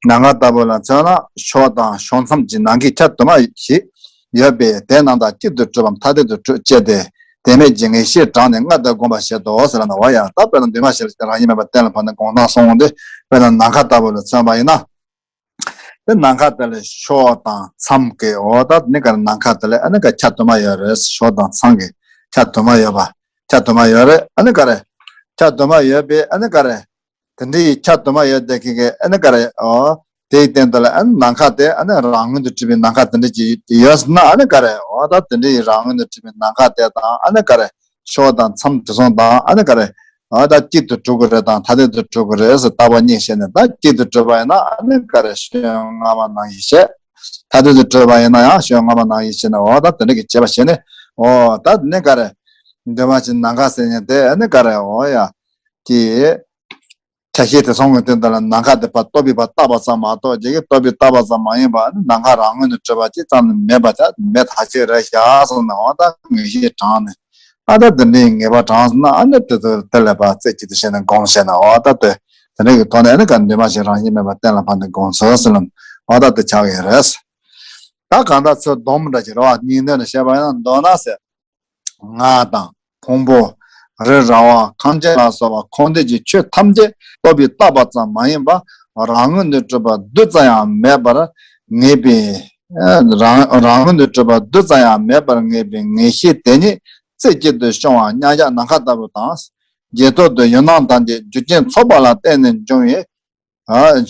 ནམ་མཁའ་ལྟ་བུ་ལ་མཚོན་ན་ཕྱོགས་དང་ཕྱོགས་མཚམས་ཀྱི་ནམ་མཁའི་ཆ་དུ་མ་ཞིག་ཡོད་པས་དེ་རྣམས་དང་གཅིག་ཏུ་གྲུབ་བམ་ཐ་དད་དུ་གྲུབ་ཅེས་ཏེ། དེ་མེད་ཀྱི་ངེས་ཤེས་དྲངས་ནས་སྔར་ལྟར་བསྒོམ་པར་བྱེད་དོ་ཟེར་ན་བ་ཡང་ད་དཔེར་ན་འདུས་མ་བྱས་རང་བཞིན་མེད་པ་གཏན་ལ་ཕབ་ནས་དགོངས་དག་སོང་སྟེ་དཔེར་ན་ནམ་མཁའ་ལྟ་བུ་ལ་མཚོན་པ་ཡིན་ན། དེ་ནམ་མཁའ་དེ་ལ་ཕྱོགས་དང་མཚམས་ཀྱི་འོ་ད་ནི་ག་རེ་ནམ་མཁའ་དེ་ལ་ཨ་ནི་ག་ཆ་དུ་མ་ཡོད་རེད། ཕྱོགས་དང་མཚམས་ཀྱི་ཆ་དུ་མ་ཡོད་པ། ཆ་དུ་མ་ཡོད་རེད། ཨ་ནི་ག་རེ། ཆ་དུ་མ་ཡོད་པས་ཨ་ནི་ག་རེ། དེ་འདྲའི་ཆ་དུ་མ་ཡོད་དེ་ཁེ་ཁེ་ཨ་ནི་ག་རེ་འོ། དེའི་སྟེང་དུ་ལ་ཨ་ནི་ནམ་མཁའ་དེ་ཨ་ནི་རང་ངོས་དུ་གྲུབ་པའི་ནམ་མཁའ་དེ་འདྲ་ཅིག་ཡོད་ཟེར་ན་ཨ་ནི་ག་རེ་འོ་ད་དེ་འདྲའི་རང་ངོས་དུ་གྲུབ་པའི་ནམ་མཁའ་དེ་དང་ཨ་ནི་ག་རེ། ཕྱོགས་དང་མཚམས་དེ་ཚོ་དང་ཨ་ནི་ག་རེ། ཨ་ད་གཅིག་ཏུ་གྲུབ་ཀྱི་རེད་དང་ཐ་དད་དུ་གྲུབ་ཀྱི་རེད་ཟེར་བརྟག་པ་གཉིས་བྱས་ནས་ད་གཅིག་ཏུ་གྲུབ་པ་ཡིན་ན་ཨ་ནི་ག་རེ་ཤེས་ཡོན་སྔ་མ་ནང་བཞིན་བྱས། ཐ་དད་དུ་གྲུབ་པ་ཡིན་ན་ཡང་ཤེས་ཡོན་སྔ་མ་ནང་བཞིན་བྱས་ནས་འོ་ད་དེ་འདྲ་གི་བྱས་པ་བྱས་ནས་འོ་ད་ནི་ག་རེ། འདུས་མ་བྱས་ནམ་མཁའ་ཟེར་ཉན་དེ་ཨ་ནི་ག་རེ་འོ་ཡ། ཀྱི། ཆ་ཤས་དེ་ཚོ་གི་སྟེང་དུ་ལ་ནམ་མཁའ་དེ་ཕར་རྟོགས་པའི་བར་བཏབ་པ་ཙམ་མ་གཏོགས་རྒྱ་གི་རྟོགས་པའི་བརྟགས་པ་ཙམ་མ་ཡིན་པ་ནི་ནམ་མཁའ་རང་ངོས་ནས་གྲུབ་པ་ཅིག་ཙམ་ནི་མེད་པ་དེ་མེད་ཐག་ཆོད་རེད་བཞག་སོང་ནས་འོ་ད་ངེས་ཤེས་དྲངས་ནས་ཨ་ད་དེ་འདྲའི་ངེས་པ་དྲངས་སོང་ན་ཨ་ནི་དེ་ཚོ་དེ་ལས་ཕར་རྩེ་གཅིག་ཏུ་བྱས་ནས་སྒོམ་བྱས་ན་འོ་ད་དེ་དེ་འདྲ་གི་ཐོག་ནས་ཨ་ནི་ག་འདུས་མ་བྱས་རང་བཞིན་མེད་པ་གཏན་ལ་ཕབ་ནས་སྒོམ་ཚུལ་ཟེར་ལ་འོ་ད་དེ་ཆགས་ཡོད་རེད། ད་གང་ལྟར་ཚུར་སྡོམ་འདྲ་ཅིག་རེད་བ། སྙིང་དོན་ལ་བཤད་པ་ཡིན་ན་མདོར་ན་ཟེར། ང་དང་ཕུང་པོ། རི་ར་བ་ཁམས་ཆེན་ལ་སོགས་པ་ཁོ་ནའི་ཆོས་ཐམས་ཅད་རྟོགས་པས་བརྟགས་པ་ཙམ་མ་ཡིན་པ་རང་ངོས་ནས་གྲུབ་པ་རྡུལ་ཙམ་ཡང་མེད་པར་ངེས་པའི་རང་རང་ངོས་ནས་གྲུབ་པ་རྡུལ་ཙམ་ཡང་མེད་པར་ངེས་པའི་ངེས་ཤེས་དེ་ཉིད་རྩེ་གཅིག་ཏུ་སྐྱོང་བ་མཉམ་གཞག་ནམ་མཁའ་ལྟ་བུ་དང་། རྗེས་ཐོག་ཏུ་ཡུལ་སྣང་དང་བཅས་རྒྱུ་རྐྱེན་ཚོགས་པ་ལ་བརྟེན་ནས་འབྱུང་བའི།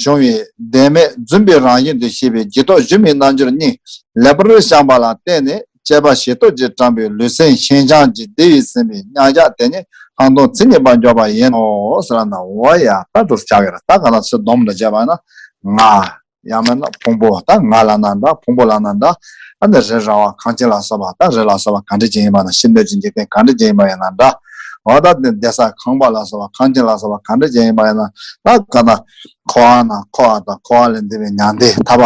བྱུང་བའི་བདེན་མེད་རྫུན་པའི་རང་བཞིན་དུ་ཤེས་པའི་རྗེས་ཐོབ་སྒྱུ་མའི་རྣལ་འབྱོར་གཉིས་ལེགས་པར་བཤམས་པ་ལ་བརྟེན་ནས་དཔྱད་པ་ཞིབ་རྟོག་ཅིག་དྲངས་པའི་ལུས་སེམས་ཤིན་སྦྱངས་ཀྱི་བདེ་བས་ཟིན་པའི་མཉམ་གཞག་དེ་ཉིད་སྣང་སྟོང་མཚན་ཉིད་པར་འཇོག་པ་ཡིན་ནོ་ཟེར་ན། འོ་ཡ་ད་དུ་ཆགས་ཀྱི་རེད། ད་ག་ལ་ཚུར་སྡོམ་ལ་བྱས་པ་ན་ང་ཡང་མིན་ན་ཕུང་པོ་ད་ང་ལ་ན་འདྲ་ཕུང་པོ་ལ་ན་འདྲ་ཨ་ནི་རི་ར་བ་ཁམས་ཆེན་ལ་སོགས་པ་ད་རི་ལ་སོགས་པ་གང་འདྲ་ཅིག་ཡིན་པ་ན་ཤིན་ཏུ་ཅིག་འཇིག་རྟེན་གང་འདྲ་ཅིག་ཡིན་པ་ཡིན་ན་འདྲ། འོ་ད་ནི་བསྡད་ས་ཁང་པ་ལ་སོགས་པ་ཁམས་ཆེན་ལ་སོགས་པ་གང་འདྲ་ཅིག་ཡིན་པ་ཡིན་ན་ད་ག་ད་འཁོར་བ་ན་འཁོར་བ་དང་འཁོར་བ་ལས་འདས་པའི་མྱང་འདས་ཐར་པ།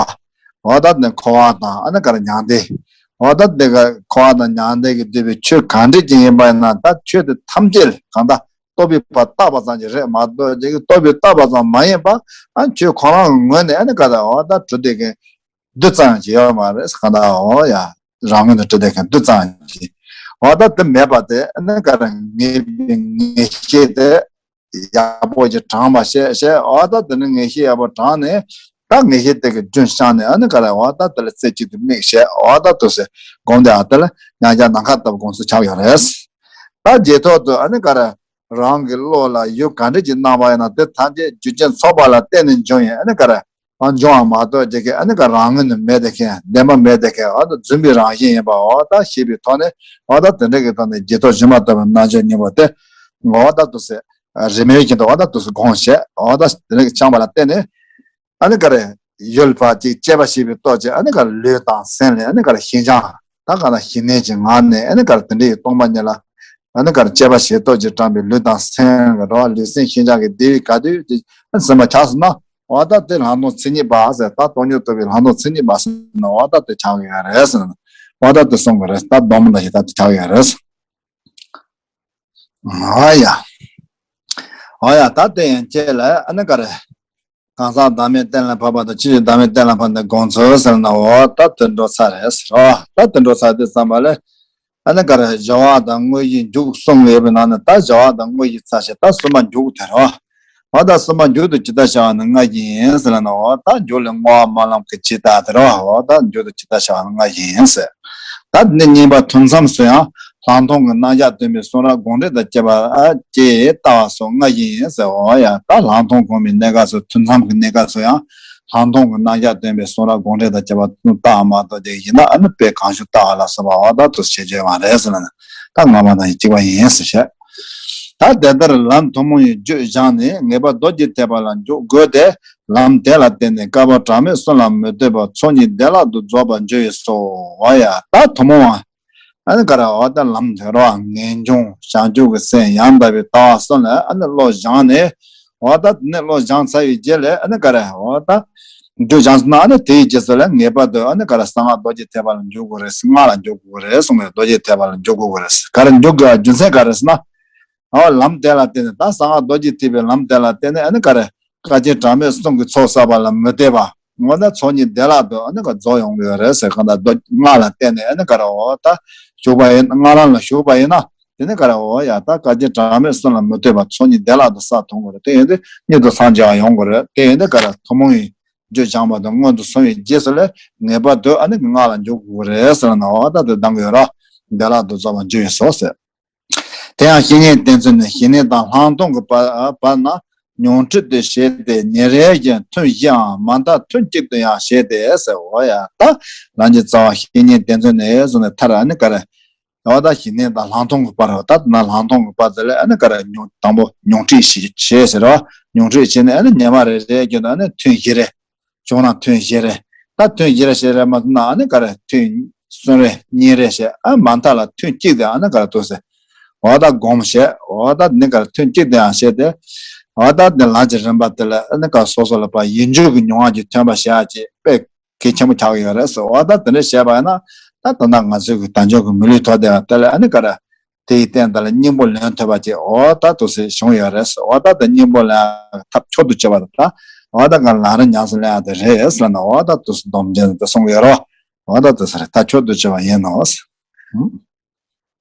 འོ་ད་ནི་འཁོར་བ་དང་ཨ་ནི་ག་རེ་མྱང་འདས། འོ་ད་དེ་ག་འཁོར་བ་དང་མྱང་འདས་ཀྱིས་བསྡུས་པའི་ཆོས་གང་འདྲ་ཅིག་ཡིན་པ་ཡིན་ན་ད་ཆོས་དེ་ཐམས་ཅད་གང་ད་རྟོགས་པའི་བར་བཏགས་པ་ཙམ་གྱིས་རེད་མ་གཏོགས་ཅིག་རྟོགས་པའི་བརྟགས་པ་ཙམ་མ་ཡིན་པ་ཨ་ཆོས་ཁོ་རང་གི་ངོས་ནས་ཨ་ནི་ག་ད་འོ་ད་གྲུབ་བསྡད་མཁན་རྡུལ་ཙམ་ཡང་ཅིག་ཡོད་མ་རེད་ག་ད། འོ་ཡ་རང་ངོས་ནས་གྲུབ་བསྡད་མཁན་རྡུལ་ཙམ་ཡང་ཅིག་འོ་ད་དེ་མེད་པ་དེ་ཨ་ནི་ག་རེ་ངེས་པའི་ངེས་ཤེས་དེ། ཡག་པོ་ཅིག་དྲངས་པ་བྱས་བྱས་འོ་ད་དེ་ནི་ངེས་ཤེས་ཡག་པོ་དྲངས་ནས་ད་ངེས་ཤེས་དེ་གི་རྒྱུན་བཤངས་ནས་ཨ་ནི་ག་རེ་འོ་ད་དེ་ལ་རྩེ་གཅིག་ཏུ་དམིགས་བྱས་འོ་ད་དུ་ཟེར་སྒོམ་དེ་ཨ་དེ་ལ་མཉམ་གཞག་ནམ་མཁའ་ལྟ་བུ་སྒོམ་ཚུལ་ཆགས་ཡོད་རེད། ད་རྗེས་ཐོག་ཏུ་ཨ་ནི་ག་རེ་རང་གི་བློ་ལ་ཡུལ་ག་འདྲ་ཅིག་སྣང་བ་ཡིན་ན་དེ་ཐམས་ཅད་རྒྱུ་རྐྱེན་ཚོགས་པ་ལ་བརྟེན་ནས་འབྱུང་ཡིན་ཨ་ནི་ག་རེ། འབྱུང་བ་མ་གཏོགས་ཅིག་གི་ཨ་ནི་ག་རང་ངོས་ནས་མེད་དེ་མཁན་བདེན་པ་མེད་དེ་མཁན་འོ་ད་རྫུན་པའི་རང་བཞིན་ཡིན་པ་འོ་ད་ཤེས་པའི་ཐོག་ནས་འོ་ད་དེ་འདྲ་གི་ཐོག་ནས་རྗེས་ཐོབ་སྒྱུ་མ་ལྟ་བུའི་རྣལ་འབྱོར་གཉིས་པོ་དེ་འོ་ད་དུ་ཟེར་རི་མོའི་བཞིན་དུ་འོ་ད་དུ་ཟེར་དགོངས་བྱས་འོ་ད་དེ་འདྲ་གི་འཆང་བ་ལ་བརྟེན་ནས་ཨ་ནི་ག་རེ་ཡུལ་ཕར་ཅིག་དཔྱད་པ་ཞིག་པའི་ཐོག་ཅིག་ཨ་ནི་ག་རེ་ལུས་དང་སེམས་ལ་ཨ་ནི་ག་རེ་ཤིན་སྦྱངས་ད་ག་ན་ཞི་གནས་ཀྱི་ངང་ནས་ཨ་ནི་ག་རེ་དེ་འདྲ་ཡི་སྟོང་པ་ཉིད་ལ་ཨ་ནི་ག་རེ་དཔྱད་པ་ཞིབ་རྟོག་ཅིག་དྲངས་པའི་ལུས་དང་སེམས་ག་རེ་ལུས་སེམས་ཤིན་སྦྱངས་ཀྱི་བདེ་བའི་ག་དུས་ཅིག་ཨ་ནི་ཟིན་པ་ཆགས་སོང་ན། འོ་ད་དེ་ལྷག་མཐོང་མཚན་ཉིད་པ་ཟེར་ད་སྟོང་ཉིད་རྟོགས་པའི་ལྷག་མཐོང་མཚན་ཉིད་པ་ཟེར་ན་འོ་ད་དེ་ཆགས་ཀྱི་ཡོད་རེད་ཟེར་ན། འོ་ད་དེ་གསུང་གི་རེད་ད་སྡོམ་འདྲ་ཞིག་ད་དེ་ཆགས་ཀྱི་ཡོད་རེད། འོ་ཡ། འོ་ཡ་ད་དེ་ཡན་ཆད་ལ་ཨ་ནི་ག་རེ། གང་ཟག་བདག་མེད་གཏན་ལ་ཕབ་པ་དང་ཕྱིན་ཅི་བདག་མེད་གཏན་ལ་ཕབ་ནས་དགོངས་ཚུལ་ཟེར་ན་འོ་ད་དེ་འགྲོ་ས་རེད་ཟེར་རོ། ད་དེ་འགྲོ་ས་དེ་ཙམ་པ་ལས། ཨ་ནི་ག་རེ་སྦྱོར་བ་དང་དངོས་གཞི་མཇུག་གསུམ་ཡོད་པའི་ནང་ནས་ད་སྦྱོར་བ་དང་དངོས་གཞི་ཚར་བྱས་ད་གསུམ་པ་མཇུག་དེ་རོ། འོ་ད་གསུམ་པ་མཇུག་ཏུ་ཇི་ལྟར་བྱ་བ་ནི་ལྔ་ཡིན་ཟེར་ལ་ནི། འོ་ད་མཇུག་ལ་བསྔོ་བ་སྨོན་ལམ་གྱི་ཇི་ལྟར་དེ་རེད་བ། འོ་ད་མཇུག་ཏུ་ཇི་ལྟར་བྱ་བ་ནི་ལྔ་ཡིན་ཟེར། ད་ནི་གཉིས་པ་ཐུན་མཚམས་སུ་ཡང་ལྷག་མཐོང་གི་རྣམ་གཞག་སྟོན་པའི་གསུང་རབ་དགོངས་འགྲེལ་དང་བཅས་པ་ཨ་ཅེས་ལྟ་བ་སོགས་ལྔ་ཡིན་ཟེར། འོ་ཡ། ད་ལྷག་མཐོང་སྒོམ་པའི་གནས་སྐབས་སུ། ཐུན་མཚམས་ཀྱི་གནས་སྐབས་སུ་ཡང་ལྷག་མཐོང་གི་རྣམ་གཞག་སྟོན་པའི་གསུང་རབ་དགོངས་འགྲེལ་དང་བཅས་པ་ལྟ་བ་མ་གཏོགས་ཅིག་ཡིན་ན། ཨ་ནི་དཔེ་གང་བྱུང་ལྟ་བ་ལ་སོགས་པ་འོ་ད་དུ་བྱེད་བྱེད་པ་རེད་ཟེར་ན། ད་ལྔ་པ་དང་གཅིག་པ་ཡིན་ཟེར་བཤད། ད་དེ་ལྟར་ལམ་ཐུན་མོང་བའི་རྒྱུད་སྦྱངས་ནས་ངེས་པ་རྡོ་རྗེ་ཐེག་པ་ལ་འཇུག་དགོས་ཏེ། ལམ་དེ་ལ་བརྟེན་ནས་བསྐལ་པ་གྲངས་མེད་གསུམ་ལ་མི་ལྟོས་པར་ཚོགས་གཉིས་བདེ་བླག་ཏུ་རྫོགས་པར་འགྱུར་བས་སོ། འོ་ཡ། ད་ཐུན་མོང་བ། ཨ་ནི་ག་རེ། འོ་ད་ལམ་དེ་རོ། ངེས་འབྱུང་། བྱང་ཆུབ་ཀྱི་སེམས། ཡང་དག་པའི་ལྟ་བ་གསུམ་ལ་ཨ་ནི་བློ་སྦྱངས་ནས། འོ་ད་དེ་ནས་བློ་སྦྱངས་ཚར་བའི་རྗེས་ལ་ཨ་ནི་ག་རེ། འོ་ད་རྒྱུད་སྦྱངས་སོང་ན། ཨ་ནི་དེའི་རྗེས་སུ་ལ་ངེས་པར་དུ་ཨ་ནི་ག་རེ། གསང་སྔགས་རྡོ་རྗེ་ཐེག་པ་ལ་འཇུག་དགོས་རེད། སྔགས་ལ་འཇུག་དགོས་རེད་གསུངས་པས། རྡོ་རྗེ་ཐེག་པ་ལ་འཇུག་དགོས་རེད། ག་རེ་འཇུག་དགོས་རྒྱུ་མཚན་ག་རེ་ཟེར་ན། འོ་ལམ་དེ་ལ་བརྟེན་ནས། ད་གསང་སྔགས་རྡོ་རྗེ་ཐེག་པའི་ལམ་དེ་ལ་བརྟེན་ནས་ཨ་ནི་ག་རེ། བསྐལ་ཆེན་གྲངས་མེད་གསུམ་གྱི་ཚོགས་བསགས་པ་ལ་མི་ལྟོས་པ། འོ་ན་ཚོགས་གཉིས་བདེ་བླག་ཏུ་ཨ་ནི་ག་རེ་རྫོགས་ཡོང་གི་ཡོད་རེད་ཟེར། གང་ལྟར་རྡོ་སྔགས་ལ་བརྟེན་ནས་ཨ་ནི་ག་རེ། འོ་ད་ཞུགས་པ་ཡིན། སྔགས་ལམ་ལ་ཞུགས་པ་ཡིན་ན། དེ་ནི་ག་རེ། འོ་ཡ། ད་བསྐལ་ཆེན་གྲངས་མེད་གསུམ་ལ་མི་ལྟོས་པ། ཚོགས་གཉིས་བདེ་བླག་ཏུ་བསགས་ཐུབ་ཀྱི་རེད། དེ་ཡིན་དུས་མྱུར་དུ་སངས་རྒྱས་པ་ཡོང་གི་རེད། དེ་ཡིན་དུས་ག་རེ། ཐུན་མོང་བའི་རྒྱུད་སྦྱངས་པ་དང་སྔོན་དུ་སོང་བའི་རྗེས་སུ་ལ་ངེས་པར་དུ་ཨ་ནི་སྔགས་ལ་འཇུག་དགོས་རེད་ཟེར་ན། འོ་ད་དེ་གདམས་ཀྱི་ཡོད་ར། བདེ་བླག་ཏུ་རྫོགས་པར་འགྱུར་བས་སོ་ཟེར། དེ་ཡང་བཤེས་གཉེན་བསྟེན་ཚུལ་ནི། ཞི་གནས་དང་ལྷག་མཐོང་གི་བར་བར་ན། ཉུང་འཕྲི་དུ་བྱས་ཏེ་ཉིན་རེ་བཞིན་ཐུན་བཞིའམ་མ་མཐའ་ཐུན་གཅིག་ཏུ་ཡང་བྱས་ཏེ་ཟེར། འོ་ཡ། ད་ལམ་གྱི་རྩ་བ་བཤེས་གཉེན་བསྟེན་ཚུལ་ནི་གསུངས་ནས། མཐར་ཨ་ནི་ག་རེ། འོ་ད་ཞི་གནས་དང་ལྷག་མཐོང་གི་བར། ད་ན་ལྷག་མཐོང་གི་བར་དེ་ལ་ཨ་ནི་ག་རེ། ཉུང་། དང་པོ་ཉུང་འཕྲི་བྱས་བྱས་ཟེར་རོ། ཉུང་འཕྲི་བྱས་ནས་ཨ་ནི་ཉི་མ་རེ་རེ་བཞིན་དུ་ཨ་ནི་ཐུན་བཞི་རེ། བྱུང་ན་ཐུན་བཞི་རེ། ད་ཐུན་བཞི་རེ་བྱས་རེ་མ་ཐུབ་ན་ཨ་ནི་ག་རེ། ཐུན་གསུམ་རེ་གཉིས་རེ་བྱས། ཨ་མ་མཐའ་ལ་ཐུན་གཅིག་དེ་ཨ་ནི་ག་རེ་འདུག་ཟེར། འོ་ད་སྒོམ་བྱས། འོ་ད་ནི་ག་རེ། ཐུན་གཅིག་དེ་ཡང་བྱས་ཏེ། འོ་ད་དེ་ལམ་གྱི་རིམ་པ་དེ་ལ་ཨ་ནི་ག་རེ། སོ་སོ་ལ་ཕར་ཡིད་འཇུག་གི་མྱོང་བ་ཅིག་ཐོན་པ་བྱ་ཅིག་དཔེ་གལ་ཆེན་པོ་ཆགས་ཀྱི་ཡོད་རེད་ཟེར། འོ་ད་དེ་འདྲ་བྱས་པ་ཡིན་ན། ད་ད་ལྟ་ང་ཚོའི་གི་དལ་འབྱོར་གྱི་མི་ལུས་ཐོག་དེ་དེ་ལ་ཨ་ནི་ག་རེ། དེའི་སྟེང་དེ་ལ་སྙིང་པོ་ལེན་ཐུབ་པ་ཅིག་འོ་ད་འདུག་སེ་བྱུང་ཡོད་རེད་ཟེར། འོ་ད་དེ་སྙིང་པོ་ལེན་ཐབས་མཆོག་ཏུ་གྱུར་པ་དེ་ད། འོ་ད་ག་ལམ་རིམ་ཉམས་སུ་ལེན་ཡ་དེ་རེད་ཟེར་ལ་ནི། འོ་ད་འདུག་སེ་སྡོམ་རྒྱན་དེ་གསུངས་ཡོད་རོ། འོ་ད་འདུག་སེ་རེད། ཐབས་མཆོག་ཏུ་གྱུར་པ་ཡིན་ནོ་ཟེར།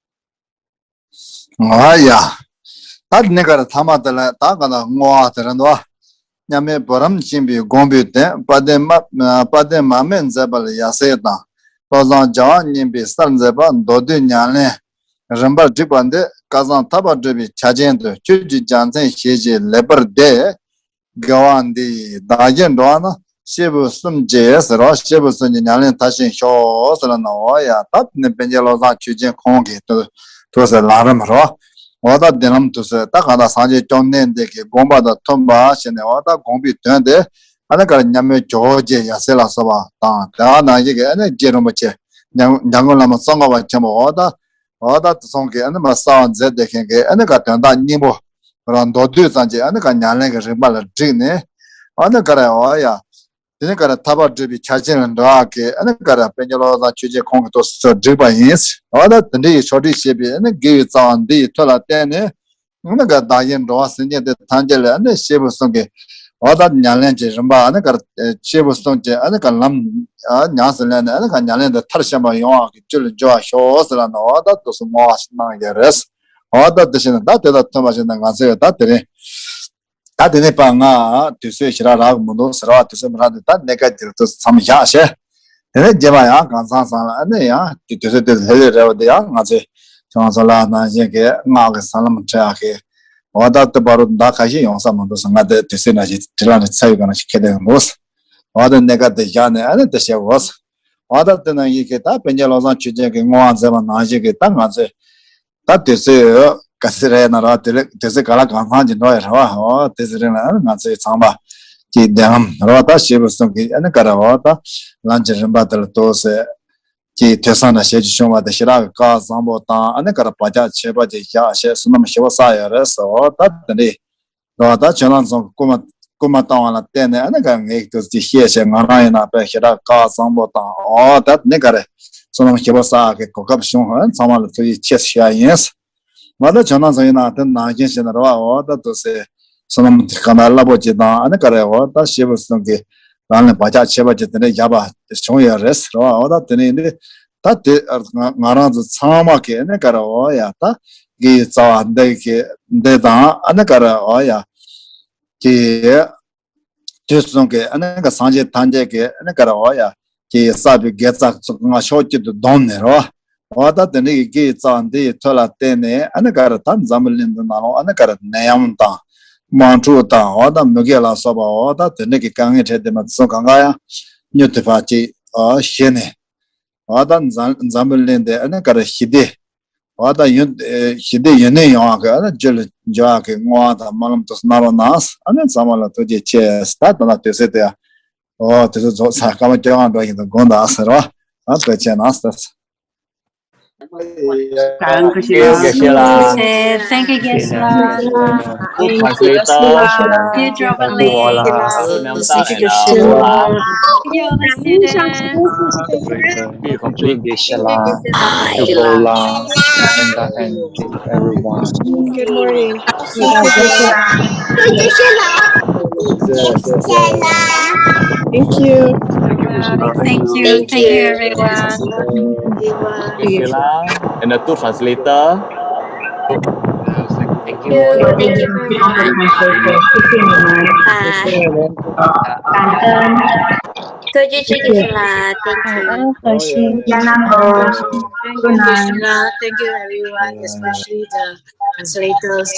འོ་ཡ། ད་ནི་ག་རེ། ཐ་མ་དེ་ལ་ད་ག་ན་བསྔོ་བ་དེ་རེད་འདུག་མཉམ་མེད་བུ་རམ་བཅིངས་པའི་དགོངས་པའི་དོན། དཔལ་ལྡན་མ། དཔལ་ལྡན་མར་མེ་མཛད་པ་ལ་ཡབ་སྲས་དང་། བློ་བཟང་རྒྱལ་བ་བསྙེན་པའི་སར་མཛད་པ། མདོ་སྡུད་ཉམས་ལེན་རིམ་པར་བསྒྲིགས་པ་འདི། སྐལ་བཟང་ཐར་པ་སྒྲུབ་པའི་ཆ་ཅན་དུ། ཆོས་ཀྱི་རྒྱལ་མཚན་ཞེས་བྱའི་ལེགས་པར་བརྡལ། དགེ་བ་འདི་ཡིས་བདག་གཞན་འགྲོ་བ་ན། སྐྱེས་བུ་གསུམ་གྱི་ཟེར་རོ། སྐྱེས་བུ་གསུམ་གྱི་ཉམས་ལེན་མཐར་ཕྱིན་ཤོག་ཟེར་ལ་ནི། འོ་ཡ། ད་ནི་པཎ་ཆེན་བློ་བཟང་ཆོས་རྒྱན་ཁོང་གིས་དུ་དུ་ཟེར་ལམ་རིམ་རོ། འོ་ད་འདི་ལམ་དུ་ཟེར། ད་གང་ལྟར་སངས་རྒྱས་བཅོམ་ལྡན་འདས་ཀྱི་དགོངས་པ་དང་མཐུན་པ་བྱས་ནས། འོ་ད་དགོངས་པའི་དོན་དེ་ཨ་ནི་ག་རེ། མཉམ་མེད་ཇོ་བོ་རྗེ་ཡབ་སྲས་ལ་སོགས་པ་དང་། དེ་ནང་བཞིན་གྱི་ཨ་ནི་རྗེ་རིན་པོ་ཆེ། འཇམ་འཇམ་མགོན་བླ་མ་ཙོང་ཁ་པ་ཆེན་པོ། འོ་ད། འོ་ད་དེ་ཚོ་གིས་ཨ་ནི་མར་གསལ་བར་མཛད་བསྡད་མཁན་གྱི་ཨ་ནི་ག་དོན་དག་སྙིང་པོ་རང་མདོར་བསྡུས་ཙམ་ཅིག་ཨ་ནི་ག་ཉམས་ལེན་གྱི་རིམ་པ་ལ་བསྒྲིགས་ནས། ཨ་ནི་ག་རེ། འོ་ཡ། དེ་ནི་ག་རེ། ཐར་པ་སྒྲུབ་པའི་ཆ་ཅན་ལ་འགྲོ་བ་གི་ཨ་ནི་ག་རེ། པཎ་ཆེན་བློ་བཟང་ཆོས་རྒྱན་ཁོང་གིས་དུ་སོ་སོར་བསྒྲིགས་པ་ཡིན། འོ་ད་དེ་འདྲ་ཡི་ཕྱོགས་སྒྲིག་བྱས་པའི་ཨ་ནི་དགེ་བའི་རྩ་བ་འདི་ཡི་མཐུ་ལ་བརྟེན་ནས། ཨ་ནི་ག་བདག་གཞན་འགྲོ་བ་སེམས་ཅན་དེ་ཐམས་ཅད་ལ་ཨ་ནི་སྐྱེས་བུ་གསུམ་གྱི་འོ་ད་ཉམས་ལེན་གྱི་རིམ་པ། ཨ་ནི་ག་རེ། སྐྱེས་བུ་གསུམ་གྱི་ཨ་ནི་ག་ལམ་ཨ་ཉམས་སུ་ལེན་ནས། ཨ་ནི་ག་ཉམས་ལེན་དེ་མཐར་ཕྱིན་པ་ཡོང་བ་གི་རྒྱུ་ལ་འགྱུར་བར་ཤོག་ཟེར་ལ་ནི། འོ་ད་དུ་སུ་བསྔོ་བ་ཞིག་གནང་གི་རེད། འོ་ད་དེ་བཞིན་ད་དེ་དང་མཐུན་པ་ཞིག་ན་ང་ཚོས་ད་དེ་རིང་ད་དེ་ནས་ཕར་ང་དུས་ཚོད་ཞེ་དྲག་རག་གི་མི་འདུག་ཟེར་བ། དུས་ཚོད་མི་རག་དུས་ད་གནས་སྐབས་འདིར་དུ་མཚམས་བཞག་བྱས། དེ་ནས་རྗེས་མ་ཡང་གང་ཚང་ཚང་ལ་ཨ་ནི་ཡང་དེ་དུས་ཚོད་དེ་ལྷོད་ལྷོད་རེད་བ། དེ་ཡང་ང་ཚོས་ཁྱོད་ཚོ་ལ་ནང་བཞིན་གྱི་སྔགས་ཀྱི་ཟབ་ལམ་འཁྲིད་ཡག་གི། འོ་ད་དེ་བར་དུ་ཟླ་ཁ་ཤས་ཡོང་ས་མི་འདུག་ཟེར། ང་དེ་དུས་ཚོད་ནང་བཞིན་དྲི་ལ་ནི་ཚ་ཡོད་ག་ནང་བཞིན་ཁེལ་བསྡད་ཡོང་འདུག་འོ་ད་གནས་སྐབས་དེ་བཞག་ནས་ཨ་ནི་དེ་བྱེད་དགོས། འོ་ད་དེ་ནང་བཞིན་གྱི་ད་པཎ་ཆེན་བློ་བཟང་ཆོས་རྒྱན་གྱི་བསྔོ་བ་མཛད་པ་ནང་བཞིན་གྱི་ད་ང་ཚོས་ད་དུས་ཚོད་ག་ཚོད་རེད་ན་ར། དེ་ལས་དུས་ཚོད་ག་ལ་གང་འཚམ་གྱི་འགྲོ་ཡ་རེད་བ། འོ་དེ་ཚོ་རིང་ལ་ང་ཚོའི་ཚང་མ་གྱི་བདེན་ལམ་རེད་བ། ད་སྐྱེས་བུ་གསུམ་གྱི་ཨ་ནི་ག་རེ། འོ་ད་ལམ་གྱི་རིམ་པ་དེ་ལ་ལྟོས་ཟེར་གྱི་ཐོས་བསམ་དང་ཞལ་གྱིས་བྱུང་བ་དེ་ཞེ་དྲག་གི་སྐལ་བཟང་པོ་དང་། ཨ་ནི་ག་རེ། བག་ཆགས་ཆད་པ་ཅིག་བཞག་བྱས་བསོད་ནམས་ཞེ་པོ་བསགས་ཡོད་རེད་ཟེར། འོ་ད་དེ་འདྲའི་རེད་བ། ད་ཁྱོད་རང་ཚོ་སྐུལ་མ་སྐུལ་མ་བཏང་བ་ལ་བརྟེན་ནས་ཨ་ནི་ག་རེ། ངས་དུས་ཚོད་བཤད་བྱས་ང་རང་ཡིན་ན་དཔེ་ཞེ་དྲག་སྐལ་བཟང་པོ་དང་། འོ་ད་ནི་ག་རེ། བསོད་ནམས་ཞེ་པོ་བསགས་ཀྱི་གོ་སྐབས་བྱུང་། ཨ་ཚང་མ་ལ་ཐུགས་རྗེ་ཆེ་ཞུ་ཡ་ཡིན། འོ་ད་ཁྱོད་རང་ཚོ་ཡིན་ན་དེ་ནང་བཞིན་བྱས་ན་རེད་བ། འོ་ད་དུས་ཚོད་བསོད་ནམས་གང་ན་རླབས་པོ་ཅིག་དང་། ཨ་ནི་ག་རེ། འོ་ད་སྐྱེས་བུ་གསུམ་གྱི་ལམ་ལ་བག་ཆགས་ཆད་པ་ཅིག་དེ་འདྲ་བཞག་པ་དེ་བྱུང་ཡོད་རེད་ཟེར་བ། འོ་ད་དེ་ནས་འདི་ད་དེ་ང་ང་རང་ཚོ་ཚང་མ་གི་ཨ་ནི་ག་རེ། འོ་ཡ། ད་དགེ་བའི་རྩ་བ་འདི་གི་འདི་དང་། ཨ་ནི་ག་རེ། འོ་ཡ། ཀྱི་དུས་གསུམ་གྱི་ཨ་ནི་ག་སངས་རྒྱས་ཐམས་ཅད་ཀྱི་ཨ་ནི་ག་རེ་བ་ཡ་ཀྱི་བསགས་པའི་དགེ་རྩ་ཚོགས་ལྔ་ཕྱོགས་གཅིག་ཏུ་བསྡོམས་ནས་རོ། འོ་ད་དེ་འདྲ་གི་དགེ་ཡི་རྩ་བ་འདི་ཡི་མཐུ་ལ་བརྟེན་ནས་ཨ་ནི་ག་རེ་ད་འཛམ་བུ་གླིང་འདི་ནང་ལོགས་ཨ་ནི་ག་རེ་ནད་ཡམས་དང་དམག་འཁྲུག་དང་འོ་ད་མུ་གེ་ལ་སོགས་པ་འོ་ད་དེ་འདྲ་གི་དཀའ་ངལ་འཕྲད་དེ་མ་ཚུན་གང་ག་ཡང་མྱུར་དུ་ཕར་ཅིག་ཨ་ཞི་ནས། འོ་ད་འཛམ་འཛམ་བུ་གླིང་འདི་ཨ་ནི་ག་རེ་ཞི་བདེ། འོ་ད་ཡུན་ཨེ་ཞི་བདེ་ཡུན་གནས་ཡོང་བ་གི་ཨ་ནི་རྒྱུ་ལ་འགྱུར་བ་གི་བསྔོ་བ་དང་སྨོན་ལམ་དུ་གནང་རོགས་གནང་། ཨ་ནི་ཚང་མ་ལ་ཐུགས་རྗེ་ཆེ། ད་ད་ལྟ་དུས་ཚོད་དེ་ཡ། འོ་དུས་ཚོད་རྫོགས་ཚར། སྐར་མ་བཅོ་ལྔ་འགྲོ་བཞིན་དུ་དགོངས་དག་ཟེར་བ། ཨ་ཐུགས་རྗེ་ཆེ་གནང་ཟེར། Thank you, Geshe-la. Thank you, Geshe-la. Good translator. Dear Dramamine. Thank you, Geshe-la. Thank you, all the students. Be complete. Geshe-la. Bye. Gola. And, and everyone. Good morning. Thank you. Thank you. Thank you, everyone. Geshe-la. And the two translator. Thank you. Thank you very much. Bye. 感谢谢谢啦，Thank you. Thank you, Geshe-la. Thank you, everyone, especially the translators.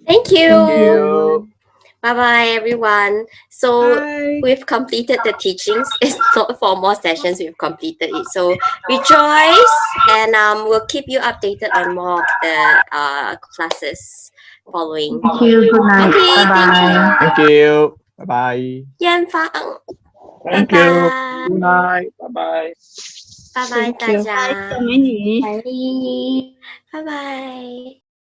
Thank you. Thank you. Bye bye, everyone. So Bye. We've completed the teachings. It's not four more sessions. We've completed it. So rejoice, and um, we'll keep you updated on more of the uh, classes following. Thank you. Good night. Okay, Bye thank bye. you. Thank you. Bye bye. 艳芳. Thank Bye you. bye. Good night. Bye bye. 拜拜 Thank 大 you. 家，美女。拜拜。